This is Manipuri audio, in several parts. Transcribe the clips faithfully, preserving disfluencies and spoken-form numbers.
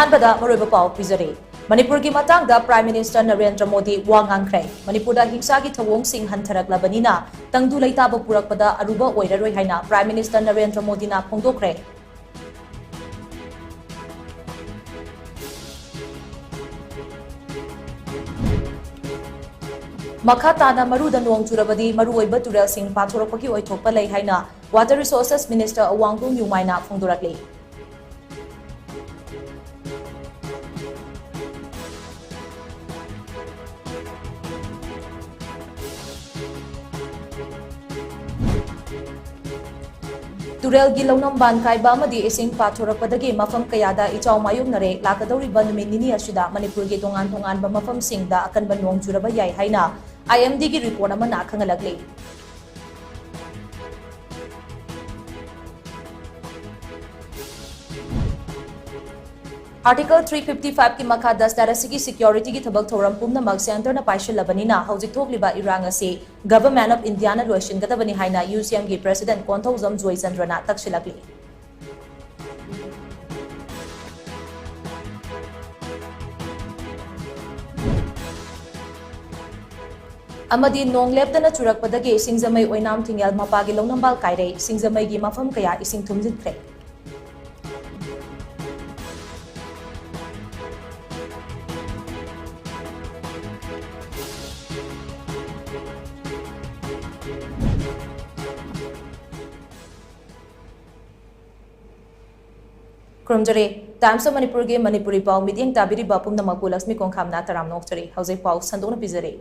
ꯑꯍꯥꯟꯕꯗ ꯃꯔꯨꯑꯣꯏꯕ ꯄꯥꯎ ꯄꯤꯖꯔꯤ꯫ ꯃꯅꯤꯄꯨꯔꯒꯤ ꯃꯇꯥꯡꯗ Prime Minister ꯅꯔꯦꯟꯗ꯭ꯔ ꯃꯣꯗꯤ ꯋꯥ ꯉꯥꯡꯈ꯭ꯔꯦ꯫ ꯃꯅꯤꯄꯨꯔꯗ ꯍꯤꯡꯁꯥꯒꯤ ꯊꯧꯑꯣꯡꯁꯤꯡ ꯍꯟꯊꯔꯛꯂꯕꯅꯤꯅ ꯇꯪꯗꯨ ꯂꯩꯇꯥꯕ ꯄꯨꯔꯛꯄꯗ ꯑꯔꯨꯕ ꯑꯣꯏꯔꯔꯣꯏ ꯍꯥꯏꯅ Prime Minister ꯅꯔꯦꯟꯗ꯭ꯔ ꯃꯣꯗꯤꯅ ꯐꯣꯡꯗꯣꯛꯈ꯭ꯔꯦ꯫ ꯃꯈꯥ ꯇꯥꯅ ꯃꯔꯨꯗ ꯅꯣꯡ ꯆꯨꯔꯕꯗꯤ ꯃꯔꯨꯑꯣꯏꯕ ꯇꯨꯔꯦꯜꯁꯤꯡ ꯄꯥꯊꯣꯔꯛꯄꯒꯤ ꯑꯣꯏꯊꯣꯛꯄ ꯂꯩ ꯍꯥꯏꯅ Water Resources Minister ꯑꯋꯥꯡꯕꯨꯡ ꯌꯨꯃꯥꯏꯅ ꯐꯣꯡꯗꯣꯔꯛꯂꯤ꯫ ꯇꯨꯔꯦꯜꯒꯤ ꯂꯧꯅꯝꯕꯥꯟ ꯀꯥꯏꯕ ꯑꯃꯗꯤ ꯏꯁꯤꯡ ꯄꯥꯊꯣꯔꯛꯄꯗꯒꯤ ꯃꯐꯝ ꯀꯌꯥꯗ ꯏꯆꯥꯎ ꯃꯥꯌꯣꯛꯅꯔꯦ꯫ ꯂꯥꯛꯀꯗꯧꯔꯤꯕ ꯅꯨꯃꯤꯠ ꯅꯤꯅꯤ ꯑꯁꯤꯗ ꯃꯅꯤꯄꯨꯔꯒꯤ ꯇꯣꯉꯥꯟ ꯇꯣꯉꯥꯟꯕ ꯃꯐꯝꯁꯤꯡꯗ ꯑꯀꯟꯕ ꯅꯣꯡ ꯆꯨꯔꯕ ꯌꯥꯏ ꯍꯥꯏꯅ I M Dꯒꯤ report ꯑꯃꯅ ꯈꯪꯍꯜꯂꯛꯂꯤ꯫ Article three fifty fiveꯀꯤ ꯃꯈꯥꯗ state ꯑꯁꯤꯒꯤ securityꯒꯤ ꯊꯕꯛ ꯊꯧꯔꯝ ꯄꯨꯝꯅꯃꯛ centreꯅ ꯄꯥꯏꯁꯤꯜꯂꯕꯅꯤꯅ ꯍꯧꯖꯤꯛ ꯊꯣꯛꯂꯤꯕ ꯏꯔꯥꯡ ꯑꯁꯤ Government of Indiaꯅ ꯂꯣꯏꯁꯤꯟꯒꯗꯕꯅꯤ ꯍꯥꯏꯅ UCMꯒꯤ President ꯀꯣꯟꯊꯧꯖꯝ ꯖꯣꯏꯆꯟꯗ꯭ꯔꯅ ꯇꯛꯁꯤꯜꯂꯛꯂꯤ꯫ ꯑꯃꯗꯤ ꯅꯣꯡ ꯂꯦꯞꯇꯅ ꯆꯨꯔꯛꯄꯗꯒꯤ ꯁꯤꯡꯖꯃꯩ ꯑꯣꯏꯅꯥꯝ ꯊꯤꯡꯉꯦꯜ ꯃꯄꯥꯒꯤ ꯂꯧꯅꯝꯕꯥꯜ ꯀꯥꯏꯔꯦ꯫ ꯁꯤꯡꯖꯃꯩꯒꯤ ꯃꯐꯝ ꯀꯌꯥ ꯏꯁꯤꯡ ꯊꯨꯝꯖꯤꯟꯈ꯭ꯔꯦ꯫ ꯈꯨꯔꯨꯝꯖꯔꯤ꯫ Times of Manipurꯒꯤ ꯃꯅꯤꯄꯨꯔꯤ ꯄꯥꯎ ꯃꯤꯠꯌꯦꯡ ꯇꯥꯕꯤꯔꯤꯕ ꯄꯨꯝꯅꯃꯛꯄꯨ ꯂꯛꯁꯃꯤ ꯀꯣꯡꯈꯥꯝꯅ ꯇꯔꯥꯝꯅ ꯑꯣꯛꯆꯔꯤ꯫ ꯍꯧꯖꯤꯛ ꯄꯥꯎ ꯁꯟꯗꯣꯛꯅ ꯄꯤꯖꯔꯤ꯫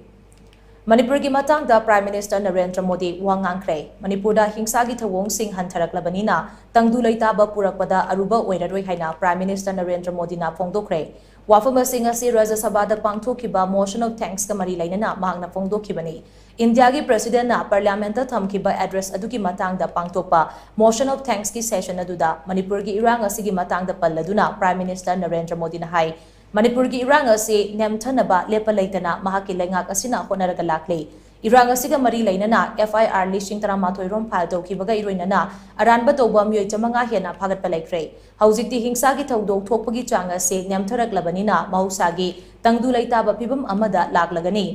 ꯃꯅꯤꯄꯨꯔꯒꯤ ꯃꯇꯥꯡꯗ Prime Minister ꯅꯔꯦꯟꯗ꯭ꯔ ꯃꯣꯗꯤ ꯋꯥ ꯉꯥꯡꯈ꯭ꯔꯦ꯫ ꯃꯅꯤꯄꯨꯔꯗ ꯍꯤꯡꯁꯥꯒꯤ ꯊꯧꯑꯣꯡꯁꯤꯡ ꯍꯟꯊꯔꯛꯂꯕꯅꯤꯅ ꯇꯪꯗꯨ ꯂꯩꯇꯥꯕ ꯄꯨꯔꯛꯄꯗ ꯑꯔꯨꯕ ꯑꯣꯏꯔꯔꯣꯏ ꯍꯥꯏꯅ Prime Minister ꯅꯔꯦꯟꯗ꯭ꯔ ꯃꯣꯗꯤꯅ ꯐꯣꯡꯗꯣꯛꯈ꯭ꯔꯦ꯫ ꯋꯥꯐꯝꯁꯤꯡ ꯑꯁꯤ ꯔꯥꯖ꯭ꯌ ꯁꯚꯥꯗ ꯄꯥꯡꯊꯣꯛꯈꯤꯕ Motion of Thanksꯀ ꯃꯔꯤ ꯂꯩꯅꯅ ꯃꯍꯥꯛꯅ ꯐꯣꯡꯗꯣꯛꯈꯤꯕꯅꯤ꯫ ꯏꯟꯗꯤꯌꯥꯒꯤ Presidentꯅ Parliamentꯇ ꯊꯝꯈꯤꯕ address ꯑꯗꯨꯒꯤ ꯃꯇꯥꯡꯗ ꯄꯥꯡꯊꯣꯛꯄ Motion of Thanksꯀꯤ session ꯑꯗꯨꯗ ꯃꯅꯤꯄꯨꯔꯒꯤ ꯏꯔꯥꯡ ꯑꯁꯤꯒꯤ ꯃꯇꯥꯡꯗ ꯄꯜꯂꯗꯨꯅ Prime Minister ꯅꯔꯦꯟꯗ꯭ꯔ ꯃꯣꯗꯤꯅ ꯍꯥꯏ, ꯃꯅꯤꯄꯨꯔꯒꯤ ꯏꯔꯥꯡ ꯑꯁꯤ ꯅꯦꯝꯊꯅꯕ ꯂꯦꯞꯄ ꯂꯩꯇꯅ ꯃꯍꯥꯛꯀꯤ ꯂꯩꯉꯥꯛ ꯑꯁꯤꯅ ꯍꯣꯠꯅꯔꯒ ꯂꯥꯛꯂꯤ꯫ ꯏꯔꯥꯡ ꯑꯁꯤꯒ ꯃꯔꯤ ꯂꯩꯅꯅ F I R ꯂꯤꯁꯤꯡ ꯇꯔꯥꯃꯥꯊꯣꯏ ꯔꯣꯝ ꯐꯥꯏꯜ ꯇꯧꯈꯤꯕꯒ ꯏꯔꯣꯏꯅꯅ ꯑꯔꯥꯟꯕ ꯇꯧꯕ ꯃꯤꯑꯣꯏ ꯆꯥꯃꯉꯥ ꯍꯦꯟꯅ ꯐꯥꯒꯠꯄ ꯂꯩꯈ꯭ꯔꯦ꯫ ꯍꯧꯖꯤꯛꯇꯤ ꯍꯤꯡꯁꯥꯒꯤ ꯊꯧꯗꯣꯛ ꯊꯣꯛꯄꯒꯤ ꯆꯥꯡ ꯑꯁꯤ ꯅꯦꯝꯊꯔꯛꯂꯕꯅꯤꯅ ꯃꯍꯧꯁꯥꯒꯤ ꯇꯪꯗꯨ ꯂꯩꯇꯥꯕ ꯐꯤꯕꯝ ꯑꯃꯗ ꯂꯥꯛꯂꯒꯅꯤ꯫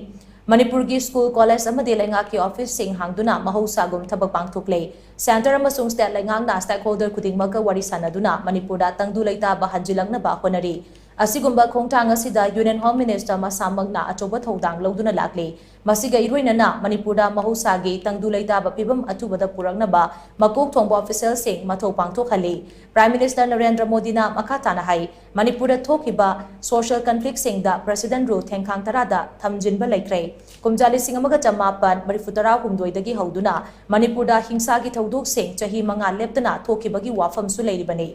ꯃꯅꯤꯄꯨꯔꯒꯤ ꯁ꯭ꯀꯨꯜ, ꯀꯣꯂꯦꯖ ꯑꯃꯗꯤ ꯂꯩꯉꯥꯛꯀꯤ ꯑꯣꯐꯤꯁꯁꯤꯡ ꯍꯥꯡꯗꯨꯅ ꯃꯍꯧꯁꯥꯒꯨꯝ ꯊꯕꯛ ꯄꯥꯡꯊꯣꯛꯂꯦ꯫ ꯁꯦꯟꯇꯔ ꯑꯃꯁꯨꯡ ꯁ꯭ꯇꯦꯠ ꯂꯩꯉꯥꯛꯅ ꯁ꯭ꯇꯦꯛꯍꯣꯜꯗꯔ ꯈꯨꯗꯤꯡꯃꯛꯀ ꯋꯥꯔꯤ ꯁꯥꯟꯅꯗꯨꯅ ꯃꯅꯤꯄꯨꯔꯗ ꯇꯪꯗꯨ ꯂꯩꯇꯥꯕ ꯍꯟꯖꯤꯜꯂꯛꯅꯕ ꯍꯣꯠꯅꯔꯤ꯫ ꯑꯁꯤꯒꯨꯝꯕ ꯈꯣꯡꯊꯥꯡ ꯑꯁꯤꯗ ꯌꯨꯅꯤꯌꯟ ꯍꯣꯝ ꯃꯤꯅꯤꯁꯇꯔ ꯃꯁꯥꯃꯛꯅ ꯑꯆꯧꯕ ꯊꯧꯗꯥꯡ ꯂꯧꯗꯨꯅ ꯂꯥꯛꯂꯤ꯫ ꯃꯁꯤꯒ ꯏꯔꯣꯏꯅꯅ ꯃꯅꯤꯄꯨꯔꯗ ꯃꯍꯧꯁꯥꯒꯤ ꯇꯪꯗꯨ ꯂꯩꯇꯥꯕ ꯐꯤꯕꯝ ꯑꯊꯨꯕꯗ ꯄꯨꯔꯛꯅꯕ ꯃꯀꯣꯛ ꯊꯣꯡꯕ ꯑꯣꯐꯤꯁꯤꯌꯦꯜꯁꯤꯡ ꯃꯊꯧ ꯄꯥꯡꯊꯣꯛꯍꯜꯂꯤ꯫ ꯄ꯭ꯔꯥꯏꯝ ꯃꯤꯅꯤꯁꯇꯔ ꯅꯔꯦꯟꯗ꯭ꯔ ꯃꯣꯗꯤꯅ ꯃꯈꯥ ꯇꯥꯅ ꯍꯥꯏ, ꯃꯅꯤꯄꯨꯔꯗ ꯊꯣꯛꯈꯤꯕ ꯁꯣꯁꯤꯌꯦꯜ ꯀꯟꯐ꯭ꯂꯤꯛꯁꯤꯡꯗ ꯄ꯭ꯔꯦꯁꯤꯗꯦꯟ ꯔꯨꯜ ꯊꯦꯡꯈꯥꯡ ꯇꯔꯥꯗ ꯊꯝꯖꯤꯟꯕ ꯂꯩꯈ꯭ꯔꯦ꯫ ꯀꯨꯝꯖꯥ ꯂꯤꯁꯤꯡ ꯑꯃꯒ ꯆꯃꯥꯄꯟ ꯃꯔꯤꯐꯨ ꯇꯔꯥꯍꯨꯝꯗꯣꯏꯗꯒꯤ ꯍꯧꯗꯨꯅ ꯃꯅꯤꯄꯨꯔꯗ ꯍꯤꯡꯁꯥꯒꯤ ꯊꯧꯗꯣꯛꯁꯤꯡ ꯆꯍꯤ ꯃꯉꯥ ꯂꯦꯞꯇꯅ ꯊꯣꯛꯈꯤꯕꯒꯤ ꯋꯥꯐꯝꯁꯨ ꯂꯩꯔꯤꯕꯅꯤ꯫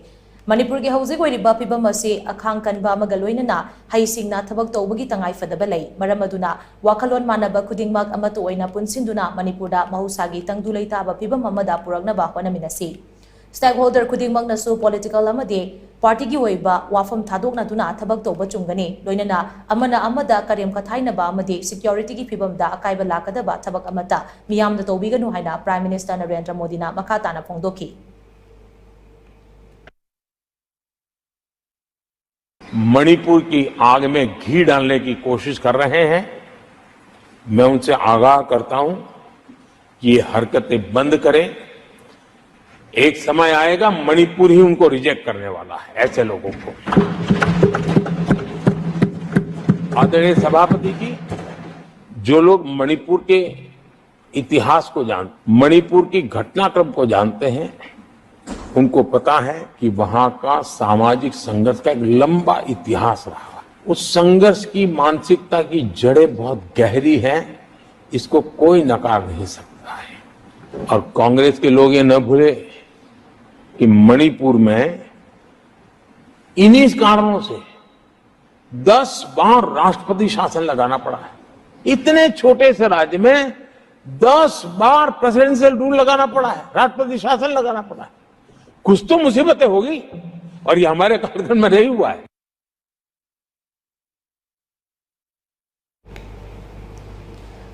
ꯃꯅꯤꯄꯨꯔꯒꯤ ꯍꯧꯖꯤꯛ ꯑꯣꯏꯔꯤꯕ ꯐꯤꯕꯝ ꯑꯁꯤ ꯑꯈꯥꯡ ꯀꯟꯕ ꯑꯃꯒ ꯂꯣꯏꯅꯅ ꯍꯩꯁꯤꯡꯅ ꯊꯕꯛ ꯇꯧꯕꯒꯤ ꯇꯉꯥꯏꯐꯗꯕ ꯂꯩ꯫ ꯃꯔꯝ ꯑꯗꯨꯅ ꯋꯥꯈꯜꯂꯣꯟ ꯃꯥꯟꯅꯕ ꯈꯨꯗꯤꯡꯃꯛ ꯑꯃꯠꯇ ꯑꯣꯏꯅ ꯄꯨꯟꯁꯤꯟꯗꯨꯅ ꯃꯅꯤꯄꯨꯔꯗ ꯃꯍꯧꯁꯥꯒꯤ ꯇꯪꯗꯨ ꯂꯩꯇꯥꯕ ꯐꯤꯕꯝ ꯑꯃꯗ ꯄꯨꯔꯛꯅꯕ ꯍꯣꯠꯅꯃꯤꯟꯅꯁꯤ꯫ ꯁ꯭ꯇꯦꯛꯍꯣꯜꯗꯔ ꯈꯨꯗꯤꯡꯃꯛꯅꯁꯨ ꯄꯣꯂꯤꯇꯤꯀꯦꯜ ꯑꯃꯗꯤ ꯄꯥꯔꯇꯤꯒꯤ ꯑꯣꯏꯕ ꯋꯥꯐꯝ ꯊꯥꯗꯣꯛꯅꯗꯨꯅ ꯊꯕꯛ ꯇꯧꯕ ꯆꯨꯝꯒꯅꯤ꯫ ꯂꯣꯏꯅꯅ ꯑꯃꯅ ꯑꯃꯗ ꯀꯔꯦꯝ ꯀꯊꯥꯏꯅꯕ ꯑꯃꯗꯤ ꯁꯦꯀ꯭ꯌꯨꯔꯤꯇꯤꯒꯤ ꯐꯤꯕꯝꯗ ꯑꯀꯥꯏꯕ ꯂꯥꯛꯀꯗꯕ ꯊꯕꯛ ꯑꯃꯠꯇ ꯃꯤꯌꯥꯝꯅ ꯇꯧꯕꯤꯒꯅꯨ ꯍꯥꯏꯅ ꯄ꯭ꯔꯥꯏꯝ ꯃꯤꯅꯤꯁꯇꯔ ꯅꯔꯦꯟꯗ꯭ꯔ ꯃꯣꯗꯤꯅ ꯃꯈꯥ ꯇꯥꯅ ꯐꯣꯡꯗꯣꯛꯈꯤ꯫ मणिपुर की आग में घी डालने की कोशिश कर रहे हैं। मैं उनसे आगाह करता हूं कि ये हरकतें बंद करें। एक समय आएगा, मणिपुर ही उनको रिजेक्ट करने वाला है, ऐसे लोगों को। आदरणीय सभापति जी, जो लोग मणिपुर के इतिहास को जान, मणिपुर की घटनाक्रम को जानते हैं, उनको पता है कि वहां का सामाजिक संघर्ष का एक लंबा इतिहास रहा। उस संघर्ष की मानसिकता की जड़ें बहुत गहरी हैं, इसको कोई नकार नहीं सकता है। और कांग्रेस के लोग ये न भूले कि मणिपुर में इन्हीं कारणों से दस बार राष्ट्रपति शासन लगाना पड़ा है। इतने छोटे से राज्य में दस बार प्रेसिडेंशियल रूल लगाना पड़ा है, राष्ट्रपति शासन लगाना पड़ा है। कुछ तो मुसीबतें होगी, और ये हमारे कार्यक्रम में नहीं हुआ है।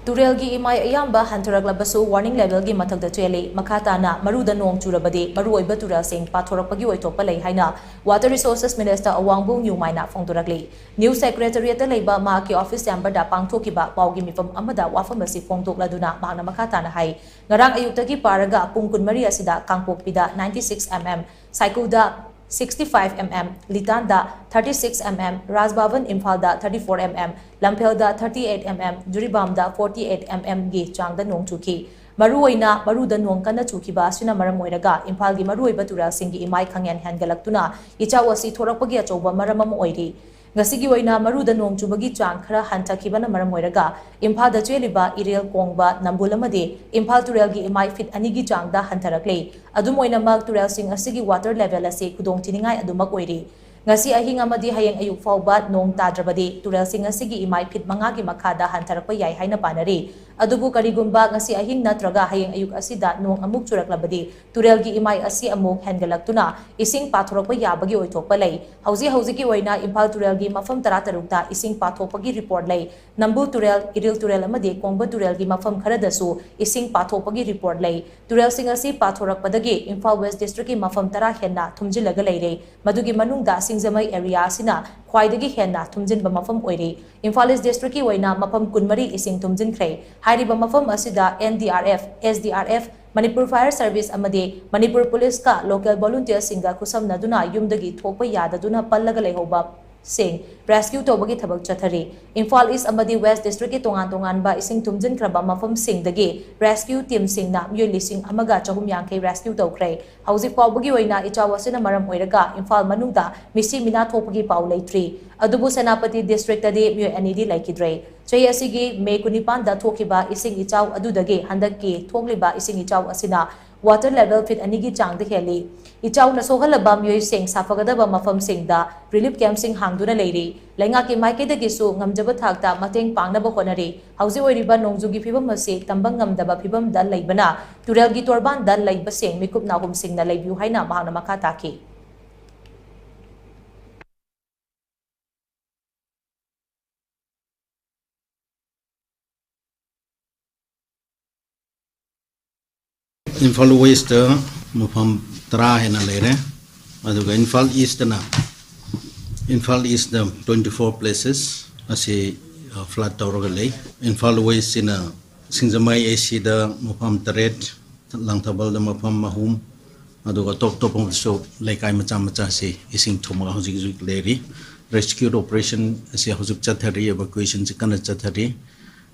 ꯇꯨꯔꯦꯜꯒꯤ ꯏꯃꯥꯏ ꯑꯌꯥꯝꯕ ꯍꯟꯊꯔꯛꯂꯕꯁꯨ warning levelꯒꯤ ꯃꯊꯛꯇ ꯆꯦꯜꯂꯤ꯫ ꯃꯈꯥ ꯇꯥꯅ ꯃꯔꯨꯗ ꯅꯣꯡ ꯆꯨꯔꯕꯗꯤ ꯃꯔꯨꯑꯣꯏꯕ ꯇꯨꯔꯦꯜꯁꯤꯡ ꯄꯥꯊꯣꯔꯛꯄꯒꯤ ꯑꯣꯏꯊꯣꯛꯄ ꯂꯩ ꯍꯥꯏꯅ Water Resources Minister ꯑꯋꯥꯡꯕꯧ ꯅ꯭ꯌꯨꯃꯥꯏꯅ ꯐꯣꯡꯗꯣꯔꯛꯂꯤ꯫ News Secretariatꯇ ꯂꯩꯕ ꯃꯍꯥꯛꯀꯤ office chamberꯗ ꯄꯥꯡꯊꯣꯛꯈꯤꯕ ꯄꯥꯎꯒꯤ ꯃꯤꯐꯝ ꯑꯃꯗ ꯋꯥꯐꯝ ꯑꯁꯤ ꯐꯣꯡꯗꯣꯛꯂꯗꯨꯅ ꯃꯍꯥꯛꯅ ꯃꯈꯥ ꯇꯥꯅ ꯍꯥꯏ, ꯉꯔꯥꯡ ꯑꯌꯨꯛꯇꯒꯤ ꯄꯥꯔꯒ ꯄꯨꯡ ꯀꯨꯟꯃꯔꯤ ꯑꯁꯤꯗ ꯀꯥꯡꯄꯣꯛꯄꯤꯗ ninety six mm, ꯁꯥꯏꯀꯨꯗ sixty five mm, ꯂꯤꯇꯥꯟꯗ thirty six mm, ꯔꯥꯖ ꯚꯕꯟ ꯏꯝꯐꯥꯜꯗ thirty four mm, ꯂꯝꯐꯦꯜꯗ thirty eight mm, ꯖꯤꯔꯤꯕꯥꯝꯗ forty eight mmꯒꯤ ꯆꯥꯡꯗ ꯅꯣꯡ ꯆꯨꯈꯤ꯫ ꯃꯔꯨꯑꯣꯏꯅ ꯃꯔꯨꯗ ꯅꯣꯡ ꯀꯟꯅ ꯆꯨꯈꯤꯕ ꯑꯁꯤꯅ ꯃꯔꯝ ꯑꯣꯏꯔꯒ ꯏꯝꯐꯥꯜꯒꯤ ꯃꯔꯨꯑꯣꯏꯕ ꯇꯨꯔꯦꯜꯁꯤꯡꯒꯤ ꯏꯃꯥꯏ ꯈꯪꯍꯦꯟ ꯍꯦꯟꯒꯠꯂꯛꯇꯨꯅ ꯏꯆꯥꯎ ꯑꯁꯤ ꯊꯣꯔꯛꯄꯒꯤ ꯑꯆꯧꯕ ꯃꯔꯝ ꯑꯃ ꯑꯣꯏꯔꯤ꯫ ꯉꯁꯤꯒꯤ ꯑꯣꯏꯅ ꯃꯔꯨꯗ ꯅꯣꯡ ꯆꯨꯕꯒꯤ ꯆꯥꯡ ꯈꯔ ꯍꯟꯊꯈꯤꯕꯅ ꯃꯔꯝ ꯑꯣꯏꯔꯒ ꯏꯝꯐꯥꯜꯗ ꯆꯦꯜꯂꯤꯕ ꯏꯔꯦꯜ ꯀꯣꯡꯕ ꯅꯝꯕꯨꯜ ꯑꯃꯗꯤ ꯏꯝꯐꯥꯜ ꯇꯨꯔꯦꯜꯒꯤ ꯏꯃꯥꯏ feet ꯑꯅꯤꯒꯤ ꯆꯥꯡꯗ ꯍꯟꯊꯔꯛꯂꯦ꯫ ꯑꯗꯨꯝ ꯑꯣꯏꯅꯃꯛ, ꯇꯨꯔꯦꯜꯁꯤꯡ ꯑꯁꯤꯒꯤ water level ꯑꯁꯤ ꯈꯨꯗꯣꯡꯊꯤꯅꯤꯡꯉꯥꯏ ꯑꯗꯨꯃꯛ ꯑꯣꯏꯔꯤ꯫ ꯉꯁꯤ ꯑꯍꯤꯡ ꯑꯃꯗꯤ ꯍꯌꯦꯡ ꯑꯌꯨꯛ ꯐꯥꯎꯕ ꯅꯣꯡ ꯇꯥꯗ꯭ꯔꯕꯗꯤ ꯇꯨꯔꯦꯜꯁꯤꯡ ꯑꯁꯤꯒꯤ ꯏꯃꯥꯏ feet ꯃꯉꯥꯒꯤ ꯃꯈꯥꯗ ꯍꯟꯊꯔꯛꯄ ꯌꯥꯏ ꯍꯥꯏꯅ ꯄꯥꯅꯔꯤ꯫ ꯑꯗꯨꯕꯨ ꯀꯔꯤꯒꯨꯝꯕ ꯉꯁꯤ ꯑꯍꯤꯡ ꯅꯠꯇ꯭ꯔꯒ ꯍꯌꯦꯡ ꯑꯌꯨꯛ ꯑꯁꯤꯗ ꯅꯣꯡ ꯑꯃꯨꯛ ꯆꯨꯔꯛꯂꯕꯗꯤ ꯇꯨꯔꯦꯜꯒꯤ ꯏꯃꯥꯏ ꯑꯁꯤ ꯑꯃꯨꯛ ꯍꯦꯟꯒꯠꯂꯛꯇꯨꯅ ꯏꯁꯤꯡ ꯄꯥꯊꯣꯔꯛꯄ ꯌꯥꯕꯒꯤ ꯑꯣꯏꯊꯣꯛꯄ ꯂꯩ꯫ ꯍꯧꯖꯤꯛ ꯍꯧꯖꯤꯛꯀꯤ ꯑꯣꯏꯅ ꯏꯝꯐꯥꯜ ꯇꯨꯔꯦꯜꯒꯤ ꯃꯐꯝ ꯇꯔꯥꯇꯔꯨꯛꯇ ꯏꯁꯤꯡ ꯄꯥꯊꯣꯛꯄꯒꯤ report ꯂꯩ꯫ ꯅꯝꯕꯨꯜ ꯇꯨꯔꯦꯜ, ꯏꯔꯤꯜ ꯇꯨꯔꯦꯜ ꯑꯃꯗꯤ ꯀꯣꯡꯕ ꯇꯨꯔꯦꯜꯒꯤ ꯃꯐꯝ ꯈꯔꯗꯁꯨ ꯏꯁꯤꯡ ꯄꯥꯊꯣꯛꯄꯒꯤ report ꯂꯩ꯫ ꯇꯨꯔꯦꯜꯁꯤꯡ ꯑꯁꯤ ꯄꯥꯊꯣꯔꯛꯄꯗꯒꯤ ꯏꯝꯐꯥꯜ West Districtꯀꯤ ꯃꯐꯝ ꯇꯔꯥ ꯍꯦꯟꯅ ꯊꯨꯝꯖꯤꯜꯂꯒ ꯂꯩꯔꯦ꯫ ꯃꯗꯨꯒꯤ ꯃꯅꯨꯡꯗ ꯁꯤꯡꯖꯃꯩ area ꯑꯁꯤꯅ ꯈ꯭ꯋꯥꯏꯗꯒꯤ ꯍꯦꯟꯅ ꯊꯨꯝꯖꯤꯟꯕ ꯃꯐꯝ ꯑꯣꯏꯔꯤ꯫ ꯏꯝꯐꯥꯜ East Districtꯀꯤ ꯑꯣꯏꯅ ꯃꯐꯝ ꯀꯨꯟꯃꯔꯤ ꯏꯁꯤꯡ ꯊꯨꯝꯖꯤꯟꯈ꯭ꯔꯦ꯫ ꯍꯥꯏꯔꯤꯕ ꯃꯐꯝ ꯑꯁꯤꯗ N D R F, S D R F, Manipur Fire Service ꯑꯃꯗꯤ Manipur Policeꯀ local volunteerꯁꯤꯡꯒ ꯈꯨꯠꯁꯝꯅꯗꯨꯅ ꯌꯨꯝꯗꯒꯤ ꯊꯣꯛꯄ ꯌꯥꯗꯗꯨꯅ ꯄꯜꯂꯒ ꯂꯩꯍꯧꯕꯁꯤꯡ rescue ꯇꯧꯕꯒꯤ ꯊꯕꯛ ꯆꯠꯊꯔꯤ꯫ ꯏꯝꯐꯥꯜ East ꯑꯃꯗꯤ West Districtꯀꯤ ꯇꯣꯉꯥꯟ ꯇꯣꯉꯥꯟꯕ ꯏꯁꯤꯡ ꯊꯨꯝꯖꯤꯟꯈ꯭ꯔꯕ ꯃꯐꯝꯁꯤꯡꯗꯒꯤ rescue teamꯁꯤꯡꯅ ꯃꯤꯑꯣꯏ ꯂꯤꯁꯤꯡ ꯑꯃꯒ ꯆꯍꯨꯝ ꯌꯥꯡꯈꯩ rescue ꯇꯧꯈ꯭ꯔꯦ꯫ ꯍꯧꯖꯤꯛ ꯐꯥꯎꯕꯒꯤ ꯑꯣꯏꯅ ꯏꯆꯥꯎ ꯑꯁꯤꯅ ꯃꯔꯝ ꯑꯣꯏꯔꯒ ꯏꯝꯐꯥꯜ ꯃꯅꯨꯡꯗ ꯃꯤꯁꯤ ꯃꯤꯅꯥ ꯊꯣꯛꯄꯒꯤ ꯄꯥꯎ ꯂꯩꯇ꯭ꯔꯤ꯫ ꯑꯗꯨꯕꯨ ꯁꯦꯅꯥꯄꯇꯤ Districtꯇꯗꯤ ꯃꯤꯑꯣꯏ ꯑꯅꯤꯗꯤ ꯂꯩꯈꯤꯗ꯭ꯔꯦ꯫ ꯆꯍꯤ ꯑꯁꯤꯒꯤ May ꯀꯨꯟꯅꯤꯄꯥꯟꯗ ꯊꯣꯛꯈꯤꯕ ꯏꯁꯤꯡ ꯏꯆꯥꯎ ꯑꯗꯨꯗꯒꯤ ꯍꯟꯗꯛꯀꯤ ꯊꯣꯛꯂꯤꯕ ꯏꯁꯤꯡ ꯏꯆꯥꯎ ꯑꯁꯤꯅ water level feet ꯑꯅꯤꯒꯤ ꯆꯥꯡꯗ ꯍꯦꯜꯂꯤ꯫ ꯏꯆꯥꯎꯅ ꯁꯣꯛꯍꯜꯂꯕ ꯃꯤꯑꯣꯏꯁꯤꯡ ꯁꯥꯐꯒꯗꯕ ꯃꯐꯝꯁꯤꯡꯗ relief campꯁꯤꯡ ꯍꯥꯡꯗꯨꯅ ꯂꯩꯔꯤ꯫ ꯂꯩꯉꯥꯛꯀꯤ ꯃꯥꯏꯀꯩꯗꯒꯤꯁꯨ ꯉꯝꯖꯕ ꯊꯥꯛꯇ ꯃꯇꯦꯡ ꯄꯥꯡꯅꯕ ꯍꯣꯠꯅꯔꯤ꯫ ꯍꯧꯖꯤꯛ ꯑꯣꯏꯔꯤꯕ ꯅꯣꯡꯖꯨꯒꯤ ꯐꯤꯕꯝ ꯑꯁꯤ ꯇꯝꯕ ꯉꯝꯗꯕ ꯐꯤꯕꯝꯗ ꯂꯩꯕꯅ ꯇꯨꯔꯦꯜꯒꯤ ꯇꯣꯔꯕꯥꯟꯗ ꯂꯩꯕꯁꯤꯡ ꯃꯤꯀꯨꯞ ꯅꯥꯍꯨꯝꯁꯤꯡꯅ ꯂꯩꯕꯤꯌꯨ ꯍꯥꯏꯅ ꯃꯍꯥꯛꯅ ꯃꯈꯥ ꯇꯥꯈꯤ꯫ ꯏꯝꯐꯥꯜ ꯋꯦꯁꯇ ꯃꯐꯝ ꯇꯔꯥ ꯍꯦꯟꯅ ꯂꯩꯔꯦ, ꯑꯗꯨꯒ ꯏꯝꯐꯥꯜ ꯏꯁꯇꯅ, Imphal east twenty four places ꯑꯁꯤ flood ꯇꯧꯔꯒ ꯂꯩ꯫ ꯏꯝꯐꯥꯜ ꯋꯦꯁꯁꯤꯅ ꯁꯤꯡꯖꯃꯩ ꯑꯦ ꯁꯤꯗ ꯃꯐꯝ ꯇꯔꯦꯠ, ꯂꯥꯡꯊꯕꯥꯜꯗ ꯃꯐꯝ ꯑꯍꯨꯝ, ꯑꯗꯨꯒ ꯑꯇꯣꯞ ꯑꯇꯣꯞꯄꯁꯨ ꯂꯩꯀꯥꯏ ꯃꯆꯥ ꯃꯆꯥꯁꯤ ꯏꯁꯤꯡ ꯊꯨꯝꯃꯒ ꯍꯧꯖꯤꯛ ꯍꯧꯖꯤꯛ ꯂꯩꯔꯤ꯫ Rescue operation ꯑꯁꯤ ꯍꯧꯖꯤꯛ ꯆꯠꯊꯔꯤ, evacuationꯁꯤ ꯀꯟꯅ ꯆꯠꯊꯔꯤ꯫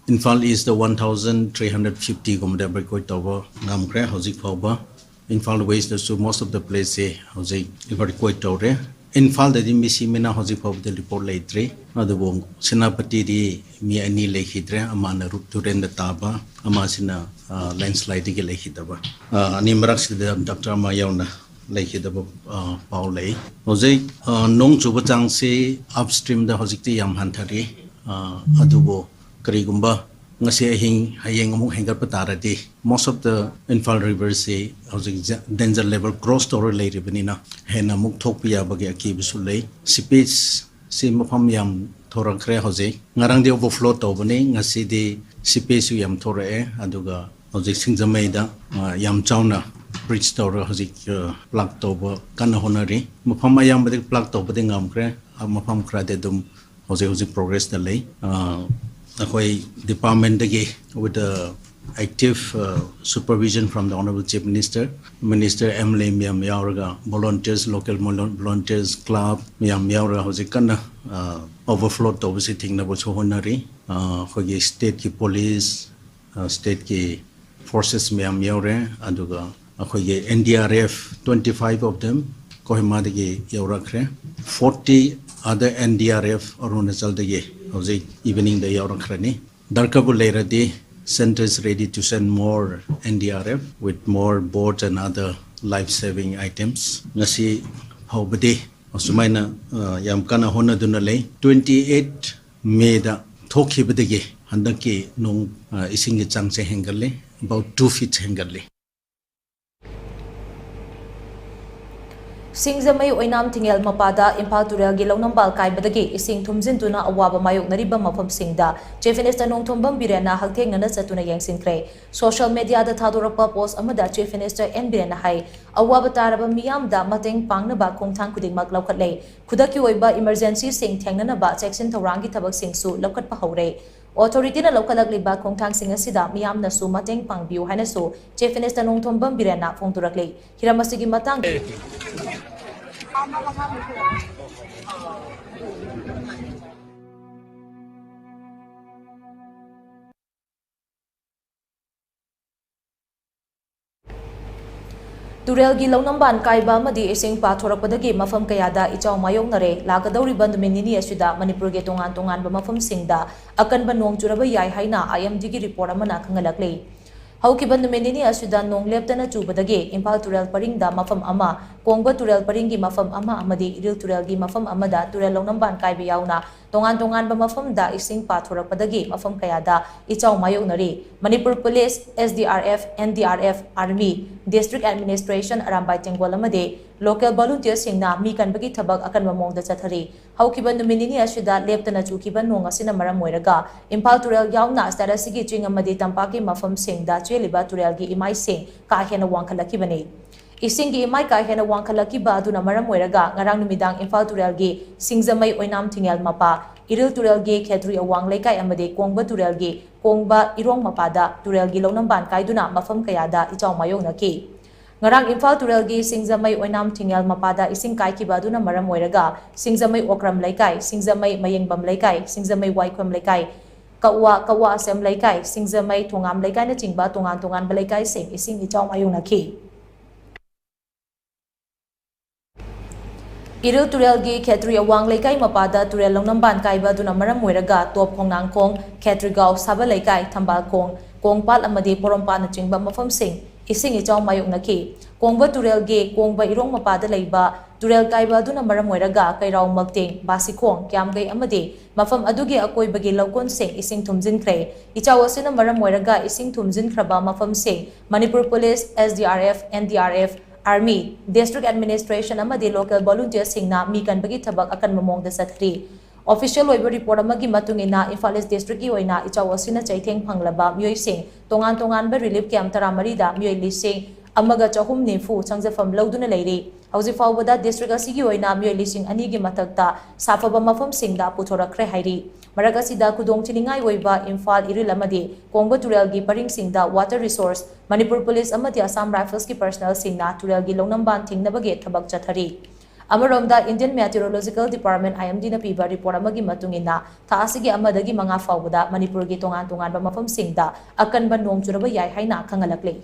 Imphal east one thousand three hundred fiftyꯒꯨꯝꯕꯗ evacuate ꯇꯧꯕ ꯉꯝꯈ꯭ꯔꯦ ꯍꯧꯖꯤꯛ ꯐꯥꯎꯕ꯫ ꯏꯝꯐꯥꯜ ꯋꯦꯁꯇꯁꯨ most of the placeꯁꯦ ꯍꯧꯖꯤꯛ evacuate ꯇꯧꯔꯦ꯫ ꯏꯝꯐꯥꯜꯗꯗꯤ ꯃꯤ ꯁꯤꯃꯤꯅ ꯍꯧꯖꯤꯛ ꯐꯥꯎꯕꯗ report ꯂꯩꯇ꯭ꯔꯤ, ꯑꯗꯨꯕꯨ ꯁꯦꯅꯥꯄꯇꯤꯗꯤ ꯃꯤ ꯑꯅꯤ ꯂꯩꯈꯤꯗ꯭ꯔꯦ, ꯑꯃꯅ ꯔꯨꯞ ꯇꯨꯔꯦꯟꯗ ꯇꯥꯕ, ꯑꯃꯁꯤꯅ landslideꯗꯒꯤ ꯂꯩꯈꯤꯗꯕ꯫ ꯑꯅꯤ ꯃꯔꯛꯁꯤꯗ doctor ꯑꯃ ꯌꯥꯎꯅ ꯂꯩꯈꯤꯗꯕ ꯄꯥꯎ ꯂꯩ꯫ ꯍꯧꯖꯤꯛ ꯅꯣꯡ ꯆꯨꯕ ꯆꯥꯡꯁꯤ upstreamꯗ ꯍꯧꯖꯤꯛꯇꯤ ꯌꯥꯝ ꯍꯟꯊꯔꯤ, ꯑꯗꯨꯕꯨ ꯀꯔꯤꯒꯨꯝꯕ ꯉꯁꯤ ꯑꯍꯤꯡ ꯍꯌꯦꯡ ꯑꯃꯨꯛ ꯍꯦꯟꯒꯠꯄ ꯇꯥꯔꯗꯤ most of the Imphal riverꯁꯤ ꯍꯧꯖꯤꯛ danger level cross ꯇꯧꯔ ꯂꯩꯔꯤꯕꯅꯤꯅ ꯍꯦꯟꯅ ꯑꯃꯨꯛ ꯊꯣꯛꯄ ꯌꯥꯕꯒꯤ ꯑꯀꯤꯕꯁꯨ ꯂꯩ꯫ Seepage ꯁꯤ ꯃꯐꯝ ꯌꯥꯝ ꯊꯣꯔꯛꯈ꯭ꯔꯦ ꯍꯧꯖꯤꯛ꯫ ꯉꯔꯥꯡꯗꯤ overflow ꯇꯧꯕꯅꯤ, ꯉꯁꯤꯗꯤ seepageꯁꯨ ꯌꯥꯝ ꯊꯣꯔꯛꯑꯦ꯫ ꯑꯗꯨꯒ ꯍꯧꯖꯤꯛ ꯁꯤꯡꯖꯃꯩꯗ ꯌꯥꯝ ꯆꯥꯎꯅ breach ꯇꯧꯔꯒ ꯍꯧꯖꯤꯛ plug ꯇꯧꯕ ꯀꯟꯅ ꯍꯣꯠꯅꯔꯤ꯫ ꯃꯐꯝ ꯑꯌꯥꯝꯕꯗ plug ꯇꯧꯕꯗꯤ ꯉꯝꯈ꯭ꯔꯦ, ꯃꯐꯝ ꯈꯔꯗꯤ ꯑꯗꯨꯝ ꯍꯧꯖꯤꯛ ꯍꯧꯖꯤꯛ progressꯇ ꯂꯩ꯫ ꯑꯩꯈꯣꯏ departmentꯇꯒꯤ with the active supervision from the Honorable Chief Minister, minister, M L A ꯃꯌꯥꯝ ꯌꯥꯎꯔꯒ volunteers, local volunteers, club ꯃꯌꯥꯝ ꯌꯥꯎꯔꯒ ꯍꯧꯖꯤꯛ ꯀꯟꯅ overflow ꯇꯧꯕꯁꯤ ꯊꯤꯡꯅꯕꯁꯨ ꯍꯣꯠꯅꯔꯤ꯫ ꯑꯩꯈꯣꯏꯒꯤ stateꯀꯤ police, stateꯀꯤ forces ꯃꯌꯥꯝ ꯌꯥꯎꯔꯦ, ꯑꯗꯨꯒ ꯑꯩꯈꯣꯏꯒꯤ N D R F twenty five of them ꯀꯣꯍꯤꯃꯥꯗꯒꯤ ꯌꯧꯔꯛꯈ꯭ꯔꯦ꯫ Forty other N D R F ꯑꯔꯨꯅꯥꯆꯜꯗꯒꯤ ꯍꯧꯖꯤꯛ eveningꯗ ꯌꯧꯔꯛꯈ꯭ꯔꯅꯤ꯫ ꯗꯔꯀꯥꯔꯕꯨ ꯂꯩꯔꯗꯤ Centre is ready to send more N D R F with more boats and other life saving items꯫ ꯉꯁꯤ ꯐꯥꯎꯕꯗꯤ ꯑꯁꯨꯃꯥꯏꯅ ꯌꯥꯝ ꯀꯟꯅ ꯍꯣꯠꯅꯗꯨꯅ ꯂꯩ꯫ Twenty eight Mayꯗ ꯊꯣꯛꯈꯤꯕꯗꯒꯤ ꯍꯟꯗꯛꯀꯤ ꯅꯣꯡ ꯏꯁꯤꯡꯒꯤ ꯆꯥꯡꯁꯦ ꯍꯦꯟꯒꯠꯂꯤ, about two feet ꯍꯦꯟꯒꯠꯂꯤ꯫ ꯁꯤꯡꯖꯃꯩ ꯑꯣꯏꯅꯥꯝ ꯊꯤꯡꯉꯦꯜ ꯃꯄꯥꯗ ꯏꯝꯐꯥꯜ ꯇꯨꯔꯦꯜꯒꯤ ꯂꯧꯅꯝꯕꯥꯜ ꯀꯥꯏꯕꯗꯒꯤ ꯏꯁꯤꯡ ꯊꯨꯝꯖꯤꯟꯗꯨꯅ ꯑꯋꯥꯕ ꯃꯥꯌꯣꯛꯅꯔꯤꯕ ꯃꯐꯝꯁꯤꯡꯗ Chief Minister ꯅꯣꯡꯊꯣꯝꯕꯝ ꯕꯤꯔꯦꯟꯅ ꯍꯛꯊꯦꯡꯅꯅ ꯆꯠꯇꯨꯅ ꯌꯦꯡꯁꯤꯟꯈ꯭ꯔꯦ꯫ Social mediaꯗ ꯊꯥꯗꯣꯔꯛꯄ post ꯑꯃꯗ Chief Minister ꯑꯦꯟ ꯕꯤꯔꯦꯟꯅ ꯍꯥꯏ, ꯑꯋꯥꯕ ꯇꯥꯔꯕ ꯃꯤꯌꯥꯝꯗ ꯃꯇꯦꯡ ꯄꯥꯡꯅꯕ ꯈꯣꯡꯊꯥꯡ ꯈꯨꯗꯤꯡꯃꯛ ꯂꯧꯈꯠꯂꯦ꯫ ꯈꯨꯗꯛꯀꯤ ꯑꯣꯏꯕ emergencyꯁꯤꯡ ꯊꯦꯡꯅꯅꯕ ꯆꯦꯛꯁꯤꯟ ꯊꯧꯔꯥꯡꯒꯤ ꯊꯕꯛꯁꯤꯡꯁꯨ ꯂꯧꯈꯠꯄ ꯍꯧꯔꯦ꯫ Authorityꯅ ꯂꯧꯈꯠꯂꯛꯂꯤꯕ ꯈꯣꯡꯊꯥꯡꯁꯤꯡ ꯑꯁꯤꯗ ꯃꯤꯌꯥꯝꯅꯁꯨ ꯃꯇꯦꯡ ꯄꯥꯡꯕꯤꯌꯨ ꯍꯥꯏꯅꯁꯨ Chief Minister ꯅꯣꯡꯊꯣꯝꯕꯝ ꯕꯤꯔꯦꯟꯅ ꯐꯣꯡꯗꯣꯔꯛꯂꯤ꯫ ꯍꯤꯔꯝ ꯑꯁꯤꯒꯤ ꯃꯇꯥꯡꯗ ꯇꯨꯔꯦꯜꯒꯤ ꯂꯧꯅꯝꯕꯥꯟ ꯀꯥꯏꯕ ꯑꯃꯗꯤ ꯏꯁꯤꯡ ꯄꯥꯊꯣꯔꯛꯄꯗꯒꯤ ꯃꯐꯝ ꯀꯌꯥꯗ ꯏꯆꯥꯎ ꯃꯥꯌꯣꯛꯅꯔꯦ꯫ ꯂꯥꯛꯀꯗꯧꯔꯤꯕ ꯅꯨꯃꯤꯠ ꯅꯤꯅꯤ ꯑꯁꯤꯗ ꯃꯅꯤꯄꯨꯔꯒꯤ ꯇꯣꯉꯥꯟ ꯇꯣꯉꯥꯟꯕ ꯃꯐꯝꯁꯤꯡꯗ ꯑꯀꯟꯕ ꯅꯣꯡ ꯆꯨꯔꯕ ꯌꯥꯏ ꯍꯥꯏꯅ IMDꯒꯤ report ꯑꯃꯅ ꯈꯪꯍꯜꯂꯛꯂꯤ꯫ ꯍꯧꯈꯤꯕ ꯅꯨꯃꯤꯠ ꯅꯤꯅꯤ ꯑꯁꯤꯗ ꯅꯣꯡ ꯂꯦꯞꯇꯅ ꯆꯨꯕꯗꯒꯤ ꯏꯝꯐꯥꯜ ꯇꯨꯔꯦꯜ ꯄꯔꯤꯡꯗ ꯃꯐꯝ ꯑꯃ, ꯀꯣꯡꯕ ꯇꯨꯔꯦꯜ ꯄꯔꯤꯡꯒꯤ ꯃꯐꯝ ꯑꯃ ꯑꯃꯗꯤ ꯏꯔꯤꯜ ꯇꯨꯔꯦꯜꯒꯤ ꯃꯐꯝ ꯑꯃꯗ ꯇꯨꯔꯦꯜ ꯂꯧꯅꯝꯕꯥꯟ ꯀꯥꯏꯕ ꯌꯥꯎꯅ ꯇꯣꯉꯥꯟ ꯇꯣꯉꯥꯟꯕ ꯃꯐꯝꯗ ꯏꯁꯤꯡ ꯄꯥꯊꯣꯔꯛꯄꯗꯒꯤ ꯃꯐꯝ ꯀꯌꯥꯗ ꯏꯆꯥꯎ ꯃꯥꯌꯣꯛꯅꯔꯤ꯫ Manipur police, SDRF, NDRF, Army, District Administration, Arambai Tenggol ꯑꯃꯗꯤ local volunteersꯁꯤꯡꯅ ꯃꯤ ꯀꯟꯕꯒꯤ ꯊꯕꯛ ꯑꯀꯟꯕ ꯃꯑꯣꯡꯗ ꯆꯠꯊꯔꯤ꯫ ꯍꯧꯈꯤꯕ ꯅꯨꯃꯤꯠ ꯅꯤꯅꯤ ꯑꯁꯤꯗ ꯂꯦꯞꯇꯅ ꯆꯨꯈꯤꯕ ꯅꯣꯡ ꯑꯁꯤꯅ ꯃꯔꯝ ꯑꯣꯏꯔꯒ ꯏꯝꯐꯥꯜ ꯇꯨꯔꯦꯜ ꯌꯥꯎꯅ ꯁ꯭ꯇꯦꯠ ꯑꯁꯤꯒꯤ ꯆꯤꯡ ꯑꯃꯗꯤ ꯇꯝꯄꯥꯛꯀꯤ ꯃꯐꯝꯁꯤꯡꯗ ꯆꯦꯜꯂꯤꯕ ꯇꯨꯔꯦꯜꯒꯤ ꯏꯃꯥꯏꯁꯤꯡ ꯀꯥ ꯍꯦꯟꯅ ꯋꯥꯡꯈꯠꯂꯛꯈꯤꯕꯅꯤ꯫ ꯏꯁꯤꯡꯒꯤ ꯏꯃꯥꯏ ꯀꯥ ꯍꯦꯟꯅ ꯋꯥꯡꯈꯠꯂꯛꯈꯤꯕ ꯑꯗꯨꯅ ꯃꯔꯝ ꯑꯣꯏꯔꯒ ꯉꯔꯥꯡ ꯅꯨꯃꯤꯗꯥꯡ ꯏꯝꯐꯥꯜ ꯇꯨꯔꯦꯜꯒꯤ ꯁꯤꯡꯖꯃꯩ ꯑꯣꯏꯅꯥꯝ ꯊꯤꯡꯉꯦꯜ ꯃꯄꯥ, ꯏꯔꯤꯜ ꯇꯨꯔꯦꯜꯒꯤ ꯈꯦꯇ꯭ꯔꯤ ꯑꯋꯥꯡ ꯂꯩꯀꯥꯏ ꯑꯃꯗꯤ ꯀꯣꯡꯕ ꯇꯨꯔꯦꯜꯒꯤ ꯀꯣꯡꯕ ꯏꯔꯣꯡ ꯃꯄꯥꯗ ꯇꯨꯔꯦꯜꯒꯤ ꯂꯧꯅꯝꯕꯥꯟ ꯀꯥꯏꯗꯨꯅ ꯃꯐꯝ ꯀꯌꯥꯗ ꯏꯆꯥꯎ ꯃꯥꯌꯣꯛꯅꯈꯤ꯫ ꯉꯔꯥꯡ ꯏꯝꯐꯥꯜ ꯇꯨꯔꯦꯜꯒꯤ ꯁꯤꯡꯖꯃꯩ ꯑꯣꯏꯅꯥꯝ ꯊꯤꯡꯉꯦꯜ ꯃꯄꯥꯗ ꯏꯁꯤꯡ ꯀꯥꯏꯈꯤꯕ ꯑꯗꯨꯅ ꯃꯔꯝ ꯑꯣꯏꯔꯒ ꯁꯤꯡꯖꯃꯩ ꯑꯣꯀ꯭ꯔꯝ ꯂꯩꯀꯥꯏ, ꯁꯤꯡꯖꯃꯩ ꯃꯌꯦꯡꯕꯝ ꯂꯩꯀꯥꯏ, ꯁꯤꯡꯖꯃꯩ ꯋꯥꯏꯈꯣꯝ ꯂꯩꯀꯥꯏ, ꯀꯛꯋꯥ, ꯀꯛꯋꯥ ꯑꯁꯦꯝ ꯂꯩꯀꯥꯏ, ꯁꯤꯡꯖꯃꯩ ꯊꯣꯉꯥꯝ ꯂꯩꯀꯥꯏꯅꯆꯤꯡꯕ ꯇꯣꯉꯥꯟ ꯇꯣꯉꯥꯟꯕ ꯂꯩꯀꯥꯏꯁꯤꯡ ꯏꯁꯤꯡ ꯏꯆꯥꯎ ꯃꯥꯌꯣꯛꯅꯈꯤ꯫ ꯏꯔꯤꯜ ꯇꯨꯔꯦꯜꯒꯤ ꯈꯦꯇ꯭ꯔꯤ ꯑꯋꯥꯡ ꯂꯩꯀꯥꯏ ꯃꯄꯥꯗ ꯇꯨꯔꯦꯜ ꯂꯧꯅꯝꯕꯥꯟ ꯀꯥꯏꯕ ꯑꯗꯨꯅ ꯃꯔꯝ ꯑꯣꯏꯔꯒ ꯇꯣꯞ ꯈꯣꯡꯅꯥꯡꯈꯣꯡ, ꯈꯦꯇ꯭ꯔꯤꯒꯥꯎ, ꯁꯥꯕ ꯂꯩꯀꯥꯏ, ꯊꯝꯕꯥꯜꯈꯣꯡ, ꯀꯣꯡꯄꯥꯠ ꯑꯃꯗꯤ ꯄꯣꯔꯣꯝꯄꯥꯠꯅꯆꯤꯡꯕ ꯃꯐꯝꯁꯤꯡ ꯏꯁꯤꯡ ꯏꯆꯥꯎ ꯃꯥꯌꯣꯛꯅꯈꯤ꯫ ꯀꯣꯡꯕ ꯇꯨꯔꯦꯜꯒꯤ ꯀꯣꯡꯕ ꯏꯔꯣꯡ ꯃꯄꯥꯗ ꯂꯩꯕ ꯇꯨꯔꯦꯜ ꯀꯥꯏꯕ ꯑꯗꯨꯅ ꯃꯔꯝ ꯑꯣꯏꯔꯒ ꯀꯩꯔꯥꯎ ꯃꯛꯇꯦꯡ, ꯕꯥꯁꯤꯈꯣꯡ, ꯀ꯭ꯌꯥꯝꯒꯩ ꯑꯃꯗꯤ ꯃꯐꯝ ꯑꯗꯨꯒꯤ ꯑꯀꯣꯏꯕꯒꯤ ꯂꯧꯀꯣꯟꯁꯤꯡ ꯏꯁꯤꯡ ꯊꯨꯝꯖꯤꯟꯈ꯭ꯔꯦ꯫ ꯏꯆꯥꯎ ꯑꯁꯤꯅ ꯃꯔꯝ ꯑꯣꯏꯔꯒ ꯏꯁꯤꯡ ꯊꯨꯝꯖꯤꯟꯈ꯭ꯔꯕ ꯃꯐꯝꯁꯤꯡ Manipur police, SDRF, NDRF, Army, District Administration ꯑꯃꯗꯤ local volunteersꯁꯤꯡꯅ ꯃꯤ ꯀꯟꯕꯒꯤ ꯊꯕꯛ ꯑꯀꯟꯕ ꯃꯑꯣꯡꯗ ꯆꯠꯊꯔꯤ꯫ Official ꯑꯣꯏꯕ report ꯑꯃꯒꯤ ꯃꯇꯨꯡ ꯏꯟꯅ, ꯏꯝꯐꯥꯜ East Districtꯀꯤ ꯑꯣꯏꯅ ꯏꯆꯥꯎ ꯑꯁꯤꯅ ꯆꯩꯊꯦꯡ ꯐꯪꯂꯕ ꯃꯤꯑꯣꯏꯁꯤꯡ ꯇꯣꯉꯥꯟ ꯇꯣꯉꯥꯟꯕ relief camp ꯇꯔꯥꯃꯔꯤꯗ ꯃꯤꯑꯣꯏ ꯂꯤꯁꯤꯡ ꯑꯃꯒ ꯆꯍꯨꯝ ꯅꯤꯐꯨ ꯆꯪꯖꯐꯝ ꯂꯧꯗꯨꯅ ꯂꯩꯔꯤ꯫ ꯍꯧꯖꯤꯛ ꯐꯥꯎꯕꯗ district ꯑꯁꯤꯒꯤ ꯑꯣꯏꯅ ꯃꯤꯑꯣꯏ ꯂꯤꯁꯤꯡ ꯑꯅꯤꯒꯤ ꯃꯊꯛꯇ ꯁꯥꯐꯕ ꯃꯐꯝꯁꯤꯡꯗ ꯄꯨꯊꯣꯔꯛꯈ꯭ꯔꯦ ꯍꯥꯏꯔꯤ꯫ ꯃꯔꯛ ꯑꯁꯤꯗ ꯈꯨꯗꯣꯡ ꯊꯤꯅꯤꯡꯉꯥꯏ ꯑꯣꯏꯕ ꯏꯝꯐꯥꯜ ꯏꯔꯤꯜ ꯑꯃꯗꯤ ꯀꯣꯡꯕ ꯇꯨꯔꯦꯜꯒꯤ ꯄꯔꯤꯡꯁꯤꯡꯗ Water Resource, ꯃꯅꯤꯄꯨꯔ ꯄꯨꯂꯤꯁ ꯑꯃꯗꯤ ꯑꯁꯥꯝ ꯔꯥꯏꯐꯜꯁꯀꯤ personnelꯁꯤꯡꯅ ꯇꯨꯔꯦꯜꯒꯤ ꯂꯧꯅꯝꯕꯥꯟ ꯊꯤꯡꯅꯕꯒꯤ ꯊꯕꯛ ꯆꯠꯊꯔꯤ꯫ ꯑꯃꯔꯣꯝꯗ, Indian Meteorological Department, IMDꯅ ꯄꯤꯕ report ꯑꯃꯒꯤ ꯃꯇꯨꯡ ꯏꯟꯅ, ꯊꯥ ꯑꯁꯤꯒꯤ ꯑꯃꯗꯒꯤ ꯃꯉꯥ ꯐꯥꯎꯕꯗ ꯃꯅꯤꯄꯨꯔꯒꯤ ꯇꯣꯉꯥꯟ ꯇꯣꯉꯥꯟꯕ ꯃꯐꯝꯁꯤꯡꯗ ꯑꯀꯟꯕ ꯅꯣꯡ ꯆꯨꯔꯕ ꯌꯥꯏ ꯍꯥꯏꯅ ꯈꯪꯍꯜꯂꯛꯂꯤ꯫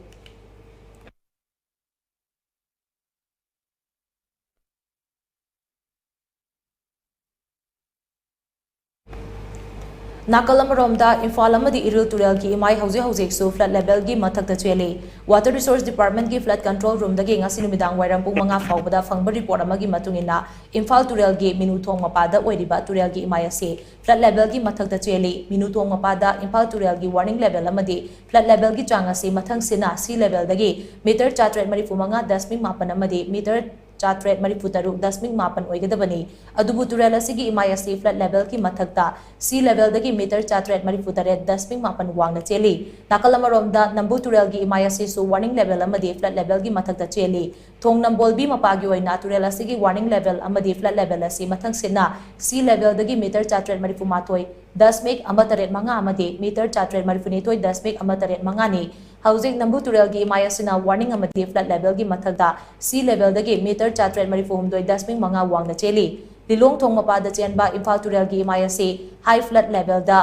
ꯅꯥꯀꯜ ꯑꯃꯔꯣꯝꯗ, ꯏꯝꯐꯥꯜ ꯑꯃꯗꯤ ꯏꯔꯤꯜ ꯇꯨꯔꯦꯜꯒꯤ ꯏꯃꯥꯏ ꯍꯧꯖꯤꯛ ꯍꯧꯖꯤꯛꯁꯨ flood levelꯒꯤ ꯃꯊꯛꯇ ꯆꯦꯜꯂꯤ꯫ Water Resource Departmentꯀꯤ flood control roomꯗꯒꯤ ꯉꯁꯤ ꯅꯨꯃꯤꯗꯥꯡ ꯋꯥꯏꯔꯝ ꯄꯨꯡ ꯃꯉꯥ ꯐꯥꯎꯕꯗ ꯐꯪꯕ report ꯑꯃꯒꯤ ꯃꯇꯨꯡ ꯏꯟꯅ, ꯏꯝꯐꯥꯜ ꯇꯨꯔꯦꯜꯒꯤ ꯃꯤꯅꯨ ꯊꯣꯡ ꯃꯄꯥꯗ ꯑꯣꯏꯔꯤꯕ ꯇꯨꯔꯦꯜꯒꯤ ꯏꯃꯥꯏ ꯑꯁꯤ flood levelꯒꯤ ꯃꯊꯛꯇ ꯆꯦꯜꯂꯤ꯫ ꯃꯤꯅꯨ ꯊꯣꯡ ꯃꯄꯥꯗ ꯏꯝꯐꯥꯜ ꯇꯨꯔꯦꯜꯒꯤ warning level ꯑꯃꯗꯤ flood levelꯒꯤ ꯆꯥꯡ ꯑꯁꯤ ꯃꯊꯪꯁꯤꯅ sea levelꯗꯒꯤ meter ꯆꯥꯇ꯭ꯔꯦꯠ ꯃꯔꯤꯐꯨ ꯃꯉꯥ ꯗꯁꯃꯤꯛ ꯃꯥꯄꯟ ꯑꯃꯗꯤ meter ꯆꯥꯇ꯭ꯔꯦꯠ ꯃꯔꯤꯐꯨ ꯇꯔꯨꯛ ꯗꯁꯃꯤꯛ ꯃꯥꯄꯟ ꯑꯣꯏꯒꯗꯕꯅꯤ꯫ ꯑꯗꯨꯕꯨ ꯇꯨꯔꯦꯜ ꯑꯁꯤꯒꯤ ꯏꯃꯥꯏ ꯑꯁꯤ flood levelꯒꯤ ꯃꯊꯛꯇ sea levelꯗꯒꯤ meter ꯆꯥꯇ꯭ꯔꯦꯠ ꯃꯔꯤꯐꯨ ꯇꯔꯦꯠ ꯗꯁꯃꯤꯛ ꯃꯥꯄꯟ ꯋꯥꯡꯅ ꯆꯦꯜꯂꯤ꯫ ꯅꯥꯀꯜ ꯑꯃꯔꯣꯝꯗ, ꯅꯝꯕꯨꯜ ꯇꯨꯔꯦꯜꯒꯤ ꯏꯃꯥꯏ ꯑꯁꯤꯁꯨ warning level ꯑꯃꯗꯤ flood levelꯒꯤ ꯃꯊꯛꯇ ꯆꯦꯜꯂꯤ꯫ ꯊꯣꯡ ꯅꯝꯕꯣꯜꯕꯤ ꯃꯄꯥꯒꯤ ꯑꯣꯏꯅ ꯇꯨꯔꯦꯜ ꯑꯁꯤꯒꯤ warning level ꯑꯃꯗꯤ flood level ꯑꯁꯤ ꯃꯊꯪꯁꯤꯠꯅ sea levelꯗꯒꯤ meter ꯆꯥꯇ꯭ꯔꯦꯠ ꯃꯔꯤꯐꯨ ꯃꯥꯊꯣꯏ ꯗꯁꯃꯤꯛ ꯑꯃ ꯇꯔꯦꯠ ꯃꯉꯥ ꯑꯃꯗꯤ meter ꯆꯥꯇ꯭ꯔꯦꯠ ꯃꯔꯤꯐꯨ ꯅꯤꯊꯣꯏ ꯗꯁꯃꯤꯛ ꯑꯃ ꯇꯔꯦꯠ ꯃꯉꯥꯅꯤ꯫ ꯍꯧꯖꯤꯛ ꯅꯝꯕꯨꯜ ꯇꯨꯔꯦꯜꯒꯤ ꯏꯃꯥꯏ ꯑꯁꯤꯅ warning ꯑꯃꯗꯤ flood levelꯒꯤ ꯃꯊꯛꯇ sea levelꯗꯒꯤ meter ꯆꯥꯇ꯭ꯔꯦꯠ ꯃꯔꯤꯐꯨ ꯍꯨꯝꯗꯣꯏ ꯗꯁꯃꯤꯛ ꯃꯉꯥ ꯋꯥꯡꯅ ꯆꯦꯜꯂꯤ꯫ ꯂꯤꯂꯣꯡ ꯊꯣꯡ ꯃꯄꯥꯗ ꯆꯦꯟꯕ ꯏꯝꯐꯥꯜ ꯇꯨꯔꯦꯜꯒꯤ ꯏꯃꯥꯏ ꯑꯁꯤ high flood levelꯗ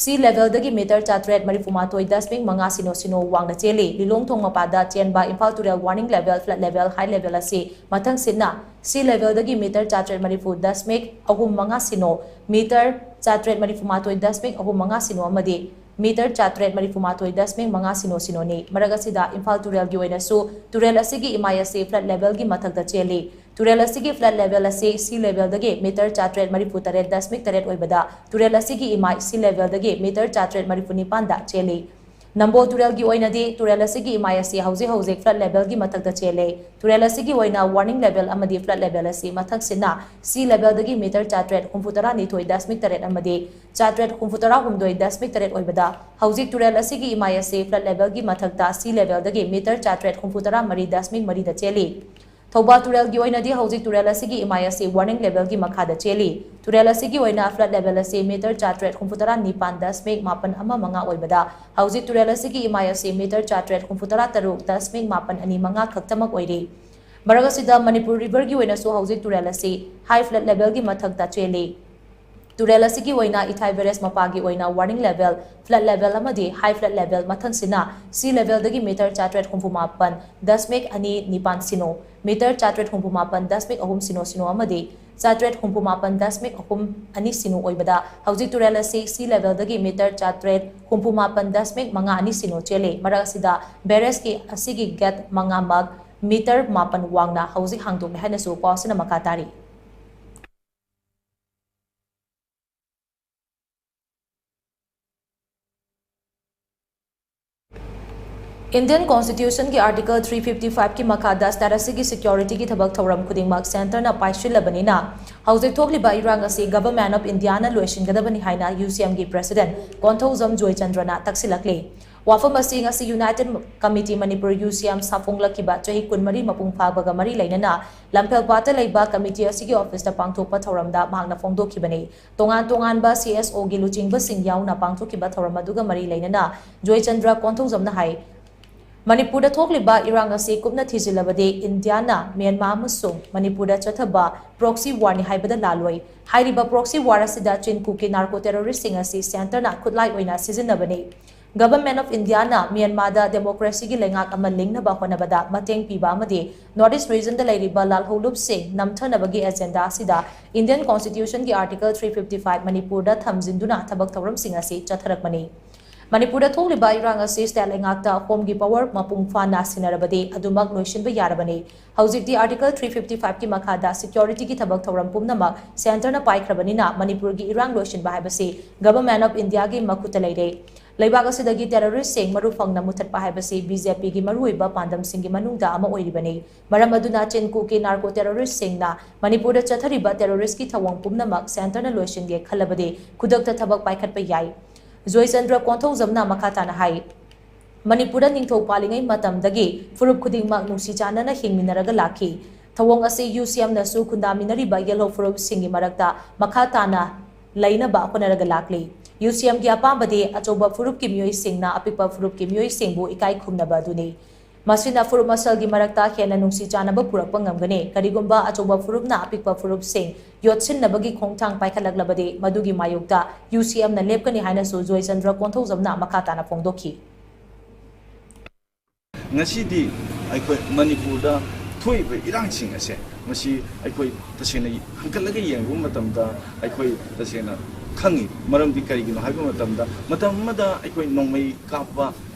sea levelꯗꯒꯤ meter ꯆꯥꯇ꯭ꯔꯦꯠ ꯃꯔꯤꯐꯨ ꯃꯥꯊꯣꯏ ꯗꯁꯃꯤꯛ ꯃꯉꯥ ꯁꯤꯅꯣ ꯁꯤꯅꯣ ꯋꯥꯡꯅ ꯆꯦꯜꯂꯤ꯫ ꯂꯤꯂꯣꯡ ꯊꯣꯡ ꯃꯄꯥꯗ ꯆꯦꯟꯕ ꯏꯝꯐꯥꯜ ꯇꯨꯔꯦꯜ warning level, flood level, high level ꯑꯁꯤ ꯃꯊꯪꯁꯤꯠꯅ sea levelꯗꯒꯤ meter ꯆꯥꯇ꯭ꯔꯦꯠ ꯃꯔꯤꯐꯨ ꯗꯁꯃꯤꯛ ꯑꯍꯨꯝ ꯃꯉꯥ ꯁꯤꯅꯣ, meter ꯆꯥꯇ꯭ꯔꯦꯠ ꯃꯔꯤꯐꯨ ꯃꯥꯊꯣꯏ ꯗꯁꯃꯤꯛ ꯑꯍꯨꯝ ꯃꯉꯥ ꯁꯤꯅꯣ ꯑꯃꯗꯤ meter ꯆꯥꯇ꯭ꯔꯦꯠ ꯃꯔꯤꯐꯨ ꯃꯥꯊꯣꯏ ꯗꯁꯃꯤꯛ ꯃꯉꯥ ꯁꯤꯅꯣ ꯁꯤꯅꯣꯅꯤ꯫ ꯃꯔꯛ ꯑꯁꯤꯗ, ꯏꯝꯐꯥꯜ ꯇꯨꯔꯦꯜꯒꯤ ꯑꯣꯏꯅꯁꯨ ꯇꯨꯔꯦꯜ ꯑꯁꯤꯒꯤ ꯏꯃꯥꯏ ꯑꯁꯤ flood levelꯒꯤ ꯃꯊꯛꯇ ꯆꯦꯜꯂꯤ꯫ ꯇꯨꯔꯦꯜ ꯑꯁꯤꯒꯤ flood level ꯑꯁꯤ sea levelꯗꯒꯤ meter ꯆꯥꯇ꯭ꯔꯦꯠ ꯃꯔꯤꯐꯨ ꯇꯔꯦꯠ ꯗꯁꯃꯤꯛ ꯇꯔꯦꯠ ꯑꯣꯏꯕꯗ, ꯇꯨꯔꯦꯜ ꯑꯁꯤꯒꯤ ꯏꯃꯥꯏ sea levelꯗꯒꯤ meter ꯆꯥꯇ꯭ꯔꯦꯠ ꯃꯔꯤꯐꯨ ꯅꯤꯄꯥꯟꯗ ꯆꯦꯜꯂꯤ꯫ ꯅꯝꯕꯣꯜ ꯇꯨꯔꯦꯜꯒꯤ ꯑꯣꯏꯅꯗꯤ ꯇꯨꯔꯦꯜ ꯑꯁꯤꯒꯤ ꯏꯃꯥꯏ ꯑꯁꯤ ꯍꯧꯖꯤꯛ ꯍꯧꯖꯤꯛ flood levelꯒꯤ ꯃꯊꯛꯇ ꯆꯦꯜꯂꯤ꯫ ꯇꯨꯔꯦꯜ ꯑꯁꯤꯒꯤ ꯑꯣꯏꯅ warning level ꯑꯃꯗꯤ flood level ꯑꯁꯤ ꯃꯊꯛꯁꯤꯅ sea levelꯗꯒꯤ ꯃꯤꯇꯔ ꯆꯥꯇ꯭ꯔꯦꯠ ꯍꯨꯝꯐꯨ ꯇꯔꯥꯅꯤꯊꯣꯏ ꯗꯁꯃꯤꯛ ꯇꯔꯦꯠ ꯑꯃꯗꯤ ꯆꯥꯇ꯭ꯔꯦꯠ ꯍꯨꯝꯐꯨ ꯇꯔꯥꯍꯨꯝꯗꯣꯏ ꯗꯁꯃꯤꯛ ꯇꯔꯦꯠ ꯑꯣꯏꯕꯗ, ꯍꯧꯖꯤꯛ ꯇꯨꯔꯦꯜ ꯑꯁꯤꯒꯤ ꯏꯃꯥꯏ ꯑꯁꯤ flood levelꯒꯤ ꯃꯊꯛꯇ sea levelꯗꯒꯤ ꯃꯤꯇꯔ ꯆꯥꯇ꯭ꯔꯦꯠ ꯍꯨꯝꯐꯨ ꯇꯔꯥ ꯃꯔꯤ ꯗꯁꯃꯤꯛ ꯃꯔꯤꯗ ꯆꯦꯜꯂꯤ꯫ ꯊꯧꯕꯥꯜ ꯇꯨꯔꯦꯜꯒꯤ ꯑꯣꯏꯅꯗꯤ ꯍꯧꯖꯤꯛ ꯇꯨꯔꯦꯜ ꯑꯁꯤꯒꯤ ꯏꯃꯥꯏ ꯑꯁꯤ warning levelꯒꯤ ꯃꯈꯥꯗ ꯆꯦꯜꯂꯤ꯫ ꯇꯨꯔꯦꯜ ꯑꯁꯤꯒꯤ ꯑꯣꯏꯅ flood level ꯑꯁꯤ ꯃꯤꯇꯔ ꯆꯥꯇ꯭ꯔꯦꯠ ꯍꯨꯝꯐꯨ ꯇꯔꯥ ꯅꯤꯄꯥꯟ ꯗꯁꯃꯤꯛ ꯃꯥꯄꯟ ꯑꯃ ꯃꯉꯥ ꯑꯣꯏꯕꯗ, ꯍꯧꯖꯤꯛ ꯇꯨꯔꯦꯜ ꯑꯁꯤꯒꯤ ꯏꯃꯥꯏ ꯑꯁꯤ ꯃꯤꯇꯔ ꯆꯥꯇ꯭ꯔꯦꯠ ꯍꯨꯝꯐꯨ ꯇꯔꯥ ꯇꯔꯨꯛ ꯗꯁꯃꯤꯛ ꯃꯥꯄꯟ ꯑꯅꯤ ꯃꯉꯥ ꯈꯛꯇꯃꯛ ꯑꯣꯏꯔꯤ꯫ ꯃꯔꯛ ꯑꯁꯤꯗ ꯃꯅꯤꯄꯨꯔ riverꯒꯤ ꯑꯣꯏꯅꯁꯨ ꯍꯧꯖꯤꯛ ꯇꯨꯔꯦꯜ ꯑꯁꯤ high flood levelꯒꯤ ꯃꯊꯛꯇ ꯆꯦꯜꯂꯤ꯫ ꯇꯨꯔꯦꯜ ꯑꯁꯤꯒꯤ ꯑꯣꯏꯅ ꯏꯊꯥꯏ barrage ꯃꯄꯥꯒꯤ ꯑꯣꯏꯅ warning level, flood level ꯑꯃꯗꯤ high flood level ꯃꯊꯪꯁꯤꯅ sea levelꯗꯒꯤ ꯃꯤꯇꯔ ꯆꯥꯇ꯭ꯔꯦꯠ ꯍꯨꯝꯐꯨ ꯃꯥꯄꯟ ꯗꯁꯃꯤꯛ ꯑꯅꯤ ꯅꯤꯄꯥꯟ ꯁꯤꯅꯣ, ꯃꯤꯇꯔ ꯆꯥꯇ꯭ꯔꯦꯠ ꯍꯨꯝꯐꯨ ꯃꯥꯄꯟ ꯗꯁꯃꯤꯛ ꯑꯍꯨꯝ ꯁꯤꯅꯣ ꯁꯤꯅꯣ ꯑꯃꯗꯤ ꯆꯥꯇ꯭ꯔꯦꯠ ꯍꯨꯝꯐꯨ ꯃꯥꯄꯟ ꯗꯁꯃꯤꯛ ꯑꯍꯨꯝ ꯑꯅꯤ ꯁꯤꯅꯣ ꯑꯣꯏꯕꯗ, ꯍꯧꯖꯤꯛ ꯇꯨꯔꯦꯜ ꯑꯁꯤ sea levelꯗꯒꯤ ꯃꯤꯇꯔ ꯆꯥꯇ꯭ꯔꯦꯠ ꯍꯨꯝꯐꯨ ꯃꯥꯄꯟ ꯗꯁꯃꯤꯛ ꯃꯉꯥ ꯑꯅꯤ ꯁꯤꯅꯣ ꯆꯦꯜꯂꯤ꯫ ꯃꯔꯛ ꯑꯁꯤꯗ barrageꯀꯤ ꯑꯁꯤꯒꯤ gate ꯃꯉꯥꯃꯛ ꯃꯤꯇꯔ ꯃꯥꯄꯟ ꯋꯥꯡꯅ ꯍꯧꯖꯤꯛ ꯍꯥꯡꯗꯣꯛꯂꯦ ꯍꯥꯏꯅꯁꯨ ꯄꯥꯎ ꯑꯁꯤꯅ ꯃꯈꯥ ꯇꯥꯔꯤ꯫ Indian Constitutionꯒꯤ Article three fifty fiveꯀꯤ ꯃꯈꯥꯗ state ꯑꯁꯤꯒꯤ securityꯒꯤ ꯊꯕꯛ ꯊꯧꯔꯝ ꯈꯨꯗꯤꯡꯃꯛ centreꯅ ꯄꯥꯏꯁꯤꯜꯂꯕꯅꯤꯅ, ꯍꯧꯖꯤꯛ ꯊꯣꯛꯂꯤꯕ ꯏꯔꯥꯡ ꯑꯁꯤ Government of Indiaꯅ ꯂꯣꯏꯁꯤꯟꯒꯗꯕꯅꯤ ꯍꯥꯏꯅ UCMꯒꯤ President ꯀꯣꯟꯊꯧꯖꯝ ꯖꯣꯏꯆꯟꯗ꯭ꯔꯅ ꯇꯛꯁꯤꯜꯂꯛꯂꯤ꯫ ꯋꯥꯐꯝ ꯑꯁꯤ ꯉꯁꯤ United Committee Manipur, UCM, ꯁꯥꯐꯣꯡꯂꯛꯈꯤꯕ ꯆꯍꯤ ꯀꯨꯟꯃꯔꯤ ꯃꯄꯨꯡ ꯐꯥꯕꯒ ꯃꯔꯤ ꯂꯩꯅꯅ ꯂꯝꯐꯦꯜꯄꯥꯠꯇ ꯂꯩꯕ committee ꯑꯁꯤꯒꯤ officeꯇ ꯄꯥꯡꯊꯣꯛꯄ ꯊꯧꯔꯝꯗ ꯃꯍꯥꯛꯅ ꯐꯣꯡꯗꯣꯛꯈꯤꯕꯅꯤ꯫ ꯇꯣꯉꯥꯟ ꯇꯣꯉꯥꯟꯕ CSOꯒꯤ ꯂꯨꯆꯤꯡꯕꯁꯤꯡ ꯌꯥꯎꯅ ꯄꯥꯡꯊꯣꯛꯈꯤꯕ ꯊꯧꯔꯝ ꯑꯗꯨꯒ ꯃꯔꯤ ꯂꯩꯅꯅ ꯖꯣꯏꯆꯟꯗ꯭ꯔ ꯀꯣꯟꯊꯧꯖꯝꯅ ꯍꯥꯏ, ꯃꯅꯤꯄꯨꯔꯗ ꯊꯣꯛꯂꯤꯕ ꯏꯔꯥꯡ ꯑꯁꯤ ꯀꯨꯞꯅ ꯊꯤꯖꯤꯜꯂꯕꯗꯤ ꯏꯟꯗꯤꯌꯥꯅ ꯃ꯭ꯌꯥꯟꯃꯥꯔ ꯑꯃꯁꯨꯡ ꯃꯅꯤꯄꯨꯔꯗ ꯆꯠꯊꯕ proxy warꯅꯤ ꯍꯥꯏꯕꯗ ꯂꯥꯜꯂꯣꯏ꯫ ꯍꯥꯏꯔꯤꯕ proxy war ꯑꯁꯤꯗ ꯆꯤꯟ ꯀꯨꯀꯤ narco terroristꯁꯤꯡ ꯑꯁꯤ centreꯅ ꯈꯨꯠꯂꯥꯏ ꯑꯣꯏꯅ ꯁꯤꯖꯤꯟꯅꯕꯅꯤ꯫ Government of Indiaꯅ ꯃ꯭ꯌꯥꯟꯃꯥꯔꯗ democracyꯒꯤ ꯂꯩꯉꯥꯛ ꯑꯃ ꯂꯤꯡꯅꯕ ꯍꯣꯠꯅꯕꯗ ꯃꯇꯦꯡ ꯄꯤꯕ ꯑꯃꯗꯤ North East regionꯗ ꯂꯩꯔꯤꯕ ꯂꯥꯜꯍꯧꯂꯨꯞꯁꯤꯡ ꯅꯝꯊꯅꯕꯒꯤ agenda ꯑꯁꯤꯗ Indian Constitutionꯒꯤ Article three fifty five ꯃꯅꯤꯄꯨꯔꯗ ꯊꯝꯖꯤꯟꯗꯨꯅ ꯊꯕꯛ ꯊꯧꯔꯝꯁꯤꯡ ꯑꯁꯤ ꯆꯠꯊꯔꯛꯄꯅꯤ꯫ ꯃꯅꯤꯄꯨꯔꯗ ꯊꯣꯛꯂꯤꯕ ꯏꯔꯥꯡ ꯑꯁꯤ state ꯂꯩꯉꯥꯛꯇ homeꯒꯤ power ꯃꯄꯨꯡ ꯐꯥꯅ ꯁꯤꯟꯅꯔꯕꯗꯤ ꯑꯗꯨꯃꯛ ꯂꯣꯏꯁꯤꯟꯕ ꯌꯥꯔꯕꯅꯤ꯫ ꯍꯧꯖꯤꯛꯇꯤ Article three fifty fiveꯀꯤ ꯃꯈꯥꯗ securityꯒꯤ ꯊꯕꯛ ꯊꯧꯔꯝ ꯄꯨꯝꯅꯃꯛ centreꯅ ꯄꯥꯏꯈ꯭ꯔꯕꯅꯤꯅ ꯃꯅꯤꯄꯨꯔꯒꯤ ꯏꯔꯥꯡ ꯂꯣꯏꯁꯤꯟꯕ ꯍꯥꯏꯕꯁꯤ Government of Indiaꯒꯤ ꯃꯈꯨꯠꯇ ꯂꯩꯔꯦ꯫ ꯂꯩꯕꯥꯛ ꯑꯁꯤꯗꯒꯤ terroristꯁꯤꯡ ꯃꯔꯨ ꯐꯪꯅ ꯃꯨꯊꯠꯄ ꯍꯥꯏꯕꯁꯤ BJPꯒꯤ ꯃꯔꯨꯑꯣꯏꯕ ꯄꯥꯟꯗꯝꯁꯤꯡꯒꯤ ꯃꯅꯨꯡꯗ ꯑꯃ ꯑꯣꯏꯔꯤꯕꯅꯤ꯫ ꯃꯔꯝ ꯑꯗꯨꯅ ꯆꯤꯟ ꯀꯣꯛꯀꯤ narco terroristꯁꯤꯡꯅ ꯃꯅꯤꯄꯨꯔꯗ ꯆꯠꯊꯔꯤꯕ terroristꯀꯤ ꯊꯧꯑꯣꯡ ꯄꯨꯝꯅꯃꯛ centreꯅ ꯂꯣꯏꯁꯤꯟꯒꯦ ꯈꯜꯂꯕꯗꯤ ꯈꯨꯗꯛꯇ ꯊꯕꯛ ꯄꯥꯏꯈꯠꯄ ꯌꯥꯏ꯫ ꯖꯣꯏꯆꯟꯗ꯭ꯔ ꯀꯣꯟꯊꯧꯖꯝꯅ ꯃꯈꯥ ꯇꯥꯅ ꯍꯥꯏ, ꯃꯅꯤꯄꯨꯔꯗ ꯅꯤꯡꯊꯧ ꯄꯥꯜꯂꯤꯉꯩ ꯃꯇꯝꯗꯒꯤ ꯐꯨꯔꯨꯞ ꯈꯨꯗꯤꯡꯃꯛ ꯅꯨꯡꯁꯤ ꯆꯥꯟꯅꯅ ꯍꯤꯡꯃꯤꯟꯅꯔꯒ ꯂꯥꯛꯈꯤ꯫ ꯊꯧꯑꯣꯡ ꯑꯁꯤ UCMꯅꯁꯨ ꯈꯨꯟꯗꯥꯃꯤꯟꯅꯔꯤꯕ ꯌꯦꯜꯍꯧ ꯐꯨꯔꯨꯞꯁꯤꯡꯒꯤ ꯃꯔꯛꯇ ꯃꯈꯥ ꯇꯥꯅ ꯂꯩꯅꯕ ꯍꯣꯠꯅꯔꯒ ꯂꯥꯛꯂꯤ꯫ UCMꯒꯤ ꯑꯄꯥꯝꯕꯗꯤ ꯑꯆꯧꯕ ꯐꯨꯔꯨꯞꯀꯤ ꯃꯤꯑꯣꯏꯁꯤꯡꯅ ꯑꯄꯤꯛꯄ ꯐꯨꯔꯨꯞꯀꯤ ꯃꯤꯑꯣꯏꯁꯤꯡꯕꯨ ꯏꯀꯥꯏ ꯈꯨꯝꯅꯕ ꯑꯗꯨꯅꯤ꯫ ꯃꯁꯤꯅ ꯐꯨꯔꯨꯞ ꯃꯁꯦꯜꯒꯤ ꯃꯔꯛꯇ ꯍꯦꯟꯅ ꯅꯨꯡꯁꯤ ꯆꯥꯟꯅꯕ ꯄꯨꯔꯛꯄ ꯉꯝꯒꯅꯤ꯫ ꯀꯔꯤꯒꯨꯝꯕ ꯑꯆꯧꯕ ꯐꯨꯔꯨꯞꯅ ꯑꯄꯤꯛꯄ ꯐꯨꯔꯨꯞꯁꯤꯡ ꯌꯣꯠꯁꯤꯟꯅꯕꯒꯤ ꯈꯣꯡꯊꯥꯡ ꯄꯥꯏꯈꯠꯂꯛꯂꯕꯗꯤ ꯃꯗꯨꯒꯤ ꯃꯥꯌꯣꯛꯇ UCMꯅ ꯂꯦꯞꯀꯅꯤ ꯍꯥꯏꯅꯁꯨ ꯖꯣꯏꯆꯟꯗ꯭ꯔ ꯀꯣꯟꯊꯧꯖꯝꯅ ꯃꯈꯥ ꯇꯥꯅ ꯐꯣꯡꯗꯣꯛꯈꯤ꯫ ꯉꯁꯤꯗꯤ ꯑꯩꯈꯣꯏ ꯃꯅꯤꯄꯨꯔꯗ ꯊꯣꯛꯏꯕ ꯏꯔꯥꯡꯁꯤꯡ ꯑꯁꯦ, ꯃꯁꯤ ꯑꯩꯈꯣꯏ ꯇꯁꯦꯡꯅ ꯍꯟꯀꯠꯂꯒ ꯌꯦꯡꯕ ꯃꯇꯝꯗ ꯑꯩꯈꯣꯏ ꯇꯁꯦꯡꯅ ꯈꯪꯉꯤ꯫ ꯃꯔꯝꯗꯤ ꯀꯔꯤꯒꯤꯅꯣ ꯍꯥꯏꯕ ꯃꯇꯝꯗ, ꯃꯇꯝ ꯑꯃꯗ ꯑꯩꯈꯣꯏ ꯅꯣꯡꯃꯩ ꯀꯥꯞꯄ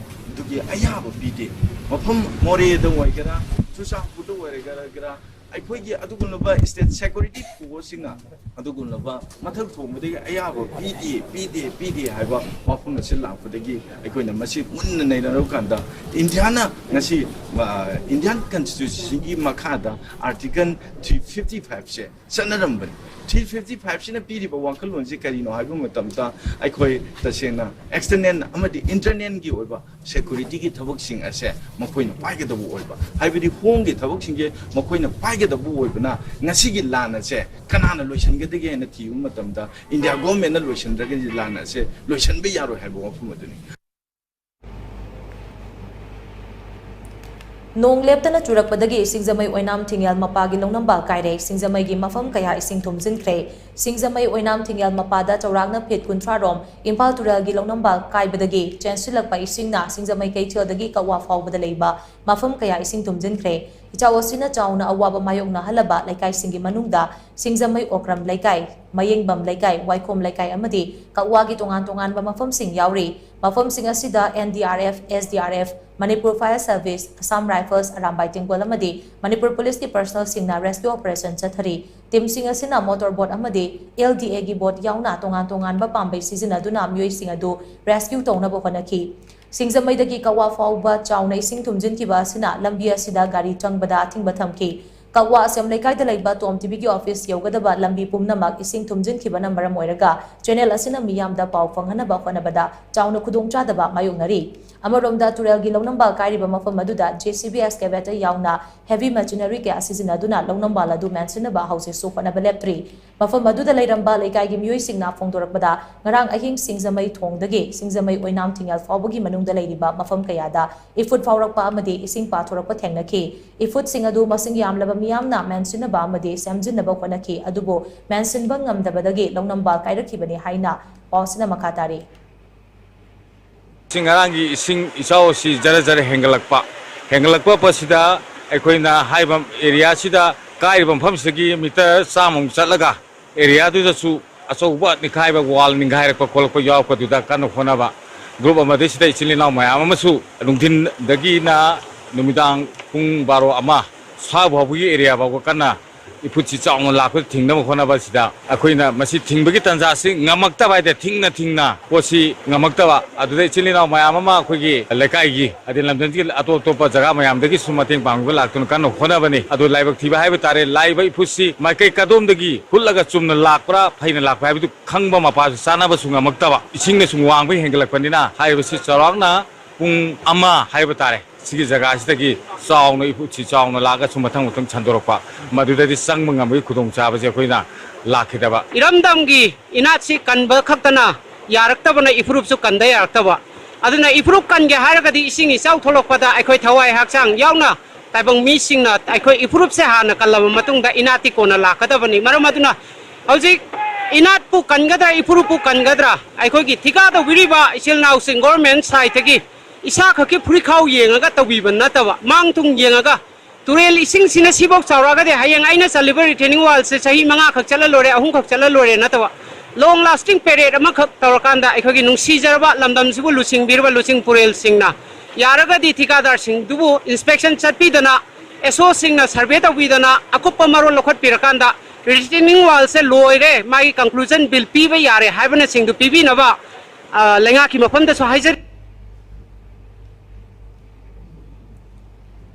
ꯑꯗꯨꯒꯤ ꯑꯌꯥꯕ ꯄꯤꯗꯦ꯫ ꯃꯐꯝ ꯃꯣꯔꯦꯗ ꯑꯣꯏꯒꯦꯔꯥ, ꯆꯨꯔꯆꯥꯟꯄꯨꯔꯗ ꯑꯣꯏꯒꯦꯔꯥ, ꯑꯩꯈꯣꯏꯒꯤ ꯑꯗꯨꯒꯨꯝꯂꯕ state security forceꯁꯤꯡꯅ ꯑꯗꯨꯒꯨꯝꯂꯕ ꯃꯊꯛ ꯊꯣꯡꯕꯗꯒꯤ ꯑꯌꯥꯕ ꯄꯤꯗꯦ, ꯄꯤꯗꯦ, ꯄꯤꯗꯦ ꯍꯥꯏꯕ ꯋꯥꯐꯝ ꯑꯁꯤ ꯂꯥꯛꯄꯗꯒꯤ ꯑꯩꯈꯣꯏꯅ ꯃꯁꯤ ꯃꯨꯟꯅ ꯅꯩꯅꯔꯕ ꯀꯥꯟꯗ, ꯏꯟꯗꯤꯌꯥꯅ ꯉꯁꯤ, ꯑ, Indian Constitutionꯒꯤ ꯃꯈꯥꯗ Article three fifty fiveꯁꯦ ꯆꯠꯅꯔꯝꯕꯅꯤ꯫ Three fifty fiveꯁꯤꯅ ꯄꯤꯔꯤꯕ ꯋꯥꯈꯜꯂꯣꯟꯁꯤ ꯀꯔꯤꯅꯣ ꯍꯥꯏꯕ ꯃꯇꯝꯗ, ꯑꯩꯈꯣꯏ ꯇꯁꯦꯡꯅ external ꯑꯃꯗꯤ internalꯒꯤ ꯑꯣꯏꯕ securityꯒꯤ ꯊꯕꯛꯁꯤꯡ ꯑꯁꯦ ꯃꯈꯣꯏꯅ ꯄꯥꯏꯒꯗꯕ ꯑꯣꯏꯕ, ꯍꯥꯏꯕꯗꯤ homeꯒꯤ ꯊꯕꯛꯁꯤꯡꯁꯦ ꯃꯈꯣꯏꯅ ꯄꯥꯏꯒꯗꯕ ꯑꯣꯏꯕꯅ, ꯉꯁꯤꯒꯤ ꯂꯥꯟ ꯑꯁꯦ ꯀꯅꯥꯅ ꯂꯣꯏꯁꯤꯟꯒꯗꯒꯦ ꯍꯥꯏꯅ ꯊꯤꯕ ꯃꯇꯝꯗ, India governmentꯅ ꯂꯣꯏꯁꯤꯟꯗ꯭ꯔꯒꯗꯤ ꯂꯥꯟ ꯑꯁꯦ ꯂꯣꯏꯁꯤꯟꯕ ꯌꯥꯔꯣꯏ ꯍꯥꯏꯕ ꯋꯥꯐꯝ ꯑꯗꯨꯅꯤ꯫ ꯅꯣꯡ ꯂꯦꯞꯇꯅ ꯆꯨꯔꯛꯄꯗꯒꯤ ꯁꯤꯡꯖꯃꯩ ꯑꯣꯏꯅꯥꯝ ꯊꯤꯡꯌꯥꯜ ꯃꯄꯥꯒꯤ ꯂꯧꯅꯝꯕ ꯀꯥꯏꯔꯦ꯫ ꯁꯤꯡꯖꯃꯩꯒꯤ ꯃꯐꯝ ꯀꯌꯥ ꯏꯁꯤꯡ ꯊꯨꯝꯖꯤꯟꯈ꯭ꯔꯦ꯫ ꯁꯤꯡꯖꯃꯩ ꯑꯣꯏꯅꯥꯝ ꯊꯤꯡꯌꯥꯜ ꯃꯄꯥꯗ ꯆꯥꯎꯔꯥꯛꯅ feet ꯀꯨꯟꯊ꯭ꯔꯥ ꯔꯣꯝ ꯏꯝꯐꯥꯜ ꯇꯨꯔꯦꯜꯒꯤ ꯂꯧꯅꯝꯕ ꯀꯥꯏꯕꯗꯒꯤ ꯆꯦꯟꯁꯤꯜꯂꯛꯄ ꯏꯁꯤꯡꯅ ꯁꯤꯡꯖꯃꯩ ꯀꯩꯊꯦꯜꯗꯒꯤ ꯀꯛꯋꯥ ꯐꯥꯎꯕꯗ ꯂꯩꯕ ꯃꯐꯝ ꯀꯌꯥ ꯏꯁꯤꯡ ꯊꯨꯝꯖꯤꯟꯈ꯭ꯔꯦ꯫ ꯏꯆꯥꯎ ꯑꯁꯤꯅ ꯆꯥꯎꯅ ꯑꯋꯥꯕ ꯃꯥꯌꯣꯛꯅꯍꯜꯂꯕ ꯂꯩꯀꯥꯏꯁꯤꯡꯒꯤ ꯃꯅꯨꯡꯗ ꯁꯤꯡꯖꯃꯩ ꯑꯣꯀ꯭ꯔꯝ ꯂꯩꯀꯥꯏ, ꯃꯌꯦꯡꯕꯝ ꯂꯩꯀꯥꯏ, ꯋꯥꯏꯈꯣꯝ ꯂꯩꯀꯥꯏ ꯑꯃꯗꯤ ꯀꯛꯋꯥꯒꯤ ꯇꯣꯉꯥꯟ ꯇꯣꯉꯥꯟꯕ ꯃꯐꯝꯁꯤꯡ ꯌꯥꯎꯔꯤ꯫ ꯃꯐꯝꯁꯤꯡ ꯑꯁꯤꯗ NDRF, SDRF, Manipur fire service, Assam rifles, Arambai Tenggol ꯑꯃꯗꯤ ꯃꯅꯤꯄꯨꯔ ꯄꯨꯂꯤꯁꯀꯤ ꯄꯔꯁꯅꯦꯜꯁꯤꯡꯅ ꯔꯦꯁꯀ꯭ꯌꯨ ꯑꯣꯄꯔꯦꯁꯟ ꯆꯠꯊꯔꯤ꯫ ꯇꯤꯝꯁꯤꯡ ꯑꯁꯤꯅ ꯃꯣꯇꯣꯔ ꯕꯣꯠ ꯑꯃꯗꯤ ꯑꯦꯜ ꯗꯤ ꯑꯦꯒꯤ ꯕꯣꯠ ꯌꯥꯎꯅ ꯇꯣꯉꯥꯟ ꯇꯣꯉꯥꯟꯕ ꯄꯥꯝꯕꯩ ꯁꯤꯖꯤꯟꯅꯗꯨꯅ ꯃꯤꯑꯣꯏꯁꯤꯡ ꯑꯗꯨ ꯔꯦꯁꯀ꯭ꯌꯨ ꯇꯧꯅꯕ ꯍꯣꯠꯅꯈꯤ꯫ ꯁꯤꯡꯖꯃꯩꯗꯒꯤ ꯀꯛꯋꯥ ꯐꯥꯎꯕ ꯆꯥꯎꯅ ꯏꯁꯤꯡ ꯊꯨꯝꯖꯤꯟꯈꯤꯕ ꯑꯁꯤꯅ ꯂꯝꯕꯤ ꯑꯁꯤꯗ ꯒꯥꯔꯤ ꯆꯪꯕꯗ ꯑꯊꯤꯡꯕ ꯊꯝꯈꯤ꯫ ꯀꯛꯋꯥ ꯑꯁꯦꯝ ꯂꯩꯀꯥꯏꯗ ꯂꯩꯕ ꯇꯣꯝ ꯇꯤꯚꯤꯒꯤ ꯑꯣꯐꯤꯁ ꯌꯧꯒꯗꯕ ꯂꯝꯕꯤ ꯄꯨꯝꯅꯃꯛ ꯏꯁꯤꯡ ꯊꯨꯝꯖꯤꯟꯈꯤꯕꯅ ꯃꯔꯝ ꯑꯣꯏꯔꯒ ꯆꯦꯅꯦꯜ ꯑꯁꯤꯅ ꯃꯤꯌꯥꯝꯗ ꯄꯥꯎ ꯐꯪꯍꯟꯅꯕ ꯍꯣꯠꯅꯕꯗ ꯆꯥꯎꯅ ꯈꯨꯗꯣꯡꯆꯥꯗꯕ ꯃꯥꯌꯣꯛꯅꯔꯤ꯫ ꯑꯃꯔꯣꯝꯗ ꯇꯨꯔꯦꯜꯒꯤ ꯂꯧꯅꯝꯕ ꯀꯥꯏꯔꯤꯕ ꯃꯐꯝ ꯑꯗꯨꯗ ꯖꯦ ꯁꯤ ꯕꯤ ꯑꯦꯛꯁꯀꯦꯚꯦꯇꯔ ꯌꯥꯎꯅ ꯍꯦꯚꯤ ꯃꯦꯆꯤꯅꯔꯤ ꯀꯌꯥ ꯁꯤꯖꯤꯟꯅꯗꯨꯅ ꯂꯧꯅꯝꯕꯥꯜ ꯑꯗꯨ ꯃꯦꯟꯁꯤꯟꯅꯕ ꯍꯧꯖꯤꯛꯁꯨ ꯍꯣꯠꯅꯕ ꯂꯦꯞꯇ꯭ꯔꯤ꯫ ꯃꯐꯝ ꯑꯗꯨꯗ ꯂꯩꯔꯝꯕ ꯂꯩꯀꯥꯏꯒꯤ ꯃꯤꯑꯣꯏꯁꯤꯡꯅ ꯐꯣꯡꯗꯣꯔꯛꯄꯗ, ꯉꯔꯥꯡ ꯑꯍꯤꯡ ꯁꯤꯡꯖꯃꯩ ꯊꯣꯡꯗꯒꯤ ꯁꯤꯡꯖꯃꯩ ꯑꯣꯏꯅꯥꯝ ꯊꯤꯡꯉꯦꯜ ꯐꯥꯎꯕꯒꯤ ꯃꯅꯨꯡꯗ ꯂꯩꯔꯤꯕ ꯃꯐꯝ ꯀꯌꯥꯗ ꯏꯐꯨꯠ ꯐꯥꯎꯔꯛꯄ ꯑꯃꯗꯤ ꯏꯁꯤꯡ ꯄꯥꯊꯣꯔꯛꯄ ꯊꯦꯡꯅꯈꯤ꯫ ꯏꯐꯨꯠꯁꯤꯡ ꯑꯗꯨ ꯃꯁꯤꯡ ꯌꯥꯝꯂꯕ ꯃꯤꯌꯥꯝꯅ ꯃꯦꯟꯁꯤꯟꯅꯕ ꯑꯃꯗꯤ ꯁꯦꯝꯖꯤꯟꯅꯕ ꯍꯣꯠꯅꯈꯤ, ꯑꯗꯨꯕꯨ ꯃꯦꯟꯁꯤꯟꯕ ꯉꯝꯗꯕꯗꯒꯤ ꯂꯧꯅꯝꯕꯥꯜ ꯀꯥꯏꯔꯛꯈꯤꯕꯅꯤ ꯍꯥꯏꯅ ꯄꯥꯎ ꯑꯁꯤꯅ ꯃꯈꯥ ꯇꯥꯔꯤ꯫ ꯉꯁꯤ ꯉꯔꯥꯡꯒꯤ ꯏꯁꯤꯡ ꯏꯆꯥꯎ ꯑꯁꯤ ꯖꯔ ꯖꯔ ꯍꯦꯟꯒꯠꯂꯛꯄ, ꯍꯦꯟꯒꯠꯂꯛꯄ ꯑꯁꯤꯗ ꯑꯩꯈꯣꯏꯅ ꯍꯥꯏꯔꯤꯕ ꯑꯦꯔꯤꯌꯥꯁꯤꯗ ꯀꯥꯏꯔꯤꯕ ꯃꯐꯝꯁꯤꯗꯒꯤ ꯃꯤꯇꯔ ꯆꯥꯝꯃꯃꯨꯛ ꯆꯠꯂꯒ ꯑꯦꯔꯤꯌꯥꯗꯨꯗꯁꯨ ꯑꯆꯧꯕ ꯅꯤꯡꯈꯥꯏꯕ, ꯋꯥꯜ ꯅꯤꯡꯈꯥꯏꯔꯛꯄ ꯈꯣꯠꯂꯛꯄ ꯌꯥꯎꯔꯛꯄꯗꯨꯗ ꯀꯟꯅ ꯍꯣꯠꯅꯕ꯫ ꯒ꯭ꯔꯨꯞ ꯑꯃꯗꯒꯤ ꯁꯤꯗ ꯏꯆꯤꯜ ꯏꯅꯥꯎ ꯃꯌꯥꯝ ꯑꯃꯁꯨ ꯅꯨꯡꯊꯤꯟꯗꯒꯤꯅ ꯅꯨꯃꯤꯗꯥꯡ ꯄꯨꯡ ꯕꯥꯔꯣ ꯑꯃ ꯁ꯭ꯋꯥꯏ ꯐꯥꯎꯕꯒꯤ ꯑꯦꯔꯤꯌꯥ ꯐꯥꯎꯕ ꯀꯟꯅ ꯏꯐꯨꯠꯁꯤ ꯆꯥꯎꯅ ꯂꯥꯛꯄꯗ ꯊꯤꯡꯅꯕ ꯍꯣꯠꯅꯕ ꯑꯁꯤꯗ ꯑꯩꯈꯣꯏꯅ ꯃꯁꯤ ꯊꯤꯡꯕꯒꯤ ꯇꯥꯟꯖꯥꯁꯤ ꯉꯝꯃꯛꯇꯕ ꯍꯥꯏ ꯇꯥꯔꯦ, ꯊꯤꯡꯅ ꯊꯤꯡꯅ ꯄꯣꯠꯁꯤ ꯉꯝꯃꯛꯇꯕ꯫ ꯑꯗꯨꯗ ꯏꯆꯤꯜ ꯏꯅꯥꯎ ꯃꯌꯥꯝ ꯑꯃ ꯑꯩꯈꯣꯏꯒꯤ ꯂꯩꯀꯥꯏꯒꯤ ꯑꯗꯩ ꯂꯝꯗꯝꯁꯤꯒꯤ ꯑꯇꯣꯞ ꯑꯇꯣꯞꯄ ꯖꯒꯥ ꯃꯌꯥꯝꯗꯒꯤꯁꯨ ꯃꯇꯦꯡ ꯄꯥꯡꯕ ꯂꯥꯛꯇꯨꯅ ꯀꯟꯅ ꯍꯣꯠꯅꯕꯅꯤ꯫ ꯑꯗꯨ ꯂꯥꯏꯕꯛ ꯊꯤꯕ ꯍꯥꯏꯕ ꯇꯥꯔꯦ, ꯂꯥꯛꯏꯕ ꯏꯐꯨꯠꯁꯤ ꯃꯥꯏꯀꯩ ꯀꯗꯣꯝꯗꯒꯤ ꯍꯨꯠꯂꯒ ꯆꯨꯝꯅ ꯂꯥꯛꯄ꯭ꯔꯥ, ꯐꯩꯅ ꯂꯥꯛꯄ꯭ꯔꯥ ꯍꯥꯏꯕꯗꯨ ꯈꯪꯕ ꯃꯄꯥꯁꯨ ꯆꯥꯅꯕꯁꯨ ꯉꯝꯃꯛꯇꯕ, ꯏꯁꯤꯡꯅ ꯁꯨꯝ ꯋꯥꯡꯕ ꯍꯦꯟꯒꯠꯂꯛꯄꯅꯤꯅ ꯍꯥꯏꯔꯤꯕꯁꯤ ꯆꯥꯎꯔꯥꯛꯅ ꯄꯨꯡ ꯑꯃ ꯍꯥꯏꯕ ꯇꯥꯔꯦ꯫ ꯁꯤꯒꯤ ꯖꯒꯥꯁꯤꯗꯒꯤ ꯆꯥꯎꯅ ꯏꯐꯨꯠꯁꯤ ꯆꯥꯎꯅ ꯂꯥꯛꯑꯒ ꯁꯨꯝ ꯃꯊꯪ ꯃꯊꯪ ꯁꯟꯗꯣꯔꯛꯄ, ꯃꯗꯨꯗꯗꯤ ꯆꯪꯕ ꯉꯝꯕꯒꯤ ꯈꯨꯗꯣꯡꯆꯥꯕꯁꯦ ꯑꯩꯈꯣꯏꯅ ꯂꯥꯛꯈꯤꯗꯕ꯫ ꯏꯔꯝꯗꯝꯒꯤ ꯏꯅꯥꯠꯁꯤ ꯀꯟꯕ ꯈꯛꯇꯅ ꯌꯥꯔꯛꯇꯕꯅ ꯏꯐꯨꯔꯨꯞꯁꯨ ꯀꯟꯗ ꯌꯥꯔꯛꯇꯕ꯫ ꯑꯗꯨꯅ ꯏꯐꯨꯔꯨꯞ ꯀꯟꯒꯦ ꯍꯥꯏꯔꯒꯗꯤ ꯏꯁꯤꯡ ꯏꯆꯥꯎ ꯊꯣꯛꯂꯛꯄꯗ ꯑꯩꯈꯣꯏ ꯊꯋꯥꯏ ꯍꯛꯆꯥꯡ ꯌꯥꯎꯅ ꯇꯥꯏꯕꯪ ꯃꯤꯁꯤꯡꯅ ꯑꯩꯈꯣꯏ ꯏꯐꯨꯔꯨꯞꯁꯦ ꯍꯥꯟꯅ ꯀꯜꯂꯕ ꯃꯇꯨꯡꯗ ꯏꯅꯥꯠꯇꯤ ꯀꯣꯟꯅ ꯂꯥꯛꯀꯗꯕꯅꯤ꯫ ꯃꯔꯝ ꯑꯗꯨꯅ ꯍꯧꯖꯤꯛ ꯏꯅꯥꯠꯄꯨ ꯀꯟꯒꯗ꯭ꯔꯥ, ꯏꯐꯨꯔꯨꯞꯄꯨ ꯀꯟꯒꯗ꯭ꯔꯥ, ꯑꯩꯈꯣꯏꯒꯤ ꯊꯤꯀꯥ ꯇꯧꯕꯤꯔꯤꯕ ꯏꯆꯤꯜ ꯏꯅꯥꯎꯁꯤꯡ ꯒꯣꯔꯃꯦꯟ ꯁꯥꯏꯠꯇꯒꯤ ꯏꯁꯥ ꯈꯛꯀꯤ ꯐꯨꯔꯤꯠꯈꯥꯎ ꯌꯦꯡꯉꯒ ꯇꯧꯕꯤꯕ ꯅꯠꯇꯕ, ꯃꯥꯡ ꯊꯨꯡ ꯌꯦꯡꯉꯒ, ꯇꯨꯔꯦꯜ ꯏꯁꯤꯡꯁꯤꯅ ꯁꯤꯐꯧ ꯆꯥꯎꯔꯛꯑꯒꯗꯤ ꯍꯌꯦꯡ ꯑꯩꯅ ꯆꯠꯂꯤꯕ ꯔꯤꯇꯦꯅꯤꯡ ꯋꯥꯜꯁꯦ ꯆꯍꯤ ꯃꯉꯥꯈꯛ ꯆꯠꯂ ꯂꯣꯏꯔꯦ, ꯑꯍꯨꯝꯈꯛ ꯆꯠꯂ ꯂꯣꯏꯔꯦ ꯅꯠꯇꯕ, ꯂꯣꯡ ꯂꯥꯁꯇꯤꯡ ꯄꯦꯔꯦꯠ ꯑꯃꯈꯛ ꯇꯧꯔꯀꯥꯟꯗ ꯑꯩꯈꯣꯏꯒꯤ ꯅꯨꯡꯁꯤꯖꯔꯕ ꯂꯝꯗꯝꯁꯤꯕꯨ ꯂꯨꯆꯤꯡꯕꯤꯔꯤꯕ ꯂꯨꯆꯤꯡ ꯄꯨꯔꯦꯜꯁꯤꯡꯅ ꯌꯥꯔꯒꯗꯤ ꯊꯤꯀꯥꯗꯥꯔꯁꯤꯡꯗꯨꯕꯨ inspection ꯆꯠꯄꯤꯗꯅ, ꯑꯦꯁ ꯑꯣꯁꯤꯡꯅ survey ꯇꯧꯕꯤꯗꯅ ꯑꯀꯨꯞꯄ ꯃꯔꯣꯜ ꯂꯧꯈꯠꯄꯤꯔꯀꯥꯟꯗ retaining wallꯁꯦ ꯂꯣꯏꯔꯦ, ꯃꯥꯒꯤ conclusion bill ꯄꯤꯕ ꯌꯥꯔꯦ ꯍꯥꯏꯕꯅꯆꯤꯡꯗꯨ ꯄꯤꯕꯤꯅꯕ, ꯑ, ꯂꯩꯉꯥꯛꯀꯤ ꯃꯐꯝꯗꯁꯨ ꯍꯥꯏꯖꯔꯤ꯫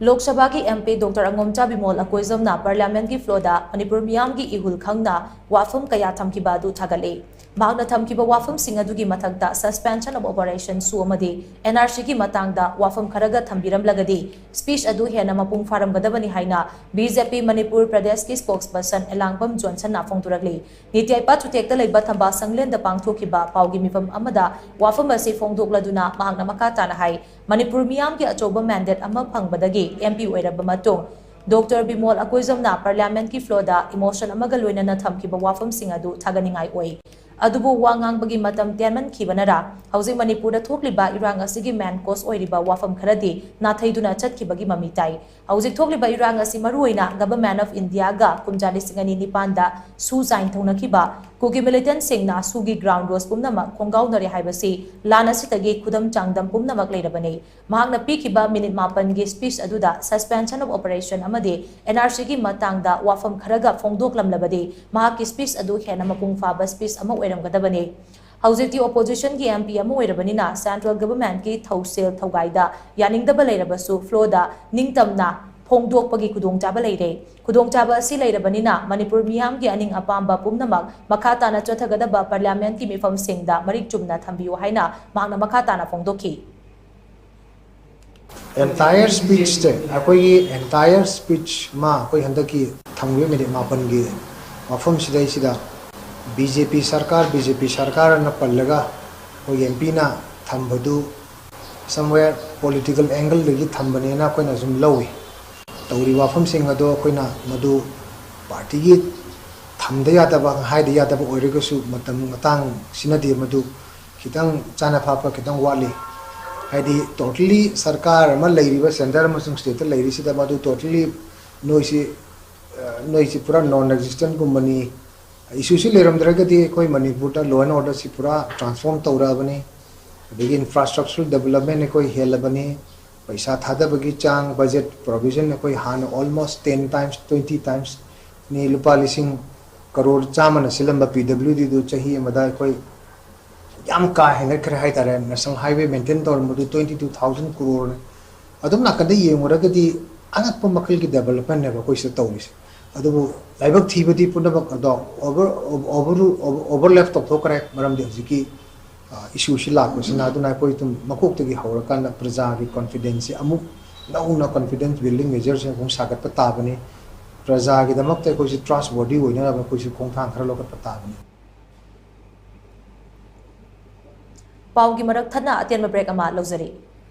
ꯂꯣꯛ ꯁꯚꯥꯒꯤ ꯑꯦꯝ ꯄꯤ ꯗꯣꯛꯇꯔ ꯑꯉꯣꯝꯆꯥ ꯕꯤꯃꯣꯜ ꯑꯀꯣꯏꯖꯝꯅ ꯄꯥꯔꯂꯤꯌꯥꯃꯦꯟꯠꯀꯤ ꯐ꯭ꯂꯣꯔꯗ ꯃꯅꯤꯄꯨꯔ ꯃꯤꯌꯥꯝꯒꯤ ꯏꯍꯨꯜ ꯈꯪꯅ ꯋꯥꯐꯝ ꯀꯌꯥ ꯊꯝꯈꯤꯕ ꯑꯗꯨ ꯊꯥꯒꯠꯂꯤ꯫ ꯃꯍꯥꯛꯅ ꯊꯝꯈꯤꯕ ꯋꯥꯐꯝꯁꯤꯡ ꯑꯗꯨꯒꯤ ꯃꯊꯛꯇ suspension of operation ꯁꯨ ꯑꯃꯗꯤ ꯑꯦꯟ ꯑꯥꯔ ꯁꯤꯒꯤ ꯃꯇꯥꯡꯗ ꯋꯥꯐꯝ ꯈꯔꯒ ꯊꯝꯕꯤꯔꯝꯂꯒꯗꯤ speech ꯑꯗꯨ ꯍꯦꯟꯅ ꯃꯄꯨꯡ ꯐꯥꯔꯝꯒꯗꯕꯅꯤ ꯍꯥꯏꯅ ꯕꯤ ꯖꯦ ꯄꯤ ꯃꯅꯤꯄꯨꯔ ꯄ꯭ꯔꯗꯦꯁꯀꯤ spokesperson ꯑꯦꯂꯥꯡꯕꯝ ꯖꯣꯟꯁꯟꯅ ꯐꯣꯡꯗꯣꯔꯛꯂꯤ꯫ ꯅꯤꯇꯤ ꯑꯥꯌꯣꯒ ꯆꯨꯊꯦꯛꯇ ꯂꯩꯕ ꯊꯝꯕꯥꯜ ꯁꯪꯂꯦꯟꯗ ꯄꯥꯡꯊꯣꯛꯈꯤꯕ ꯄꯥꯎꯒꯤ ꯃꯤꯐꯝ ꯑꯃꯗ ꯋꯥꯐꯝ ꯑꯁꯤ ꯐꯣꯡꯗꯣꯛꯂꯗꯨꯅ ꯃꯍꯥꯛꯅ ꯃꯈꯥ ꯇꯥꯅ ꯍꯥꯏ, ꯃꯅꯤꯄꯨꯔ ꯃꯤꯌꯥꯝꯒꯤ ꯑꯆꯧꯕ mandate ꯑꯃ ꯐꯪꯕꯗꯒꯤ ꯑꯦꯝ ꯄꯤ ꯑꯣꯏꯔꯕ ꯃꯇꯨꯡ ꯗꯣꯛꯇꯔ ꯕꯤꯃꯣꯜ ꯑꯀꯣꯏꯖꯝꯅ ꯄꯥꯔꯂꯤꯌꯥꯃꯦꯟꯠꯀꯤ ꯐ꯭ꯂꯣꯔꯗ emotion ꯑꯃꯒ ꯂꯣꯏꯅꯅ ꯊꯝꯈꯤꯕ ꯋꯥꯐꯝꯁꯤꯡ ꯑꯗꯨ ꯊꯥꯒꯠꯅꯤꯡꯉꯥꯏ ꯑꯣꯏ꯫ ꯑꯗꯨꯕꯨ ꯋꯥ ꯉꯥꯡꯕꯒꯤ ꯃꯇꯝ ꯇꯦꯟꯃꯟꯈꯤꯕꯅꯔ ꯍꯧꯖꯤꯛ ꯃꯅꯤꯄꯨꯔꯗ ꯊꯣꯛꯂꯤꯕ ꯏꯔꯥꯡ ꯑꯁꯤꯒꯤ main cause ꯑꯣꯏꯔꯤꯕ ꯋꯥꯐꯝ ꯈꯔꯗꯤ ꯅꯥꯊꯩꯗꯨꯅ ꯆꯠꯈꯤꯕꯒꯤ ꯃꯃꯤ ꯇꯥꯏ꯫ ꯍꯧꯖꯤꯛ ꯊꯣꯛꯂꯤꯕ ꯏꯔꯥꯡ ꯑꯁꯤ ꯃꯔꯨꯑꯣꯏꯅ Government of Indiaꯒ ꯀꯨꯝꯖꯥ ꯂꯤꯁꯤꯡ ꯑꯅꯤ ꯅꯤꯄꯥꯟꯗ ꯁꯨ sign ꯇꯧꯅꯈꯤꯕ ꯀꯨꯀꯤ militantꯁꯤꯡꯅ ꯁꯨꯒꯤ ground rules ꯄꯨꯝꯅꯃꯛ ꯈꯣꯡꯒꯥꯎꯅꯔꯦ ꯍꯥꯏꯕꯁꯤ ꯂꯥꯟ ꯑꯁꯤꯗꯒꯤ ꯈꯨꯗꯝ ꯆꯥꯡꯗꯝ ꯄꯨꯝꯅꯃꯛ ꯂꯩꯔꯕꯅꯤ꯫ ꯃꯍꯥꯛꯅ ꯄꯤꯈꯤꯕ ꯃꯤꯅꯤꯠ ꯃꯥꯄꯟꯒꯤ speech ꯑꯗꯨꯗ suspension of operation ꯑꯃꯗꯤ ꯑꯦꯟ ꯑꯥꯔ ꯁꯤꯒꯤ ꯃꯇꯥꯡꯗ ꯋꯥꯐꯝ ꯈꯔꯒ ꯐꯣꯡꯗꯣꯛꯂꯝꯂꯕꯗꯤ ꯃꯍꯥꯛꯀꯤ speech ꯑꯗꯨ ꯍꯦꯟꯅ ꯃꯄꯨꯡ ꯐꯥꯕ speech ꯑꯃ ꯑꯣꯏꯔꯝꯒꯗꯕꯅꯤ꯫ ꯍꯧꯖꯤꯛꯇꯤ oppositionꯒꯤ ꯑꯦꯝ ꯄꯤ ꯑꯃ ꯑꯣꯏꯔꯕꯅꯤꯅ central governmentꯀꯤ ꯊꯧꯁꯤꯜ ꯊꯧꯒꯥꯏꯗ ꯌꯥꯅꯤꯡꯗꯕ ꯂꯩꯔꯕꯁꯨ floorꯗ ꯅꯤꯡꯇꯝꯅ ꯐꯣꯡꯗꯣꯛꯄꯒꯤ ꯈꯨꯗꯣꯡꯆꯥꯕ ꯂꯩꯔꯦ꯫ ꯈꯨꯗꯣꯡꯆꯥꯕ ꯑꯁꯤ ꯂꯩꯔꯕꯅꯤꯅ ꯃꯅꯤꯄꯨꯔ ꯃꯤꯌꯥꯝꯒꯤ ꯑꯅꯤꯡ ꯑꯄꯥꯝꯕ ꯄꯨꯝꯅꯃꯛ ꯃꯈꯥ ꯇꯥꯅ ꯆꯠꯊꯒꯗꯕ ꯄꯥꯔꯂꯤꯌꯥꯃꯦꯟꯠꯀꯤ ꯃꯤꯐꯝꯁꯤꯡꯗ ꯃꯔꯤꯛ ꯆꯨꯝꯅ ꯊꯝꯕꯤꯌꯨ ꯍꯥꯏꯅ ꯃꯍꯥꯛꯅ ꯃꯈꯥ ꯇꯥꯅ ꯐꯣꯡꯗꯣꯛꯈꯤ꯫ Entire speechꯁꯦ ꯑꯩꯈꯣꯏꯒꯤ entire speech ꯑꯃ ꯑꯩꯈꯣꯏ ꯍꯟꯗꯛꯀꯤ ꯊꯝꯈꯤꯕ ꯃꯤꯅꯤꯠ ꯃꯥꯄꯟꯒꯤ ꯋꯥꯐꯝꯁꯤꯗꯩꯁꯤꯗ ꯕꯤ ꯖꯦ ꯄꯤ ꯁꯔꯀꯥꯔ, ꯕꯤ ꯖꯦ ꯄꯤ ꯁꯔꯀꯥꯔꯅ ꯄꯜꯂꯒ ꯑꯩꯈꯣꯏꯒꯤ ꯑꯦꯝ ꯄꯤꯅ ꯊꯝꯕꯗꯨ somewhere political angleꯗꯒꯤ ꯊꯝꯕꯅꯦꯅ ꯑꯩꯈꯣꯏꯅ ꯁꯨꯝ ꯂꯧꯏ꯫ ꯇꯧꯔꯤꯕ ꯋꯥꯐꯝꯁꯤꯡ ꯑꯗꯣ ꯑꯩꯈꯣꯏꯅ ꯃꯗꯨ ꯄꯥꯔꯇꯤꯒꯤ ꯊꯝꯗ ꯌꯥꯗꯕ, ꯍꯥꯏꯗ ꯌꯥꯗꯕ ꯑꯣꯏꯔꯒꯁꯨ ꯃꯇꯝ ꯃꯇꯥꯡ ꯁꯤꯅꯗꯦ, ꯃꯗꯨ ꯈꯤꯇꯪ ꯆꯥꯅ ꯐꯥꯞꯄ ꯈꯤꯇꯪ ꯋꯥꯠꯂꯤ꯫ ꯍꯥꯏꯗꯤ totally ꯁꯔꯀꯥꯔ ꯑꯃ ꯂꯩꯔꯤꯕ, centre ꯑꯃꯁꯨꯡ stateꯇ ꯂꯩꯔꯤꯁꯤꯗ ꯃꯗꯨ totally ꯅꯣꯏꯁꯤ, ꯑ, ꯅꯣꯏꯁꯤ ꯄꯨꯔꯥ non existentꯒꯨꯝꯕꯅꯤ꯫ Issueꯁꯤ ꯂꯩꯔꯝꯗ꯭ꯔꯒꯗꯤ ꯑꯩꯈꯣꯏ ꯃꯅꯤꯄꯨꯔꯗ law and orderꯁꯤ ꯄꯨꯔꯥ transform ꯇꯧꯔꯛꯑꯕꯅꯤ꯫ ꯑꯗꯒꯤ infrastructural development ꯑꯩꯈꯣꯏ ꯍꯦꯜꯂꯕꯅꯤ꯫ ꯄꯩꯁꯥ ꯊꯥꯗꯕꯒꯤ ꯆꯥꯡ, budget provision ꯑꯩꯈꯣꯏ ꯍꯥꯟꯅ almost ten times, twenty times ꯅꯤ꯫ ꯂꯨꯄꯥ ꯂꯤꯁꯤꯡ ꯀꯔꯣꯔ ꯆꯥꯝꯃꯅ ꯁꯤꯜꯂꯝꯕ P W D ꯗꯨ ꯆꯍꯤ ꯑꯃꯗ ꯑꯩꯈꯣꯏ ꯌꯥꯝ ꯀꯥ ꯍꯦꯟꯒꯠꯈ꯭ꯔꯦ ꯍꯥꯏꯇꯥꯔꯦ꯫ National Highway maintain ꯇꯧꯔꯝꯕꯗꯨ twenty two thousand ꯀꯔꯣꯔꯅꯤ꯫ ꯑꯗꯨꯝ ꯅꯥꯀꯟꯗ ꯌꯦꯡꯉꯨꯔꯒꯗꯤ ꯑꯉꯛꯄ ꯃꯈꯜꯒꯤ developmentꯅꯦꯕ ꯑꯩꯈꯣꯏ ꯁꯤꯗ ꯇꯧꯔꯤꯁꯦ꯫ ꯑꯗꯨꯕꯨ ꯂꯥꯏꯕꯛ ꯊꯤꯕꯗꯤ ꯄꯨꯝꯅꯃꯛ ꯑꯗꯣ over, over, overlap ꯇꯧꯊꯣꯛꯈ꯭ꯔꯦ꯫ ꯃꯔꯝꯗꯤ ꯍꯧꯖꯤꯛꯀꯤ, ꯑ, issueꯁꯤ ꯂꯥꯛꯄꯁꯤꯅ꯫ ꯑꯗꯨꯅ ꯑꯩꯈꯣꯏ ꯑꯗꯨꯝ ꯃꯀꯣꯛꯇꯒꯤ ꯍꯧꯔꯀꯥꯟꯗ ꯄ꯭ꯔꯖꯥꯒꯤ confidenceꯁꯤ ꯑꯃꯨꯛ ꯅꯧꯅ confidence building measureꯁꯤ ꯑꯃꯨꯛ ꯁꯥꯒꯠꯄ ꯇꯥꯕꯅꯤ꯫ ꯄ꯭ꯔꯖꯥꯒꯤꯗꯃꯛꯇ ꯑꯩꯈꯣꯏꯁꯤ trustworthy ꯑꯣꯏꯅꯅꯕ ꯑꯩꯈꯣꯏꯁꯨ ꯈꯣꯡꯊꯥꯡ ꯈꯔ ꯂꯧꯈꯠꯄ ꯇꯥꯕꯅꯤ꯫ ꯄꯥꯎꯒꯤ ꯃꯔꯛ ꯊꯠꯅ ꯑꯇꯦꯟꯕ break ꯑꯃ ꯂꯧꯖꯔꯤ꯫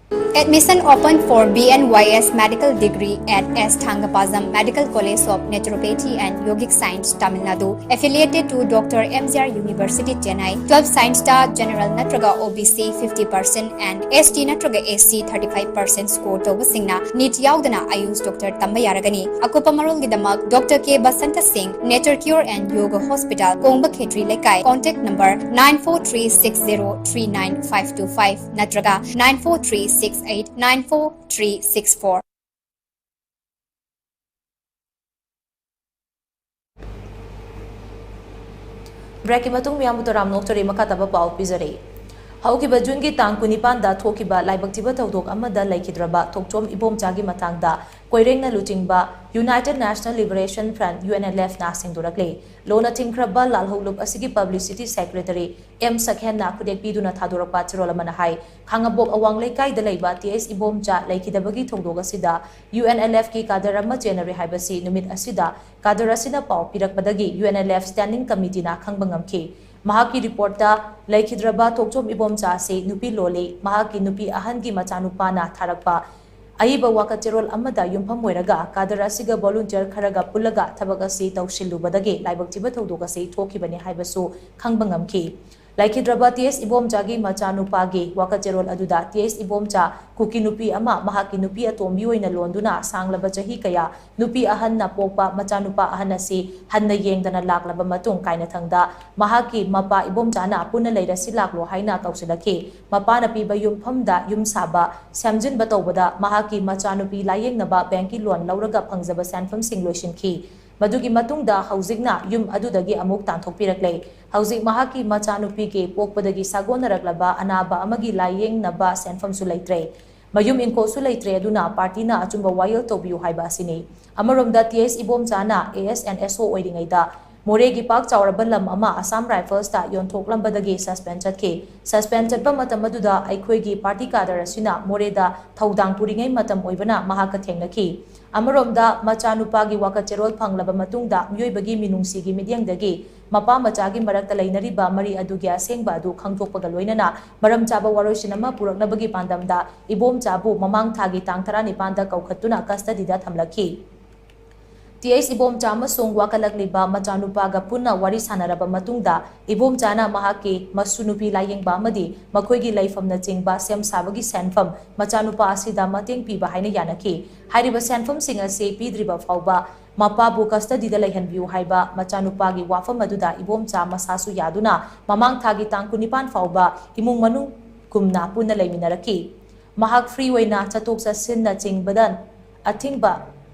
Admission open for B N Y S medical degree at S Thangapazam Medical College of Naturopathy and Yogic Science, Tamil Nadu, affiliated to Doctor M G R University, Chennai. Twelve Science ꯇ general ꯅꯠꯇ꯭ꯔꯒ O B C fifty percent and S T ꯅꯠꯇ꯭ꯔꯒ S C thirty five percent score ꯇꯧꯕꯁꯤꯡꯅ NEET ꯌꯥꯎꯗꯅ ꯑꯌꯨꯁ doctor ꯇꯝꯕ ꯌꯥꯔꯒꯅꯤ꯫ ꯑꯀꯨꯞꯄ ꯃꯔꯣꯜꯒꯤꯗꯃꯛ Doctor K Basanta Singh, Nature Cure and Yoga Hospital, ꯀꯣꯡꯕ ꯈꯦꯇ꯭ꯔꯤ ꯂꯩꯀꯥꯏ꯫ Contact number nine four three six zero three nine five two five ꯅꯠꯇ꯭ꯔꯒ nine four three six eight nine four three six four꯫ Breakꯀꯤ ꯃꯇꯨꯡ ꯃꯤꯌꯥꯝꯕꯨ ꯇꯔꯥꯝꯅ ꯑꯣꯛꯆꯔꯤ꯫ ꯃꯈꯥ ꯇꯥꯕ ꯄꯥꯎ ꯄꯤꯖꯔꯤ꯫ ꯍꯧꯈꯤꯕ ꯖꯨꯟꯒꯤ ꯇꯥꯡ ꯀꯨꯟꯅꯤꯄꯥꯟꯗ ꯊꯣꯛꯈꯤꯕ ꯂꯥꯏꯕꯛ ꯊꯤꯕ ꯊꯧꯗꯣꯛ ꯑꯃꯗ ꯂꯩꯈꯤꯗ꯭ꯔꯕ ꯊꯣꯛꯆꯣꯝ ꯏꯕꯣꯝꯆꯥꯒꯤ ꯃꯇꯥꯡꯗ ꯀꯣꯏꯔꯦꯡꯅ ꯂꯨꯆꯤꯡꯕ United National Liberation Front, U N L F, ꯅ ꯁꯦꯡꯗꯣꯔꯛꯂꯤ꯫ ꯂꯣꯅ ꯊꯤꯡꯈ꯭ꯔꯕ ꯂꯥꯜꯍꯧꯂꯨꯞ ꯑꯁꯤꯒꯤ publicity secretary M ꯁꯈꯦꯟꯅ ꯈꯨꯗꯦꯛ ꯄꯤꯗꯨꯅ ꯊꯥꯗꯣꯔꯛꯄ ꯆꯦꯔꯣꯜ ꯑꯃꯅ ꯍꯥꯏ, ꯈꯥꯉꯕꯣꯛ ꯑꯋꯥꯡ ꯂꯩꯀꯥꯏꯗ ꯂꯩꯕ T S ꯏꯕꯣꯝꯆꯥ ꯂꯩꯈꯤꯗꯕꯒꯤ ꯊꯧꯗꯣꯛ ꯑꯁꯤꯗ U N L F ꯀꯤ cadre ꯑꯃ ꯆꯦꯟꯅꯔꯦ ꯍꯥꯏꯕꯁꯤ ꯅꯨꯃꯤꯠ ꯑꯁꯤꯗ cadre ꯑꯁꯤꯅ ꯄꯥꯎ ꯄꯤꯔꯛꯄꯗꯒꯤ U N L F standing committeeꯅ ꯈꯪꯕ ꯉꯝꯈꯤ꯫ ꯃꯍꯥꯛꯀꯤ reportꯇ ꯂꯩꯈꯤꯗ꯭ꯔꯕ ꯊꯣꯛꯆꯣꯝ ꯏꯕꯣꯝꯆꯥ ꯑꯁꯤ ꯅꯨꯄꯤ ꯂꯣꯜꯂꯤ꯫ ꯃꯍꯥꯛꯀꯤ ꯅꯨꯄꯤ ꯑꯍꯟꯒꯤ ꯃꯆꯥꯅꯨꯄꯥꯅ ꯊꯥꯔꯛꯄ ꯑꯏꯕ ꯋꯥꯀꯠ ꯆꯦꯔꯣꯜ ꯑꯃꯗ ꯌꯨꯝꯐꯝ ꯑꯣꯏꯔꯒ cadre ꯑꯁꯤꯒ volunteer ꯈꯔꯒ ꯄꯨꯜꯂꯒ ꯊꯕꯛ ꯑꯁꯤ ꯇꯧꯁꯤꯜꯂꯨꯕꯗꯒꯤ ꯂꯥꯏꯕꯛ ꯊꯤꯕ ꯊꯧꯗꯣꯛ ꯑꯁꯤ ꯊꯣꯛꯈꯤꯕꯅꯤ ꯍꯥꯏꯕꯁꯨ ꯈꯪꯕ ꯉꯝꯈꯤ꯫ ꯂꯩꯈꯤꯗ꯭ꯔꯕ ꯇꯤ ꯑꯦꯁ ꯏꯕꯣꯝꯆꯥꯒꯤ ꯃꯆꯥꯅꯨꯄꯥꯒꯤ ꯋꯥꯀꯠ ꯆꯦꯔꯣꯜ ꯑꯗꯨꯗ ꯇꯤ ꯑꯦꯁ ꯏꯕꯣꯝꯆꯥ ꯀꯨꯀꯤ ꯅꯨꯄꯤ ꯑꯃ ꯃꯍꯥꯛꯀꯤ ꯅꯨꯄꯤ ꯑꯇꯣꯝꯕꯤ ꯑꯣꯏꯅ ꯂꯣꯟꯗꯨꯅ ꯁꯥꯡꯂꯕ ꯆꯍꯤ ꯀꯌꯥ ꯅꯨꯄꯤ ꯑꯍꯟꯅ ꯄꯣꯛꯄ ꯃꯆꯥꯅꯨꯄꯥ ꯑꯍꯟ ꯑꯁꯤ ꯍꯟꯅ ꯌꯦꯡꯗꯅ ꯂꯥꯛꯂꯕ ꯃꯇꯨꯡ ꯀꯥꯏꯅꯊꯪꯗ ꯃꯍꯥꯛꯀꯤ ꯃꯄꯥ ꯏꯕꯣꯝꯆꯥꯅ ꯄꯨꯟꯅ ꯂꯩꯔꯁꯤ ꯂꯥꯛꯂꯣ ꯍꯥꯏꯅ ꯀꯧꯁꯤꯜꯂꯛꯈꯤ꯫ ꯃꯄꯥꯅ ꯄꯤꯕ ꯌꯨꯝꯐꯝꯗ ꯌꯨꯝ ꯁꯥꯕ, ꯁꯦꯝꯖꯤꯟꯕ ꯇꯧꯕꯗ ꯃꯍꯥꯛꯀꯤ ꯃꯆꯥꯅꯨꯄꯤ ꯂꯥꯌꯦꯡꯅꯕ ꯕꯦꯡꯀꯤ ꯂꯣꯟ ꯂꯧꯔꯒ ꯐꯪꯖꯕ ꯁꯦꯟꯐꯝꯁꯤꯡ ꯂꯣꯏꯁꯤꯟꯈꯤ꯫ ꯃꯗꯨꯒꯤ ꯃꯇꯨꯡꯗ ꯍꯧꯖꯤꯛꯅ ꯌꯨꯝ ꯑꯗꯨꯗꯒꯤ ꯑꯃꯨꯛ ꯇꯥꯟꯊꯣꯛꯄꯤꯔꯛꯂꯦ꯫ ꯍꯧꯖꯤꯛ ꯃꯍꯥꯛꯀꯤ ꯃꯆꯥꯅꯨꯄꯤꯒꯤ ꯄꯣꯛꯄꯗꯒꯤ ꯁꯥꯒꯣꯟꯅꯔꯛꯂꯕ ꯑꯅꯥꯕ ꯑꯃꯒꯤ ꯂꯥꯌꯦꯡꯅꯕ ꯁꯦꯟꯐꯝꯁꯨ ꯂꯩꯇ꯭ꯔꯦ꯫ ꯃꯌꯨꯝ ꯏꯪꯈꯣꯜꯁꯨ ꯂꯩꯇ꯭ꯔꯦ, ꯑꯗꯨꯅ ꯄꯥꯔꯇꯤꯅ ꯑꯆꯨꯝꯕ ꯋꯥꯌꯦꯜ ꯇꯧꯕꯤꯌꯨ ꯍꯥꯏꯕ ꯑꯁꯤꯅꯤ꯫ ꯑꯃꯔꯣꯝꯗ T S ꯏꯕꯣꯝꯆꯥꯅ A S and ꯑꯦꯁ ꯑꯣ ꯑꯣꯏꯔꯤꯉꯩꯗ ꯃꯣꯔꯦꯒꯤ ꯄꯥꯛ ꯆꯥꯎꯔꯕ ꯂꯝ ꯑꯃ ꯑꯁꯥꯝ ꯔꯥꯏꯐꯜꯁꯇ ꯌꯣꯟꯊꯣꯛꯂꯝꯕꯗꯒꯤ ꯁꯁꯄꯦꯟ ꯆꯠꯈꯤ꯫ ꯁꯁꯄꯦꯟ ꯆꯠꯄ ꯃꯇꯝ ꯑꯗꯨꯗ ꯑꯩꯈꯣꯏꯒꯤ ꯄꯥꯔꯇꯤ ꯀꯥꯗꯔ ꯑꯁꯤꯅ ꯃꯣꯔꯦꯗ ꯊꯧꯗꯥꯡ ꯄꯨꯔꯤꯉꯩ ꯃꯇꯝ ꯑꯣꯏꯕꯅ ꯃꯍꯥꯛꯀ ꯊꯦꯡꯅꯈꯤ꯫ ꯑꯃꯔꯣꯝꯗ ꯃꯆꯥꯅꯨꯄꯥꯒꯤ ꯋꯥꯀꯠ ꯆꯦꯔꯣꯜ ꯐꯪꯂꯕ ꯃꯇꯨꯡꯗ ꯃꯤꯑꯣꯏꯕꯒꯤ ꯃꯤꯅꯨꯡꯁꯤꯒꯤ ꯃꯤꯠꯌꯦꯡꯗꯒꯤ ꯃꯄꯥ ꯃꯆꯥꯒꯤ ꯃꯔꯛꯇ ꯂꯩꯅꯔꯤꯕ ꯃꯔꯤ ꯑꯗꯨꯒꯤ ꯑꯁꯦꯡꯕ ꯑꯗꯨ ꯈꯪꯗꯣꯛꯄꯒ ꯂꯣꯏꯅꯅ ꯃꯔꯝ ꯆꯥꯕ ꯋꯥꯔꯣꯏꯁꯤꯟ ꯑꯃ ꯄꯨꯔꯛꯅꯕꯒꯤ ꯄꯥꯟꯗꯝꯗ ꯏꯕꯣꯝꯆꯥꯕꯨ ꯃꯃꯥꯡ ꯊꯥꯒꯤ ꯇꯥꯡ ꯇꯔꯥꯅꯤꯄꯥꯟꯗ ꯀꯧꯈꯠꯇꯨꯅ ꯀꯁꯇꯗꯤꯗ ꯊꯝꯂꯛꯈꯤ꯫ ꯇꯤ ꯑꯦꯁ ꯏꯕꯣꯝꯆꯥ ꯑꯃꯁꯨꯡ ꯋꯥꯀꯠꯂꯛꯂꯤꯕ ꯃꯆꯥꯅꯨꯄꯥꯒ ꯄꯨꯟꯅ ꯋꯥꯔꯤ ꯁꯥꯟꯅꯔꯕ ꯃꯇꯨꯡꯗ ꯏꯕꯣꯝꯆꯥꯅ ꯃꯍꯥꯛꯀꯤ ꯃꯁꯨ ꯅꯨꯄꯤ ꯂꯥꯌꯦꯡꯕ ꯑꯃꯗꯤ ꯃꯈꯣꯏꯒꯤ ꯂꯩꯐꯝꯅꯆꯤꯡꯕ ꯁꯦꯝ ꯁꯥꯕꯒꯤ ꯁꯦꯟꯐꯝ ꯃꯆꯥꯅꯨꯄꯥ ꯑꯁꯤꯗ ꯃꯇꯦꯡ ꯄꯤꯕ ꯍꯥꯏꯅ ꯌꯥꯅꯈꯤ꯫ ꯍꯥꯏꯔꯤꯕ ꯁꯦꯟꯐꯝꯁꯤꯡ ꯑꯁꯤ ꯄꯤꯗ꯭ꯔꯤꯕ ꯐꯥꯎꯕ ꯃꯄꯥꯕꯨ ꯀꯁꯇꯗꯤꯗ ꯂꯩꯍꯟꯕꯤꯌꯨ ꯍꯥꯏꯕ ꯃꯆꯥꯅꯨꯄꯥꯒꯤ ꯋꯥꯐꯝ ꯑꯗꯨꯗ ꯏꯕꯣꯝꯆꯥ ꯃꯁꯥꯁꯨ ꯌꯥꯗꯨꯅ ꯃꯃꯥꯡ ꯊꯥꯒꯤ ꯇꯥꯡ ꯀꯨꯟꯅꯤꯄꯥꯟ ꯐꯥꯎꯕ ꯏꯃꯨꯡ ꯃꯅꯨꯡ ꯀꯨꯝꯅ ꯄꯨꯟꯅ ꯂꯩꯃꯤꯟꯅꯔꯛꯈꯤ꯫ ꯃꯍꯥꯛ ꯐ꯭ꯔꯤ ꯑꯣꯏꯅ ꯆꯠꯊꯣꯛ ꯆꯠꯁꯤꯟꯅꯆꯤꯡꯕꯗ ꯑꯊꯤꯡꯕ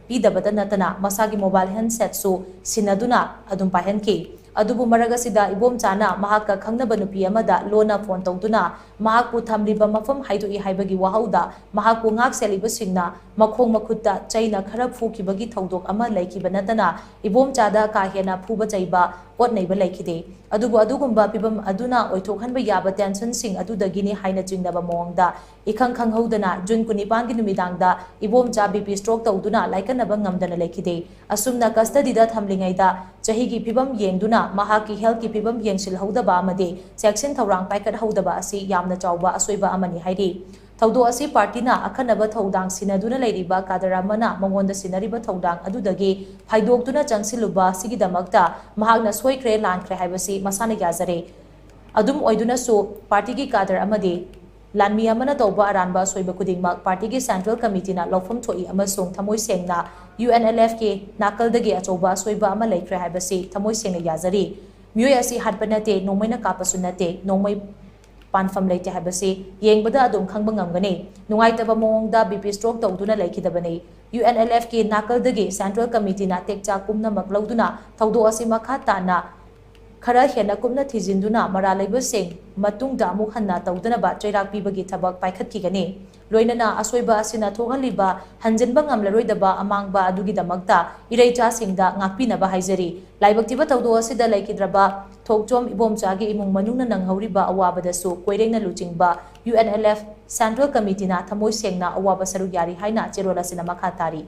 ꯄꯤꯗꯕꯇ ꯅꯠꯇꯅ ꯃꯁꯥꯒꯤ ꯃꯣꯕꯥꯏꯜ ꯍꯦꯟꯁꯦꯠꯁꯨ ꯁꯤꯟꯅꯗꯨꯅ ꯑꯗꯨꯝ ꯄꯥꯏꯍꯟꯈꯤ꯫ ꯑꯗꯨꯕꯨ ꯃꯔꯛ ꯑꯁꯤꯗ ꯏꯕꯣꯝꯆꯥꯅ ꯃꯍꯥꯛꯀ ꯈꯪꯅꯕ ꯅꯨꯄꯤ ꯑꯃꯗ ꯂꯣꯟꯅ ꯐꯣꯟ ꯇꯧꯗꯨꯅ ꯃꯍꯥꯛꯄꯨ ꯊꯝꯂꯤꯕ ꯃꯐꯝ ꯍꯥꯏꯗꯣꯛꯏ ꯍꯥꯏꯕꯒꯤ ꯋꯥꯍꯧꯗ ꯃꯍꯥꯛꯄꯨ ꯉꯥꯛ ꯁꯦꯜꯂꯤꯕꯁꯤꯡꯅ ꯃꯈꯣꯡ ꯃꯈꯨꯠꯇ ꯆꯩꯅ ꯈꯔ ꯐꯨꯈꯤꯕꯒꯤ ꯊꯧꯗꯣꯛ ꯑꯃ ꯂꯩꯈꯤꯕ ꯅꯠꯇꯅ ꯏꯕꯣꯝꯆꯥꯗ ꯀꯥ ꯍꯦꯟꯅ ꯐꯨꯕ ꯆꯩꯕ, ꯑꯣꯠ ꯅꯩꯕ ꯂꯩꯈꯤꯗꯦ꯫ ꯑꯗꯨꯕꯨ ꯑꯗꯨꯒꯨꯝꯕ ꯐꯤꯚꯝ ꯑꯗꯨꯅ ꯑꯣꯏꯊꯣꯛꯍꯟꯕ ꯌꯥꯕ ꯇꯦꯟꯁꯟꯁꯤꯡ ꯑꯗꯨꯗꯒꯤꯅꯤ ꯍꯥꯏꯅ ꯆꯤꯡꯅꯕ ꯃꯑꯣꯡꯗ ꯏꯈꯪ ꯈꯪꯍꯧꯗꯅ ꯖꯨꯟ ꯀꯨꯟꯅꯤꯄꯥꯟꯒꯤ ꯅꯨꯃꯤꯗꯥꯡꯗ ꯏꯕꯣꯝꯆꯥ ꯕꯤ ꯄꯤ ꯁ꯭ꯇ꯭ꯔꯣꯛ ꯇꯧꯗꯨꯅ ꯂꯥꯏꯀꯠꯅꯕ ꯉꯝꯗꯅ ꯂꯩꯈꯤꯗꯦ꯫ ꯑꯁꯨꯝꯅ ꯀꯁꯇꯗꯤꯗ ꯊꯝꯂꯤꯉꯩꯗ ꯆꯍꯤꯒꯤ ꯐꯤꯚꯝ ꯌꯦꯡꯗꯨꯅ ꯃꯍꯥꯛꯀꯤ ꯍꯦꯜꯊꯀꯤ ꯐꯤꯚꯝ ꯌꯦꯡꯁꯤꯜꯍꯧꯗꯕ ꯑꯃꯗꯤ ꯆꯦꯛꯁꯤꯟ ꯊꯧꯔꯥꯡ ꯄꯥꯏꯈꯠꯍꯧꯗꯕ ꯑꯁꯤ ꯌꯥꯝꯅ ꯆꯥꯎꯕ ꯑꯁꯣꯏꯕ ꯑꯃꯅꯤ ꯍꯥꯏꯔꯤ꯫ ꯊꯧꯗꯣꯛ ꯑꯁꯤ ꯄꯥꯔꯇꯤꯅ ꯑꯈꯟꯅꯕ ꯊꯧꯗꯥꯡ ꯁꯤꯟꯅꯗꯨꯅ ꯂꯩꯔꯤꯕ ꯀꯥꯗꯔ ꯑꯃꯅ ꯃꯉꯣꯟꯗ ꯁꯤꯟꯅꯔꯤꯕ ꯊꯧꯗꯥꯡ ꯑꯗꯨꯗꯒꯤ ꯐꯥꯏꯗꯣꯛꯇꯨꯅ ꯆꯪꯁꯤꯜꯂꯨꯕ ꯑꯁꯤꯒꯤꯗꯃꯛꯇ ꯃꯍꯥꯛꯅ ꯁꯣꯏꯈ꯭ꯔꯦ, ꯂꯥꯟꯈ꯭ꯔꯦ ꯍꯥꯏꯕꯁꯤ ꯃꯁꯥꯅ ꯌꯥꯖꯔꯦ꯫ ꯑꯗꯨꯝ ꯑꯣꯏꯗꯨꯅꯁꯨ, ꯄꯥꯔꯇꯤꯒꯤ ꯀꯥꯗꯔ ꯑꯃꯗꯤ ꯂꯥꯟꯃꯤ ꯑꯃꯅ ꯇꯧꯕ ꯑꯔꯥꯟꯕ ꯑꯁꯣꯏꯕ ꯈꯨꯗꯤꯡꯃꯛ ꯄꯥꯔꯇꯤꯒꯤ ꯁꯦꯟꯇ꯭ꯔꯦꯜ ꯀꯃꯤꯇꯤꯅ ꯂꯧꯐꯝ ꯊꯣꯛꯏ ꯑꯃꯁꯨꯡ ꯊꯃꯣꯏ ꯁꯦꯡꯅ ꯌꯨ ꯑꯦꯟ ꯑꯦꯜ ꯑꯦꯐꯀꯤ ꯅꯥꯀꯜꯗꯒꯤ ꯑꯆꯧꯕ ꯑꯁꯣꯏꯕ ꯑꯃ ꯂꯩꯈ꯭ꯔꯦ ꯍꯥꯏꯕꯁꯤ ꯊꯃꯣꯏ ꯁꯦꯡꯅ ꯌꯥꯖꯔꯤ꯫ ꯃꯤꯑꯣꯏ ꯑꯁꯤ ꯍꯥꯠꯄ ꯅꯠꯇꯦ, ꯅꯣꯡꯃꯩꯅ ꯀꯥꯞꯄꯁꯨ ꯅꯠꯇꯦ, ꯅꯣꯡꯃꯩ ꯄꯥꯟꯐꯝ ꯂꯩꯇꯦ ꯍꯥꯏꯕꯁꯤ ꯌꯦꯡꯕꯗ ꯑꯗꯨꯝ ꯈꯪꯕ ꯉꯝꯒꯅꯤ꯫ ꯅꯨꯡꯉꯥꯏꯇꯕ ꯃꯑꯣꯡꯗ ꯕꯤ ꯄꯤ ꯁ꯭ꯇ꯭ꯔꯣꯛ ꯇꯧꯗꯨꯅ ꯂꯩꯈꯤꯗꯕꯅꯤ꯫ ꯌꯨ ꯑꯦꯟ ꯑꯦꯜ ꯑꯦꯐꯀꯤ ꯅꯥꯀꯜꯗꯒꯤ ꯁꯦꯟꯇ꯭ꯔꯦꯜ ꯀꯃꯤꯇꯤꯅ ꯇꯦꯛꯆꯥꯛ ꯄꯨꯝꯅꯃꯛ ꯂꯧꯗꯨꯅ ꯊꯧꯗꯣꯛ ꯑꯁꯤ ꯃꯈꯥ ꯇꯥꯅ ꯈꯔ ꯍꯦꯟꯅ ꯀꯨꯞꯅ ꯊꯤꯖꯤꯟꯗꯨꯅ ꯃꯔꯥꯜ ꯂꯩꯕꯁꯤꯡ ꯃꯇꯨꯡꯗ ꯑꯃꯨꯛ ꯍꯟꯅ ꯇꯧꯗꯅꯕ ꯆꯩꯔꯥꯛ ꯄꯤꯕꯒꯤ ꯊꯕꯛ ꯄꯥꯏꯈꯠꯈꯤꯒꯅꯤ꯫ ꯂꯣꯏꯅꯅ ꯑꯁꯣꯏꯕ ꯑꯁꯤꯅ ꯊꯣꯛꯍꯜꯂꯤꯕ ꯍꯟꯖꯤꯟꯕ ꯉꯝꯂꯔꯣꯏꯗꯕ ꯑꯃꯥꯡꯕ ꯑꯗꯨꯒꯤꯗꯃꯛꯇ ꯏꯔꯩꯆꯥꯁꯤꯡꯗ ꯉꯥꯛꯄꯤꯅꯕ ꯍꯥꯏꯖꯔꯤ꯫ ꯂꯥꯏꯕꯛ ꯊꯤꯕ ꯊꯧꯗꯣꯛ ꯑꯁꯤꯗ ꯂꯩꯈꯤꯗ꯭ꯔꯕ ꯊꯣꯛꯆꯣꯝ ꯏꯕꯣꯝꯆꯥꯒꯤ ꯏꯃꯨꯡ ꯃꯅꯨꯡꯅ ꯅꯪꯍꯧꯔꯤꯕ ꯑꯋꯥꯕꯗꯁꯨ ꯀꯣꯏꯔꯦꯡꯅ ꯂꯨꯆꯤꯡꯕ U N L F central ꯀꯃꯤꯇꯤꯅ ꯊꯃꯣꯏ ꯁꯦꯡꯅ ꯑꯋꯥꯕ ꯁꯔꯨꯛ ꯌꯥꯔꯤ ꯍꯥꯏꯅ ꯆꯦꯔꯣꯜ ꯑꯁꯤꯅ ꯃꯈꯥ ꯇꯥꯔꯤ꯫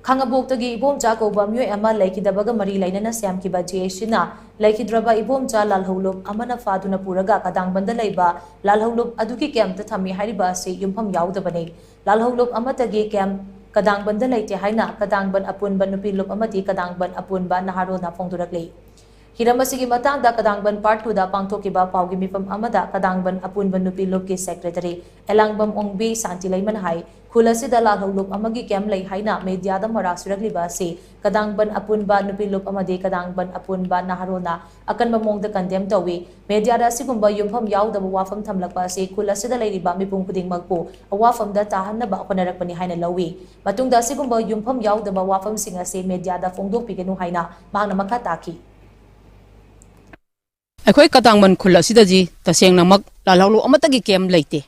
ꯈꯥꯉꯕꯣꯛꯇꯒꯤ ꯏꯕꯣꯝꯆꯥ ꯀꯧꯕ ꯃꯤꯑꯣꯏ ꯑꯃ ꯂꯩꯈꯤꯗꯕꯒ ꯃꯔꯤ ꯂꯩꯅꯅ ꯁꯦꯝꯈꯤꯕ ꯖꯤ ꯑꯦꯁ ꯁꯤꯅ ꯂꯩꯈꯤꯗ꯭ꯔꯕ ꯏꯕꯣꯝꯆꯥ ꯂꯥꯜꯍꯧꯂꯨꯞ ꯑꯃꯅ ꯐꯥꯗꯨꯅ ꯄꯨꯔꯒ ꯀꯗꯥꯡꯕꯟꯗ ꯂꯩꯕ ꯂꯥꯜꯍꯧꯂꯨꯞ ꯑꯗꯨꯒꯤ ꯀꯦꯝꯞꯇ ꯊꯝꯃꯤ ꯍꯥꯏꯔꯤꯕ ꯑꯁꯤ ꯌꯨꯝꯐꯝ ꯌꯥꯎꯗꯕꯅꯤ꯫ ꯂꯥꯜꯍꯧꯂꯨꯞ ꯑꯃꯠꯇꯒꯤ ꯀꯦꯝꯞ ꯀꯗꯥꯡꯕꯟꯗ ꯂꯩꯇꯦ ꯍꯥꯏꯅ ꯀꯗꯥꯡꯕꯟ ꯑꯄꯨꯟꯕ ꯅꯨꯄꯤ ꯂꯨꯞ ꯑꯃꯗꯤ ꯀꯗꯥꯡꯕꯟ ꯑꯄꯨꯟꯕ ꯅꯍꯥꯔꯣꯜꯅ ꯐꯣꯡꯗꯣꯔꯛꯂꯤ꯫ ꯍꯤꯔꯝ ꯑꯁꯤꯒꯤ ꯃꯇꯥꯡꯗ ꯀꯗꯥꯡꯕꯟ ꯄꯥꯔꯠ ꯇꯨꯗ ꯄꯥꯡꯊꯣꯛꯈꯤꯕ ꯄꯥꯎꯒꯤ ꯃꯤꯐꯝ ꯑꯃꯗ ꯀꯗꯥꯡꯕꯟ ꯑꯄꯨꯟꯕ ꯅꯨꯄꯤ ꯂꯨꯞꯀꯤ ꯁꯦꯀ꯭ꯔꯦꯇꯔꯤ ꯑꯦꯂꯥꯡꯕꯝ ꯑꯣꯡꯕꯤ ꯁꯥꯟꯇꯤ ꯂꯩꯃꯅ ꯍꯥꯏ, ꯈꯨꯜ ꯑꯁꯤꯗ ꯂꯥꯜꯍꯧꯂꯨꯞ ꯑꯃꯒꯤ ꯀꯦꯝꯞ ꯂꯩ ꯍꯥꯏꯅ ꯃꯦꯗꯤꯌꯥꯗ ꯃꯔꯥꯜ ꯁꯤꯔꯛꯂꯤꯕ ꯑꯁꯤ ꯀꯗꯥꯡꯕꯟ ꯑꯄꯨꯟꯕ ꯅꯨꯄꯤ ꯂꯨꯞ ꯑꯃꯗꯤ ꯀꯗꯥꯡꯕꯟ ꯑꯄꯨꯟꯕ ꯅꯍꯥꯔꯣꯜꯅ ꯑꯀꯟꯕ ꯃꯑꯣꯡꯗ ꯀꯟꯗꯦꯝ ꯇꯧꯏ꯫ ꯃꯦꯗꯤꯌꯥꯗ ꯑꯁꯤꯒꯨꯝꯕ ꯌꯨꯝꯐꯝ ꯌꯥꯎꯗꯕ ꯋꯥꯐꯝ ꯊꯝꯂꯛꯄ ꯑꯁꯤ ꯈꯨꯜ ꯑꯁꯤꯗ ꯂꯩꯔꯤꯕ ꯃꯤꯄꯨꯝ ꯈꯨꯗꯤꯡꯃꯛꯄꯨ ꯑꯋꯥꯐꯝꯗ ꯇꯥꯍꯟꯅꯕ ꯍꯣꯠꯅꯔꯛꯄꯅꯤ ꯍꯥꯏꯅ ꯂꯧꯏ꯫ ꯃꯇꯨꯡꯗ ꯑꯁꯤꯒꯨꯝꯕ ꯌꯨꯝꯐꯝ ꯌꯥꯎꯗꯕ ꯋꯥꯐꯝꯁꯤꯡ ꯑꯁꯤ ꯃꯦꯗꯤꯌꯥꯗ ꯐꯣꯡꯗꯣꯛꯄꯤꯒꯅꯨ ꯍꯥꯏꯅ ꯃꯍꯥꯛꯅ ꯃꯈꯥ ꯇꯥꯈꯤ꯫ ꯑꯩꯈꯣꯏ ꯀꯗꯥꯡꯕꯟ ꯈꯨꯜ ꯑꯁꯤꯗꯗꯤ ꯇꯁꯦꯡꯅꯃꯛ ꯂꯥꯜꯍꯧꯂꯨꯞ ꯑꯃꯠꯇꯒꯤ ꯀꯦꯝꯞ ꯂꯩꯇꯦ꯫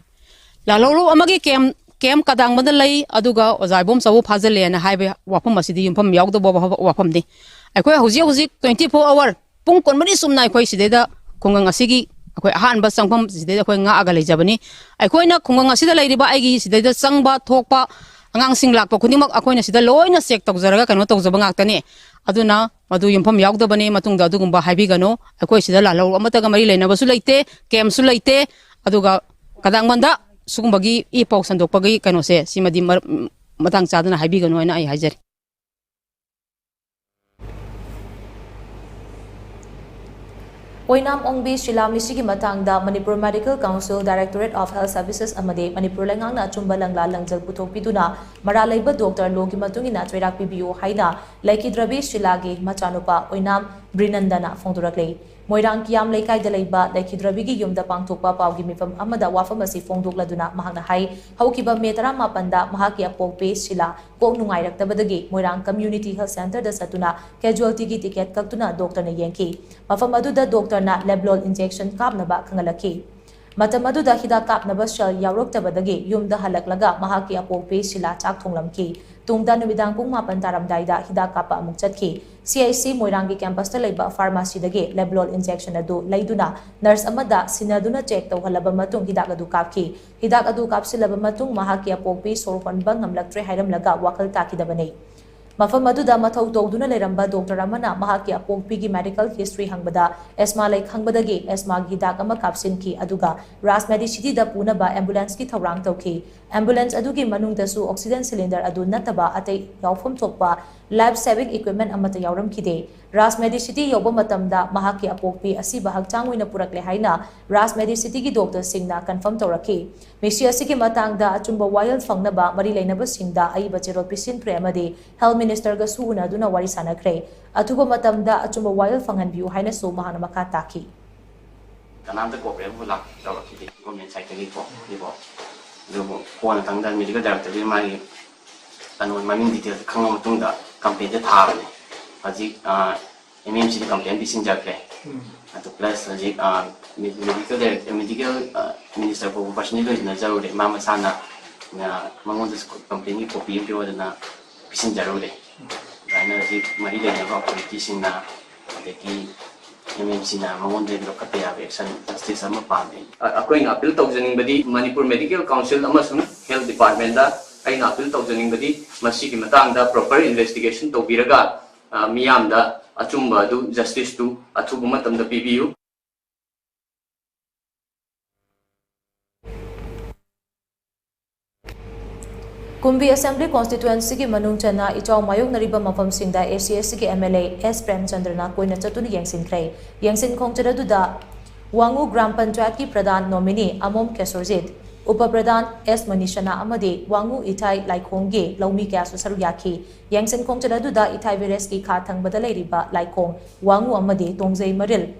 ꯂꯥꯜꯍꯧꯂꯨꯞ ꯑꯃꯒꯤ ꯀꯦꯝꯞ, ꯀꯦꯝꯞ ꯀꯗꯥꯡꯕꯟꯗ ꯂꯩ, ꯑꯗꯨꯒ ꯑꯣꯖꯥ ꯏꯕꯣꯝꯆꯥꯕꯨ ꯐꯥꯖꯤꯜꯂꯦꯅ ꯍꯥꯏꯕ ꯋꯥꯐꯝ ꯑꯁꯤꯗꯤ ꯌꯨꯝꯐꯝ ꯌꯥꯎꯗꯕ ꯋꯥꯐ-, ꯋꯥꯐꯝꯅꯤ꯫ ꯑꯩꯈꯣꯏ ꯍꯧꯖꯤꯛ ꯍꯧꯖꯤꯛ twenty four hour, ꯄꯨꯡ ꯀꯨꯟꯃꯔꯤ ꯆꯨꯝꯅ ꯑꯩꯈꯣꯏ ꯁꯤꯗꯩꯗ ꯈꯨꯡꯒꯪ ꯑꯁꯤꯒꯤ ꯑꯩꯈꯣꯏ ꯑꯍꯥꯟꯕ ꯆꯪꯐꯝ ꯁꯤꯗꯩꯗ ꯑꯩꯈꯣꯏ ꯉꯥꯛꯑꯒ ꯂꯩꯖꯕꯅꯤ꯫ ꯑꯩꯈꯣꯏꯅ ꯈꯨꯡꯒꯪ ꯑꯁꯤꯗ ꯂꯩꯔꯤꯕ ꯑꯩꯒꯤ ꯁꯤꯗꯩꯗ ꯆꯪꯕ ꯊꯣꯛꯄ ꯑꯉꯥꯡꯁꯤꯡ ꯂꯥꯛꯄ ꯈꯨꯗꯤꯡꯃꯛ ꯑꯩꯈꯣꯏꯅ ꯁꯤꯗ ꯂꯣꯏꯅ ꯆꯦꯛ ꯇꯧꯖꯔꯒ ꯀꯩꯅꯣ ꯇꯧꯖꯕ ꯉꯥꯛꯇꯅꯤ꯫ ꯑꯗꯨꯅ ꯃꯗꯨ ꯌꯨꯝꯐꯝ ꯌꯥꯎꯗꯕꯅꯤ, ꯃꯇꯨꯡꯗ ꯑꯗꯨꯒꯨꯝꯕ ꯍꯥꯏꯕꯤꯒꯅꯨ꯫ ꯑꯩꯈꯣꯏ ꯁꯤꯗ ꯂꯥꯜꯍꯧ ꯑꯃꯠꯇꯒ ꯃꯔꯤ ꯂꯩꯅꯕꯁꯨ ꯂꯩꯇꯦ, ꯀꯦꯝꯁꯨ ꯂꯩꯇꯦ꯫ ꯑꯗꯨꯒ ꯀꯗꯥꯡꯕꯟꯗ ꯁꯤꯒꯨꯝꯕꯒꯤ ꯏ ꯄꯥꯎ ꯁꯟꯗꯣꯛꯄꯒꯤ ꯀꯩꯅꯣꯁꯦ, ꯁꯤꯃꯗꯤ ꯃꯔ-, ꯃꯇꯥꯡ ꯆꯥꯗꯅ ꯍꯥꯏꯕꯤꯒꯅꯨ ꯍꯥꯏꯅ ꯑꯩ ꯍꯥꯏꯖꯔꯤ꯫ ꯑꯣꯏꯅꯥꯝ ꯑꯣꯡꯕꯤ ꯁꯤꯂꯥ ꯃꯤꯁꯤꯒꯤ ꯃꯇꯥꯡꯗ Manipur Medical Council, Directorate of Health Services ꯑꯃꯗꯤ ꯃꯅꯤꯄꯨꯔ ꯂꯩꯉꯥꯛꯅ ꯑꯆꯨꯝꯕ ꯂꯪꯂꯥ ꯂꯪꯖꯜ ꯄꯨꯊꯣꯛꯄꯤꯗꯨꯅ ꯃꯔꯥꯜ ꯂꯩꯕ ꯗꯣꯛꯇꯔ ꯂꯣꯒꯤ ꯃꯇꯨꯡ ꯏꯟꯅ ꯆꯩꯔꯥꯛ ꯄꯤꯕꯤꯌꯨ ꯍꯥꯏꯅ ꯂꯩꯈꯤꯗ꯭ꯔꯕꯤ ꯁꯤꯂꯥꯒꯤ ꯃꯆꯥꯅꯨꯄꯥ ꯑꯣꯏꯅꯥꯝ ꯕ꯭ꯔꯤꯅꯟꯗꯅ ꯐꯣꯡꯗꯣꯔꯛꯂꯤ꯫ ꯃꯣꯏꯔꯥꯡ ꯀꯤꯌꯥꯝ ꯂꯩꯀꯥꯏꯗ ꯂꯩꯕ ꯂꯩꯈꯤꯗ꯭ꯔꯕꯤꯒꯤ ꯌꯨꯝꯗ ꯄꯥꯡꯊꯣꯛꯄ ꯄꯥꯎꯒꯤ ꯃꯤꯐꯝ ꯑꯃꯗ ꯋꯥꯐꯝ ꯑꯁꯤ ꯐꯣꯡꯗꯣꯛꯂꯗꯨꯅ ꯃꯍꯥꯛꯅ ꯍꯥꯏ, ꯍꯧꯈꯤꯕ ꯃꯦ ꯇꯔꯥꯃꯥꯄꯟꯗ ꯃꯍꯥꯛꯀꯤ ꯑꯄꯣꯛꯄꯤ ꯁꯤꯂꯥ ꯀꯣꯛ ꯅꯨꯡꯉꯥꯏꯔꯛꯇꯕꯗꯒꯤ ꯃꯣꯏꯔꯥꯡ Community Health Centreꯗ ꯆꯠꯇꯨꯅ casualtyꯒꯤ ꯇꯤꯀꯦꯠ ꯀꯛꯇꯨꯅ ꯗꯣꯛꯇꯔꯅ ꯌꯦꯡꯈꯤ꯫ ꯃꯐꯝ ꯑꯗꯨꯗ ꯗꯣꯛꯇꯔꯅ ꯂꯦꯕꯂꯣꯜ injection ꯀꯥꯞꯅꯕ ꯈꯪꯍꯜꯂꯛꯈꯤ꯫ ꯃꯇꯝ ꯑꯗꯨꯗ ꯍꯤꯗꯥꯛ ꯀꯥꯞꯅꯕ ꯁꯦꯜ ꯌꯥꯎꯔꯛꯇꯕꯗꯒꯤ ꯌꯨꯝꯗ ꯍꯜꯂꯛꯂꯒ ꯃꯍꯥꯛꯀꯤ ꯑꯄꯣꯛꯄꯤ ꯁꯤꯂꯥ ꯆꯥꯛ ꯊꯣꯡꯂꯝꯈꯤ꯫ ꯇꯨꯡꯗ ꯅꯨꯃꯤꯗꯥꯡ ꯄꯨꯡ ꯃꯥꯄꯟ ꯇꯥꯔꯝꯗꯥꯏꯗ ꯍꯤꯗꯥꯛ ꯀꯥꯞꯄ ꯑꯃꯨꯛ ꯆꯠꯈꯤ꯫ CHC ꯃꯣꯏꯔꯥꯡꯒꯤ campusꯇ ꯂꯩꯕ pharmacyꯗꯒꯤ ꯂꯦꯕꯂꯣꯜ injection ꯑꯗꯨ ꯂꯩꯗꯨꯅ nurse ꯑꯃꯗ ꯁꯤꯟꯅꯗꯨꯅ check ꯇꯧꯍꯜꯂꯕ ꯃꯇꯨꯡ ꯍꯤꯗꯥꯛ ꯑꯗꯨ ꯀꯥꯞꯈꯤ꯫ ꯍꯤꯗꯥꯛ ꯑꯗꯨ ꯀꯥꯞꯁꯤꯜꯂꯕ ꯃꯇꯨꯡ ꯃꯍꯥꯛꯀꯤ ꯑꯄꯣꯛꯄꯤ ꯁꯣꯔ ꯍꯣꯟꯕ ꯉꯝꯂꯛꯇ꯭ꯔꯦ ꯍꯥꯏꯔꯝꯂꯒ ꯋꯥꯈꯜ ꯇꯥꯈꯤꯗꯕꯅꯤ꯫ ꯃꯐꯝ ꯑꯗꯨꯗ ꯃꯊꯧ ꯇꯧꯗꯨꯅ ꯂꯩꯔꯝꯕ ꯗꯣꯛꯇꯔ ꯑꯃꯅ ꯃꯍꯥꯛꯀꯤ ꯑꯄꯣꯛꯄꯤꯒꯤ medical history ꯍꯪꯕꯗ asthma ꯂꯩ ꯈꯪꯕꯗꯒꯤ asthmaꯒꯤ ꯍꯤꯗꯥꯛ ꯑꯃ ꯀꯥꯞꯁꯤꯟꯈꯤ, ꯑꯗꯨꯒ ꯔꯥꯖ Medicityꯗ ꯄꯨꯅꯕ ambulanceꯀꯤ ꯊꯧꯔꯥꯡ ꯇꯧꯈꯤ꯫ Ambulance ꯑꯗꯨꯒꯤ ꯃꯅꯨꯡꯗꯁꯨ oxygen cylinder ꯑꯗꯨ ꯅꯠꯇꯕ ꯑꯇꯩ ꯌꯥꯎꯐꯝ ꯊꯣꯛꯄ life saving equipment ꯑꯃꯠꯇ ꯌꯥꯎꯔꯝꯈꯤꯗꯦ꯫ ꯔꯥꯖ Medicity ꯌꯧꯕ ꯃꯇꯝꯗ ꯃꯍꯥꯛꯀꯤ ꯑꯄꯣꯛꯄꯤ ꯑꯁꯤꯕ ꯍꯛꯆꯥꯡ ꯑꯣꯏꯅ ꯄꯨꯔꯛꯂꯦ ꯍꯥꯏꯅ ꯔꯥꯖ Medicityꯒꯤ ꯗꯣꯛꯇꯔꯁꯤꯡꯅ confirm ꯇꯧꯔꯛꯈꯤ꯫ ꯃꯤꯁꯤ ꯑꯁꯤꯒꯤ ꯃꯇꯥꯡꯗ ꯑꯆꯨꯝꯕ ꯋꯥꯌꯦꯜ ꯐꯪꯅꯕ ꯃꯔꯤ ꯂꯩꯅꯕꯁꯤꯡꯗ ꯑꯏꯕ ꯆꯦꯔꯣꯜ ꯄꯤꯁꯤꯟꯈ꯭ꯔꯦ ꯑꯃꯗꯤ Health Ministerꯒꯁꯨ ꯎꯅꯗꯨꯅ ꯋꯥꯔꯤ ꯁꯥꯟꯅꯈ꯭ꯔꯦ꯫ ꯑꯊꯨꯕ ꯃꯇꯝꯗ ꯑꯆꯨꯝꯕ ꯋꯥꯌꯦꯜ ꯐꯪꯍꯟꯕꯤꯌꯨ ꯍꯥꯏꯅꯁꯨ ꯃꯍꯥꯛꯅ ꯃꯈꯥ ꯇꯥꯈꯤ꯫ ꯀꯅꯥꯝꯇ cooperate ꯑꯃꯐꯥꯎ ꯂꯥꯛ-, ꯇꯧꯔꯛꯈꯤꯗꯦ government sideꯇꯒꯤꯀꯣ, ꯁꯤꯀꯣ꯫ ꯑꯗꯨꯕꯨ ꯀꯣꯟꯅ ꯊꯪꯗ medical directorꯗꯒꯤ ꯃꯥꯒꯤ ꯀꯩꯅꯣ ꯃꯃꯤꯡ details ꯈꯪꯉ ꯃꯇꯨꯡꯗ complaintꯁꯦ ꯊꯥꯕꯅꯦ꯫ ꯍꯧꯖꯤꯛ, ꯑꯥ, MMCꯗ complaint ꯄꯤꯁꯤꯟꯖꯈ꯭ꯔꯦ꯫ ꯑꯗꯨ plus ꯍꯧꯖꯤꯛ, ꯑꯥ, medical direct-, medical, ꯑꯥ, minister ꯐꯥꯎꯕ personally ꯂꯣꯏꯅꯖꯔꯨꯔꯦ꯫ ꯃꯥ ꯃꯁꯥꯅ, ꯑꯥ, ꯃꯉꯣꯟꯗ complaintꯀꯤ copy ꯑꯃ ꯄꯤꯔꯛꯑꯣꯗꯅ ꯄꯤꯁꯤꯟꯖꯔꯨꯔꯦ꯫ ꯑꯗꯨꯃꯥꯏꯅ ꯍꯧꯖꯤꯛ ꯃꯔꯤ ꯂꯩꯅꯕ authorityꯁꯤꯡꯅ ꯑꯗꯒꯤ MMCꯅ ꯃꯉꯣꯟꯗ ꯂꯧꯈꯠꯄ ꯌꯥꯕ action, justice ꯑꯃ ꯄꯥꯝꯃꯤ꯫ ꯑ-, ꯑꯩꯈꯣꯏꯅ appeal ꯇꯧꯖꯅꯤꯡꯕꯗꯤ Manipur Medical Council ꯑꯃꯁꯨꯡ Health Departmentꯇ ꯑꯩꯅ appeal ꯇꯧꯖꯅꯤꯡꯕꯗꯤ ꯃꯁꯤꯒꯤ ꯃꯇꯥꯡꯗ proper investigation ꯇꯧꯕꯤꯔꯒ, ꯑ, ꯃꯤꯌꯥꯝꯗ ꯑꯆꯨꯝꯕ ꯑꯗꯨ, justiceꯇꯨ ꯑꯊꯨꯕ ꯃꯇꯝꯗ ꯄꯤꯕꯤꯌꯨ꯫ ꯀꯨꯝꯕꯤ Assembly Constituencyꯒꯤ ꯃꯅꯨꯡ ꯆꯟꯅ ꯏꯆꯥꯎ ꯃꯥꯌꯣꯛꯅꯔꯤꯕ ꯃꯐꯝꯁꯤꯡꯗ ACSꯒꯤ MLA S ꯄ꯭ꯔꯦꯝꯆꯟꯗ꯭ꯔꯅ ꯀꯣꯏꯅ ꯆꯠꯇꯨꯅ ꯌꯦꯡꯁꯤꯟꯈ꯭ꯔꯦ꯫ ꯌꯦꯡꯁꯤꯟ ꯈꯣꯡꯆꯠ ꯑꯗꯨꯗ ꯋꯥꯉꯨ ꯒ꯭ꯔꯥꯝ ꯄꯟꯆꯥꯌꯠꯀꯤ ꯄ꯭ꯔꯙꯥꯟ ꯅꯣꯃꯤꯅꯤ ꯑꯃꯣꯝ ꯀꯦꯁꯣꯔꯖꯤꯠ, ꯎꯄ ꯄ꯭ꯔꯙꯥꯟ S ꯃꯅꯤꯁꯅꯥ ꯑꯃꯗꯤ ꯋꯥꯉꯨ ꯏꯊꯥꯏ ꯂꯥꯏꯈꯣꯡꯒꯤ ꯂꯧꯃꯤ ꯀꯌꯥꯁꯨ ꯁꯔꯨꯛ ꯌꯥꯈꯤ꯫ ꯌꯦꯡꯁꯤꯟ ꯈꯣꯡꯆꯠ ꯑꯗꯨꯗ ꯏꯊꯥꯏ ꯚꯤꯂꯦꯖꯀꯤ ꯈꯥ ꯊꯪꯕꯗ ꯂꯩꯔꯤꯕ ꯂꯥꯏꯈꯣꯡ, ꯋꯥꯉꯨ ꯑꯃꯗꯤ ꯇꯣꯡꯖꯩ ꯃꯔꯤꯜ,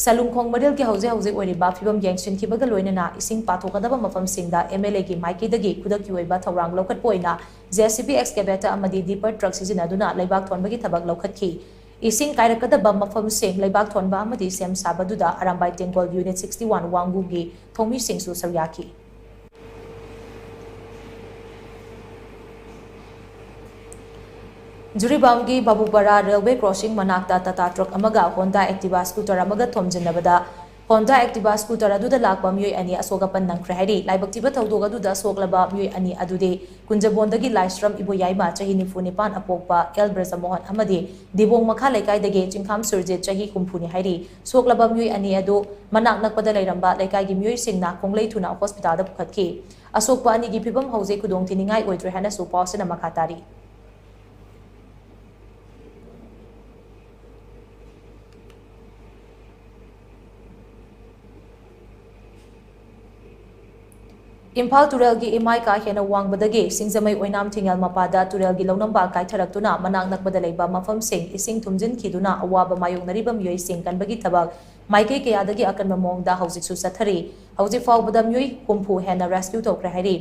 ꯁꯂꯨꯡꯈꯣꯡ ꯃꯔꯤꯜꯒꯤ ꯍꯧꯖꯤꯛ ꯍꯧꯖꯤꯛ ꯑꯣꯏꯔꯤꯕ ꯐꯤꯕꯝ ꯌꯦꯡꯁꯤꯟꯈꯤꯕꯒ ꯂꯣꯏꯅꯅ ꯏꯁꯤꯡ ꯄꯥꯊꯣꯛꯀꯗꯕ ꯃꯐꯝꯁꯤꯡꯗ MLAꯒꯤ ꯃꯥꯏꯀꯩꯗꯒꯤ ꯈꯨꯗꯛꯀꯤ ꯑꯣꯏꯕ ꯊꯧꯔꯥꯡ ꯂꯧꯈꯠꯄ ꯑꯣꯏꯅ JCB excavator ꯑꯃꯗꯤ dipper truck ꯁꯤꯖꯤꯟꯅꯗꯨꯅ ꯂꯩꯕꯥꯛ ꯊꯣꯟꯕꯒꯤ ꯊꯕꯛ ꯂꯧꯈꯠꯈꯤ꯫ ꯏꯁꯤꯡ ꯀꯥꯏꯔꯛꯀꯗꯕ ꯃꯐꯝꯁꯤꯡ ꯂꯩꯕꯥꯛ ꯊꯣꯟꯕ ꯑꯃꯗꯤ ꯁꯦꯝ ꯁꯥꯕꯗꯨꯗ ꯑꯔꯥꯝꯕꯥꯏ ꯇꯦꯡꯒꯣꯜ Unit sixty one ꯋꯥꯡꯒꯨꯒꯤ ꯊꯧꯃꯤꯁꯤꯡꯁꯨ ꯁꯔꯨꯛ ꯌꯥꯈꯤ꯫ ꯖꯤꯔꯤꯕꯥꯝꯒꯤ ꯕꯥꯕꯨꯄꯥꯔꯥ railway crossing ꯃꯅꯥꯛꯇ Tata truck ꯑꯃꯒ Honda Activa scooter ꯑꯃꯒ ꯊꯣꯝꯖꯤꯟꯅꯕꯗ Honda Activa scooter ꯑꯗꯨꯗ ꯂꯥꯛꯄ ꯃꯤꯑꯣꯏ ꯑꯅꯤ ꯑꯁꯣꯛ ꯑꯄꯟ ꯅꯪꯈ꯭ꯔꯦ ꯍꯥꯏꯔꯤ꯫ ꯂꯥꯏꯕꯛ ꯊꯤꯕ ꯊꯧꯗꯣꯛ ꯑꯗꯨꯗ ꯁꯣꯛꯂꯕ ꯃꯤꯑꯣꯏ ꯑꯅꯤ ꯑꯗꯨꯗꯤ ꯀꯨꯟꯖꯕꯣꯟꯗꯒꯤ ꯂꯥꯏꯁ꯭ꯔꯝ ꯏꯕꯣꯌꯥꯏꯃ ꯆꯍꯤ ꯅꯤꯐꯨ ꯅꯤꯄꯥꯟ ꯑꯄꯣꯛꯄ ꯑꯦꯜ ꯕ꯭ꯔꯖꯃꯣꯍꯟ ꯑꯃꯗꯤ ꯗꯤꯕꯣꯡ ꯃꯈꯥ ꯂꯩꯀꯥꯏꯗꯒꯤ ꯆꯤꯡꯈꯥꯝ ꯁꯨꯔꯖꯤꯠ ꯆꯍꯤ ꯍꯨꯝꯐꯨꯅꯤ ꯍꯥꯏꯔꯤ꯫ ꯁꯣꯛꯂꯕ ꯃꯤꯑꯣꯏ ꯑꯅꯤ ꯑꯗꯨ ꯃꯅꯥꯛ ꯅꯛꯄꯗ ꯂꯩꯔꯝꯕ ꯂꯩꯀꯥꯏꯒꯤ ꯃꯤꯑꯣꯏꯁꯤꯡꯅ ꯈꯣꯡꯂꯩ ꯊꯨꯅ ꯍꯣꯁꯄꯤꯇꯥꯜꯗ ꯄꯨꯈꯠꯈꯤ꯫ ꯑꯁꯣꯛꯄ ꯑꯅꯤꯒꯤ ꯐꯤꯕꯝ ꯍꯧꯖꯤꯛ ꯈꯨꯗꯣꯡ ꯊꯤꯅꯤꯡꯉꯥꯏ ꯑꯣꯏꯗ꯭ꯔꯦ ꯍꯥꯏꯅꯁꯨ ꯄꯥꯎꯁꯤꯅ ꯃꯈꯥ ꯇꯥꯔꯤ꯫ ꯏꯝꯐꯥꯜ ꯇꯨꯔꯦꯜꯒꯤ ꯏꯃꯥꯏ ꯀꯥ ꯍꯦꯟꯅ ꯋꯥꯡꯕꯗꯒꯤ ꯁꯤꯡꯖꯃꯩ ꯑꯣꯏꯅꯥꯝ ꯊꯤꯉꯦꯜ ꯃꯄꯥꯗ ꯇꯨꯔꯦꯜꯒꯤ ꯂꯧꯅꯝꯕ ꯀꯥꯏꯊꯔꯛꯇꯨꯅ ꯃꯅꯥꯛ ꯅꯛꯄꯗ ꯂꯩꯕ ꯃꯐꯝꯁꯤꯡ ꯏꯁꯤꯡ ꯊꯨꯝꯖꯤꯟꯈꯤꯗꯨꯅ ꯑꯋꯥꯕ ꯃꯥꯌꯣꯛꯅꯔꯤꯕ ꯃꯤꯑꯣꯏꯁꯤꯡ ꯀꯟꯕꯒꯤ ꯊꯕꯛ ꯃꯥꯏꯀꯩ ꯀꯌꯥꯗꯒꯤ ꯑꯀꯟꯕ ꯃꯑꯣꯡꯗ ꯍꯧꯖꯤꯛꯁꯨ ꯆꯠꯊꯔꯤ꯫ ꯍꯧꯖꯤꯛ ꯐꯥꯎꯕꯗ ꯃꯤꯑꯣꯏ ꯍꯨꯝꯐꯨ ꯍꯦꯟꯅ rescue ꯇꯧꯈ꯭ꯔꯦ ꯍꯥꯏꯔꯤ꯫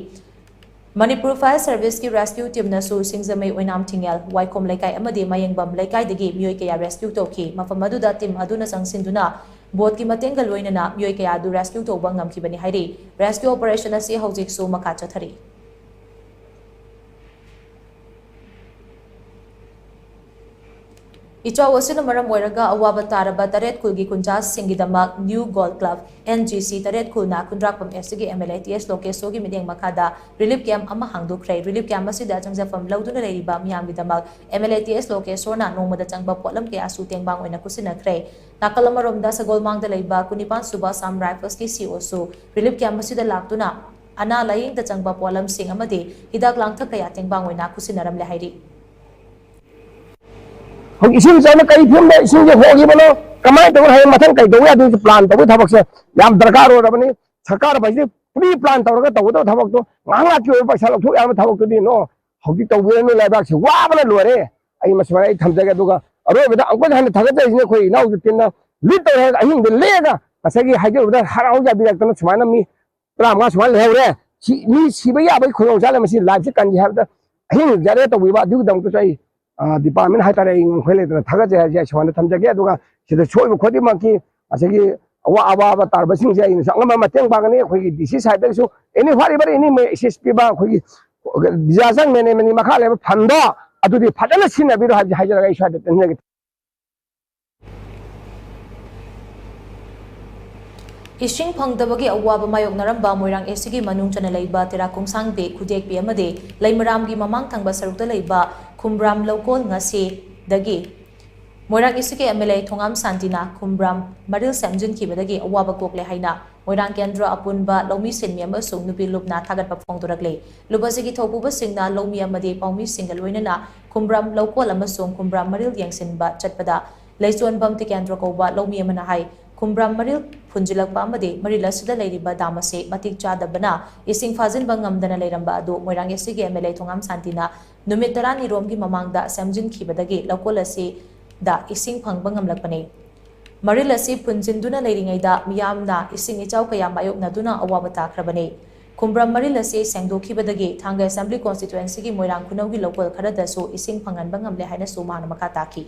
ꯃꯅꯤꯄꯨꯔ Fire Serviceꯀꯤ rescue teamꯅꯁꯨ ꯁꯤꯡꯖꯃꯩ ꯑꯣꯏꯅꯥꯝ ꯊꯤꯉꯦꯜ, ꯋꯥꯏꯈꯣꯝ ꯂꯩꯀꯥꯏ ꯑꯃꯗꯤ ꯃꯌꯦꯡꯕꯝ ꯂꯩꯀꯥꯏꯗꯒꯤ ꯃꯤꯑꯣꯏ ꯀꯌꯥ rescue ꯇꯧꯈꯤ꯫ ꯃꯐꯝ ꯑꯗꯨꯗ team ꯑꯗꯨꯅ ꯆꯪꯁꯤꯟꯗꯨꯅ boatꯀꯤ ꯃꯇꯦꯡꯒ ꯂꯣꯏꯅꯅ ꯃꯤꯑꯣꯏ ꯀꯌꯥ ꯑꯗꯨ rescue ꯇꯧꯕ ꯉꯝꯈꯤꯕꯅꯤ ꯍꯥꯏꯔꯤ꯫ Rescue operation ꯑꯁꯤ ꯍꯧꯖꯤꯛꯁꯨ ꯃꯈꯥ ꯆꯠꯊꯔꯤ꯫ ꯏꯆꯥꯎ ꯑꯁꯤꯅ ꯃꯔꯝ ꯑꯣꯏꯔꯒ ꯑꯋꯥꯕ ꯇꯥꯔꯕ ꯇꯔꯦꯠ ꯈꯨꯜꯒꯤ ꯈꯨꯟꯖꯥꯁꯤꯡꯒꯤꯗꯃꯛ New Goal Club, NGC, ꯇꯔꯦꯠ ꯈꯨꯜꯅ ꯈꯨꯟꯗ꯭ꯔꯥꯛꯄꯝ SCꯒꯤ MLA T S ꯂꯣꯀꯦꯁꯣꯔꯒꯤ ꯃꯤꯠꯌꯦꯡ ꯃꯈꯥꯗ relief camp ꯑꯃ ꯍꯥꯡꯗꯣꯛꯈ꯭ꯔꯦ꯫ Relief camp ꯑꯁꯤꯗ ꯆꯪꯖꯐꯝ ꯂꯧꯗꯨꯅ ꯂꯩꯔꯤꯕ ꯃꯤꯌꯥꯝꯒꯤꯗꯃꯛ MLA T S ꯂꯣꯀꯦꯁꯣꯔꯅ ꯅꯣꯡꯃꯗ ꯆꯪꯕ ꯄꯣꯠꯂꯝ ꯀꯌꯥꯁꯨ ꯇꯦꯡꯕꯥꯡ ꯑꯣꯏꯅ ꯈꯨꯠꯁꯤꯟꯅꯈ꯭ꯔꯦ꯫ ꯅꯥꯀꯜ ꯑꯃꯔꯣꯝꯗ ꯁꯒꯣꯜꯃꯥꯡꯗ ꯂꯩꯕ ꯀꯨꯟꯅꯤꯄꯥꯟ ꯁꯨꯕ Assam Riflesꯀꯤ COꯁꯨ relief camp ꯑꯁꯤꯗ ꯂꯥꯛꯇꯨꯅ ꯑꯅꯥ ꯂꯥꯌꯦꯡꯗ ꯆꯪꯕ ꯄꯣꯠꯂꯝꯁꯤꯡ ꯑꯃꯗꯤ ꯍꯤꯗꯥꯛ ꯂꯥꯡꯊꯛ ꯀꯌꯥ ꯇꯦꯡꯕꯥꯡ ꯑꯣꯏꯅ ꯈꯨꯠꯁꯤꯟꯅꯔꯝꯂꯦ ꯍꯥꯏꯔꯤ꯫ ꯍꯧꯖꯤꯛ ꯏꯁꯤꯡ ꯆꯥꯎꯅ ꯀꯔꯤ ꯐꯤꯕꯝꯗ ꯏꯁꯤꯡꯁꯦ ꯍꯣꯈꯤꯕꯅꯣ, ꯀꯃꯥꯏꯅ ꯇꯧꯒꯅꯤ, ꯍꯌꯦꯡ ꯃꯊꯪ ꯀꯩ ꯇꯧꯕ ꯌꯥꯗꯣꯏꯁꯦ, ꯄ꯭ꯂꯥꯟ ꯇꯧꯕꯒꯤ ꯊꯕꯛꯁꯦ ꯌꯥꯝ ꯗꯔꯀꯥꯔ ꯑꯣꯏꯔꯕꯅꯤ꯫ ꯁꯔꯀꯥꯔ ꯍꯥꯏꯁꯤꯗꯤ ꯄ꯭ꯔꯤ ꯄ꯭ꯂꯥꯟ ꯇꯧꯔꯒ ꯇꯧꯒꯗꯕ ꯊꯕꯛꯇꯣ, ꯉꯥꯏꯍꯥꯛ ꯉꯥꯏꯍꯥꯛꯀꯤ ꯑꯣꯏꯕ ꯄꯩꯁꯥ ꯂꯧꯊꯣꯛ ꯌꯥꯕ ꯊꯕꯛꯇꯨꯗꯤ ꯅꯣ꯫ ꯍꯧꯖꯤꯛ ꯇꯧꯕꯤꯔꯅꯨ, ꯂꯩꯕꯥꯛꯁꯤ ꯋꯥꯕꯅ ꯂꯣꯏꯔꯦ꯫ ꯑꯩ ꯃꯁꯨꯃꯥꯏꯅ ꯑꯩ ꯊꯝꯖꯒꯦ꯫ ꯑꯗꯨꯒ ꯑꯔꯣꯏꯕꯗ ꯑꯃꯨꯛꯀ ꯍꯟꯅ ꯊꯥꯒꯠꯆꯔꯤꯁꯤꯅ ꯑꯩꯈꯣꯏ ꯏꯅꯥꯎ ꯖꯤꯇꯦꯟꯅ ꯂꯤꯠ ꯇꯧꯔꯦ ꯍꯥꯏꯔꯒ ꯑꯍꯤꯡꯗ ꯂꯦꯛꯑꯒ ꯉꯁꯥꯏꯒꯤ ꯍꯥꯏꯖꯔꯨꯕꯗ ꯍꯔꯥꯎ ꯍꯔꯥꯎ ꯌꯥꯕꯤꯔꯛꯇꯅ ꯁꯨꯃꯥꯏꯅ ꯃꯤ ꯇꯔꯥꯃꯉꯥ ꯁꯨꯃꯥꯏꯅ ꯂꯩꯍꯧꯔꯦ꯫ ꯁꯤ ꯃꯤ ꯁꯤꯕ ꯌꯥꯕꯒꯤ ꯈꯨꯗꯣꯡꯆꯥꯕ ꯂꯩ꯫ ꯃꯁꯤ ꯂꯥꯏꯐꯁꯦ ꯀꯟꯒꯦ ꯍꯥꯏꯕꯗ ꯑꯍꯤꯡ ꯖꯦꯅꯦꯔꯦꯠ ꯇꯧꯕꯤꯕ ꯑꯗꯨꯒꯤꯗꯃꯛꯇꯁꯨ ꯑꯩ ꯗꯤꯄꯥꯔꯠꯃꯦꯟ ꯍꯥꯏꯇꯥꯔꯦ, ꯑꯩ ꯉꯝꯈꯩ ꯂꯩꯇꯅ ꯊꯥꯒꯠꯆꯩ ꯍꯥꯏꯁꯦ ꯑꯩ ꯁꯨꯃꯥꯏꯅ ꯊꯝꯖꯒꯦ꯫ ꯑꯗꯨꯒ ꯁꯤꯗ ꯁꯣꯏꯕ ꯈꯣꯠꯄꯃꯛꯀꯤ ꯉꯁꯥꯏꯒꯤ ꯑꯋꯥ ꯑꯋꯥꯕ ꯇꯥꯔꯕꯁꯤꯡꯁꯦ ꯑꯩꯅꯁꯨ ꯑꯉꯝꯕ ꯃꯇꯦꯡ ꯄꯥꯡꯒꯅꯤ꯫ ꯑꯩꯈꯣꯏꯒꯤ ꯗꯤ ꯁꯤ ꯁꯥꯏꯠꯇꯒꯤꯁꯨ ꯑꯦꯅꯤ ꯋꯥꯠ ꯑꯦꯚꯔ ꯑꯦꯅꯤ ꯑꯦꯁꯤꯁ ꯄꯤꯕ ꯑꯩꯈꯣꯏꯒꯤ ꯗꯤꯖꯥꯁꯇꯔ ꯃꯦꯅꯦꯖꯃꯦꯟꯒꯤ ꯃꯈꯥ ꯂꯩꯕ ꯐꯟꯗꯣ ꯑꯗꯨꯗꯤ ꯐꯖꯅ ꯁꯤꯖꯤꯟꯅꯕꯤꯔꯣ ꯍꯥꯏꯕꯁꯤ ꯍꯥꯏꯖꯔꯒ ꯑꯩ ꯁ꯭ꯋꯥꯏꯗ ꯇꯦꯟꯖꯒꯦ꯫ ꯏꯁꯤꯡ ꯐꯪꯗꯕꯒꯤ ꯑꯋꯥꯕ ꯃꯥꯌꯣꯛꯅꯔꯝꯕ ꯃꯣꯏꯔꯥꯡ ꯑꯦꯁꯤꯒꯤ ꯃꯅꯨꯡ ꯆꯟꯅ ꯂꯩꯕ ꯇꯦꯔꯥ ꯈꯣꯡꯁꯥꯡꯕꯤ, ꯈꯨꯗꯦꯛꯄꯤ ꯑꯃꯗꯤ ꯂꯩꯃꯔꯥꯝꯒꯤ ꯃꯃꯥꯡ ꯊꯪꯕ ꯁꯔꯨꯛꯇ ꯂꯩꯕ ꯈꯨꯝꯕ꯭ꯔꯥꯝ ꯂꯧꯀꯣꯜ ꯉꯁꯤꯗꯒꯤ ꯃꯣꯏꯔꯥꯡ ꯑꯦꯁꯤꯒꯤ ꯑꯦꯝ ꯑꯦꯜ ꯑꯦ ꯊꯣꯉꯥꯝ ꯁꯥꯟꯇꯤꯅ ꯈꯨꯝꯕ꯭ꯔꯥꯝ ꯃꯔꯤꯜ ꯁꯦꯝꯖꯤꯟꯈꯤꯕꯗꯒꯤ ꯑꯋꯥꯕ ꯀꯣꯛꯂꯦ ꯍꯥꯏꯅ ꯃꯣꯏꯔꯥꯡ ꯀꯦꯟꯗ꯭ꯔ ꯑꯄꯨꯟꯕ ꯂꯧꯃꯤ ꯁꯤꯟꯃꯤ ꯑꯃꯁꯨꯡ ꯅꯨꯄꯤ ꯂꯨꯞꯅ ꯊꯥꯒꯠꯄ ꯐꯣꯡꯗꯣꯔꯛꯂꯤ꯫ ꯂꯨꯞ ꯑꯁꯤꯒꯤ ꯊꯧꯄꯨꯕꯁꯤꯡꯅ ꯂꯧꯃꯤ ꯑꯃꯗꯤ ꯄꯥꯎꯃꯤꯁꯤꯡꯒ ꯂꯣꯏꯅꯅ ꯈꯨꯝꯕ꯭ꯔꯥꯝ ꯂꯧꯀꯣꯜ ꯑꯃꯁꯨꯡ ꯈꯨꯝꯕ꯭ꯔꯥꯝ ꯃꯔꯤꯜ ꯌꯦꯡꯁꯤꯟꯕ ꯆꯠꯄꯗ ꯂꯩꯆꯣꯟꯕꯝ ꯇꯤꯀꯦꯟꯗ꯭ꯔ ꯀꯧꯕ ꯂꯧꯃꯤ ꯑꯃꯅ ꯍꯥꯏ, ꯈꯨꯝꯕ꯭ꯔꯥꯝ ꯃꯔꯤꯜ ꯐꯨꯟꯖꯤꯜꯂꯛꯄ ꯑꯃꯗꯤ ꯃꯔꯤꯜ ꯑꯁꯤꯗ ꯂꯩꯔꯤꯕ ꯗꯥꯝ ꯑꯁꯤ ꯃꯇꯤꯛ ꯆꯥꯗꯕꯅ ꯏꯁꯤꯡ ꯐꯥꯖꯤꯟꯕ ꯉꯝꯗꯅ ꯂꯩꯔꯝꯕ ꯑꯗꯨ ꯃꯣꯏꯔꯥꯡ ꯑꯦꯁꯤꯒꯤ ꯑꯦꯝ ꯑꯦꯜ ꯑꯦ ꯊꯣꯉꯥꯝ ꯁꯥꯟꯇꯤꯅ ꯅꯨꯃꯤꯠ ꯇꯔꯥꯅꯤ ꯔꯣꯝꯒꯤ ꯃꯃꯥꯡꯗ ꯁꯦꯝꯖꯤꯟꯈꯤꯕꯗꯒꯤ ꯂꯧꯀꯣꯜ ꯑꯁꯤꯗ ꯏꯁꯤꯡ ꯐꯪꯕ ꯉꯝꯂꯛꯄꯅꯤ꯫ ꯃꯔꯤꯜ ꯑꯁꯤ ꯐꯨꯟꯖꯤꯟꯗꯨꯅ ꯂꯩꯔꯤꯉꯩꯗ ꯃꯤꯌꯥꯝꯅ ꯏꯁꯤꯡ ꯏꯆꯥꯎ ꯀꯌꯥ ꯃꯥꯌꯣꯛꯅꯗꯨꯅ ꯑꯋꯥꯕ ꯇꯥꯈ꯭ꯔꯕꯅꯤ꯫ ꯈꯨꯝꯕ꯭ꯔꯥꯝ ꯃꯔꯤꯜ ꯑꯁꯤ ꯁꯦꯡꯗꯣꯛꯈꯤꯕꯗꯒꯤ ꯊꯥꯡꯒ ꯑꯦꯁꯦꯝꯕ꯭ꯂꯤ ꯀꯣꯟꯁꯇꯤꯇ꯭ꯋꯦꯟꯁꯤꯒꯤ ꯃꯣꯏꯔꯥꯡ ꯈꯨꯅꯧꯒꯤ ꯂꯧꯀꯣꯜ ꯈꯔꯗꯁꯨ ꯏꯁꯤꯡ ꯐꯪꯍꯟꯕ ꯉꯝꯂꯦ ꯍꯥꯏꯅꯁꯨ ꯃꯍꯥꯛꯅ ꯃꯈꯥ ꯇꯥꯈꯤ꯫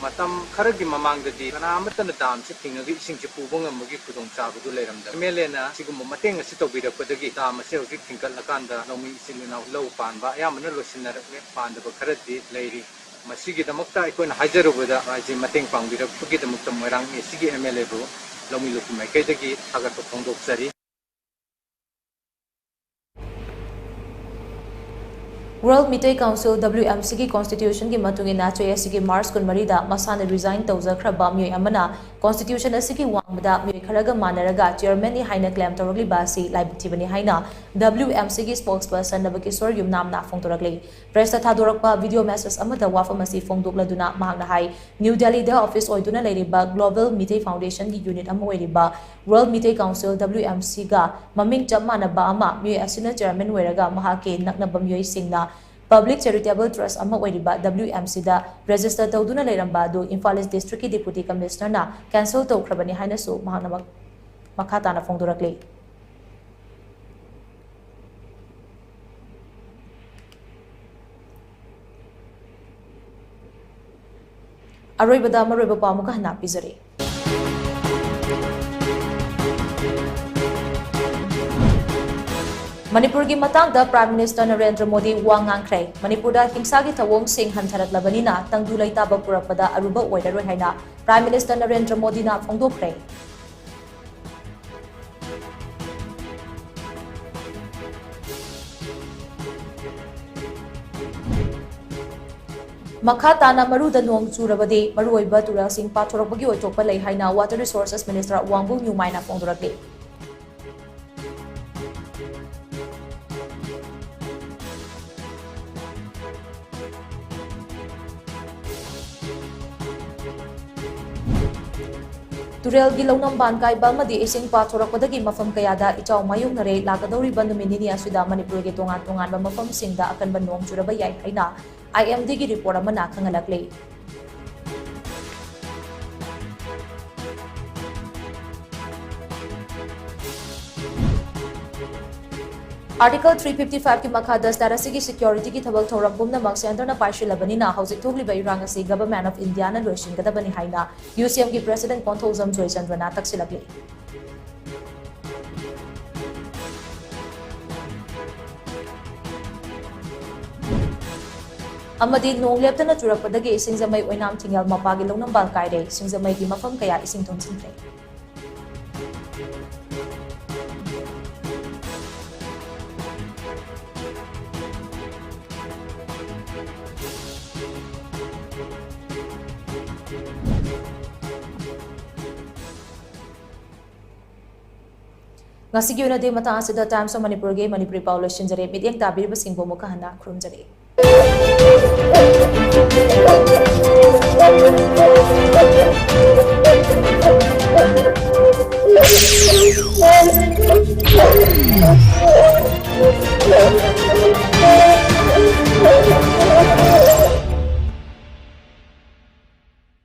ꯃꯇꯝ ꯈꯔꯒꯤ ꯃꯃꯥꯡꯗꯗꯤ ꯀꯅꯥ ꯑꯃꯠꯇꯅ ꯗꯥꯝꯁꯦ ꯊꯤꯡꯉꯒ ꯏꯁꯤꯡꯁꯦ ꯄꯨꯕ ꯉꯝꯕꯒꯤ ꯈꯨꯗꯣꯡꯆꯥꯕꯗꯨ ꯂꯩꯔꯝꯗꯕ꯫ ꯑꯦꯝ ꯑꯦꯜ ꯑꯦꯅ ꯁꯤꯒꯨꯝꯕ ꯃꯇꯦꯡ ꯑꯁꯤ ꯇꯧꯕꯤꯔꯛꯄꯗꯒꯤ ꯗꯥꯝ ꯑꯁꯦ ꯍꯧꯖꯤꯛ ꯊꯤꯡꯒꯠꯂꯀꯥꯟꯗ ꯂꯧꯃꯤ ꯏꯆꯤꯜ ꯏꯅꯥꯎ ꯂꯧ ꯄꯥꯟꯕ ꯑꯌꯥꯝꯕꯅ ꯂꯣꯏꯁꯤꯟꯅꯔꯛꯂꯦ, ꯄꯥꯟꯗꯕ ꯈꯔꯗꯤ ꯂꯩꯔꯤ꯫ ꯃꯁꯤꯒꯤꯗꯃꯛꯇ ꯑꯩꯈꯣꯏꯅ ꯍꯥꯏꯖꯔꯨꯕꯗ ꯃꯥꯏꯁꯦ ꯃꯇꯦꯡ ꯄꯥꯡꯕꯤꯔꯛꯄꯒꯤꯗꯃꯛꯇ ꯃꯣꯏꯔꯥꯡ ꯑꯦꯁꯤꯒꯤ ꯑꯦꯝ ꯑꯦꯜ ꯑꯦꯕꯨ ꯂꯧꯃꯤ ꯂꯨꯞꯀꯤ ꯃꯥꯏꯀꯩꯗꯒꯤ ꯊꯥꯒꯠꯄ ꯐꯣꯡꯗꯣꯛꯆꯔꯤ꯫ World Meitei Council, W M C ꯒꯤ constitution ꯒꯤ ꯃꯇꯨꯡ ꯏꯟꯅ, ꯆꯍꯤ ꯑꯁꯤꯒꯤ March ꯀꯨꯟꯃꯔꯤꯗ ꯃꯁꯥꯅ resign ꯇꯧꯖꯈ꯭ꯔꯕ ꯃꯤꯑꯣꯏ ꯑꯃꯅ constitution ꯑꯁꯤꯒꯤ ꯋꯥꯡꯃꯗ ꯃꯤꯑꯣꯏ ꯈꯔꯒ ꯃꯥꯟꯅꯔꯒ chairman ꯅꯤ ꯍꯥꯏꯅ claim ꯇꯧꯔꯛꯂꯤꯕ ꯑꯁꯤ ꯂꯥꯏꯕꯛ ꯊꯤꯕꯅꯤ ꯍꯥꯏꯅ W M C ꯒꯤ spokesperson ꯅꯕꯀꯤꯁꯣꯔ ꯌꯨꯝꯅꯥꯝꯅ ꯐꯣꯡꯗꯣꯔꯛꯂꯤ꯫ Press ꯇ ꯊꯥꯗꯣꯔꯛꯄ video message ꯑꯃꯗ ꯋꯥꯐꯝ ꯑꯁꯤ ꯐꯣꯡꯗꯣꯛꯂꯗꯨꯅ ꯃꯍꯥꯛꯅ ꯍꯥꯏ, New Delhi ꯗ office ꯑꯣꯏꯗꯨꯅ ꯂꯩꯔꯤꯕ Global Meitei Foundation ꯒꯤ unit ꯑꯃ ꯑꯣꯏꯔꯤꯕ World Meitei Council, W M C ꯒ ꯃꯃꯤꯡ ꯆꯞ ꯃꯥꯟꯅꯕ ꯑꯃ ꯃꯤꯑꯣꯏ ꯑꯁꯤꯅ chairman ꯑꯣꯏꯔꯒ ꯃꯍꯥꯛꯀꯤ ꯅꯛꯅꯕ ꯃꯤꯑꯣꯏꯁꯤꯡꯅ Public Charitable Trust ꯑꯃ ꯑꯣꯏꯔꯤꯕ W M C ꯗ register ꯇꯧꯗꯨꯅ ꯂꯩꯔꯝꯕ ꯑꯗꯨ ꯏꯝꯐꯥꯜ East District ꯀꯤ Deputy Commissioner ꯅ cancel ꯇꯧꯈ꯭ꯔꯕꯅꯤ ꯍꯥꯏꯅꯁꯨ ꯃꯍꯥꯛꯅ ꯃꯛ-, ꯃꯈꯥ ꯇꯥꯅ ꯐꯣꯡꯗꯣꯔꯛꯂꯤ꯫ ꯑꯔꯣꯏꯕꯗ ꯃꯔꯨꯑꯣꯏꯕ ꯄꯥꯎ ꯑꯃꯨꯛꯀ ꯍꯟꯅ ꯄꯤꯖꯔꯤ꯫ ꯃꯅꯤꯄꯨꯔꯒꯤ ꯃꯇꯥꯡꯗ Prime Minister ꯅꯔꯦꯟꯗ꯭ꯔ ꯃꯣꯗꯤ ꯋꯥ ꯉꯥꯡꯈ꯭ꯔꯦ꯫ ꯃꯅꯤꯄꯨꯔꯗ ꯍꯤꯡꯁꯥꯒꯤ ꯊꯧꯑꯣꯡꯁꯤꯡ ꯍꯟꯊꯔꯛꯂꯕꯅꯤꯅ ꯇꯪꯗꯨ ꯂꯩꯇꯥꯕ ꯄꯨꯔꯛꯄꯗ ꯑꯔꯨꯕ ꯑꯣꯏꯔꯔꯣꯏ ꯍꯥꯏꯅ Prime Minister ꯅꯔꯦꯟꯗ꯭ꯔ ꯃꯣꯗꯤꯅ ꯐꯣꯡꯗꯣꯛꯈ꯭ꯔꯦ꯫ ꯃꯈꯥ ꯇꯥꯅ ꯃꯔꯨꯗ ꯅꯣꯡ ꯆꯨꯔꯕꯗꯤ ꯃꯔꯨꯑꯣꯏꯕ ꯇꯨꯔꯦꯜꯁꯤꯡ ꯄꯥꯊꯣꯔꯛꯄꯒꯤ ꯑꯣꯏꯊꯣꯛꯄ ꯂꯩ ꯍꯥꯏꯅ Water Resources Minister ꯋꯥꯡꯕꯨ ꯅ꯭ꯌꯨꯃꯥꯏꯅ ꯐꯣꯡꯗꯣꯔꯛꯂꯤ꯫ ꯇꯨꯔꯦꯜꯒꯤ ꯂꯧꯅꯝ ꯕꯥꯟ ꯀꯥꯏꯕ ꯑꯃꯗꯤ ꯏꯁꯤꯡ ꯄꯥꯊꯣꯔꯛꯄꯗꯒꯤ ꯃꯐꯝ ꯀꯌꯥꯗ ꯏꯆꯥꯎ ꯃꯥꯌꯣꯛꯅꯔꯦ꯫ ꯂꯥꯛꯀꯗꯧꯔꯤꯕ ꯅꯨꯃꯤꯠ ꯅꯤꯅꯤ ꯑꯁꯤꯗ ꯃꯅꯤꯄꯨꯔꯒꯤ ꯇꯣꯉꯥꯟ ꯇꯣꯉꯥꯟꯕ ꯃꯐꯝꯁꯤꯡꯗ ꯑꯀꯟꯕ ꯅꯣꯡ ꯆꯨꯔꯕ ꯌꯥꯏ ꯍꯥꯏꯅ I M D ꯒꯤ report ꯑꯃꯅ ꯈꯪꯍꯜꯂꯛꯂꯤ꯫ Article three fifty five ꯀꯤ ꯃꯈꯥꯗ state ꯑꯁꯤꯒꯤ security ꯒꯤ ꯊꯕꯛ ꯊꯧꯔꯝ ꯄꯨꯝꯅꯃꯛ centre ꯅ ꯄꯥꯏꯁꯤꯜꯂꯕꯅꯤꯅ ꯍꯧꯖꯤꯛ ꯊꯣꯛꯂꯤꯕ ꯏꯔꯥꯡ ꯑꯁꯤ Government of India ꯅ ꯂꯣꯏꯁꯤꯟꯒꯗꯕꯅꯤ ꯍꯥꯏꯅ U C M ꯒꯤ President ꯀꯣꯟꯊꯧꯖꯝ ꯖꯣꯏꯆꯟꯗ꯭ꯔꯅ ꯇꯛꯁꯤꯜꯂꯛꯂꯤ꯫ ꯑꯃꯗꯤ ꯅꯣꯡ ꯂꯦꯞꯇꯅ ꯆꯨꯔꯛꯄꯗꯒꯤ ꯁꯤꯡꯖꯃꯩ ꯑꯣꯏꯅꯥꯝ ꯊꯤꯡꯉꯦꯜ ꯃꯄꯥꯒꯤ ꯂꯧꯅꯝꯕꯥꯜ ꯀꯥꯏꯔꯦ꯫ ꯁꯤꯡꯖꯃꯩꯒꯤ ꯃꯐꯝ ꯀꯌꯥ ꯏꯁꯤꯡ ꯊꯨꯝꯖꯤꯟꯈ꯭ꯔꯦ꯫ ꯉꯁꯤꯒꯤ ꯑꯣꯏꯅꯗꯤ ꯃꯇꯥꯡ ꯑꯁꯤꯗ Times of Manipurꯒꯤ ꯃꯅꯤꯄꯨꯔꯤ ꯄꯥꯎ ꯂꯣꯏꯁꯤꯟꯖꯔꯦ꯫ ꯃꯤꯠꯌꯦꯡ ꯇꯥꯕꯤꯔꯤꯕꯁꯤꯡꯕꯨ ꯑꯃꯨꯛꯀ ꯍꯟꯅ ꯈꯨꯔꯨꯝꯖꯔꯤ꯫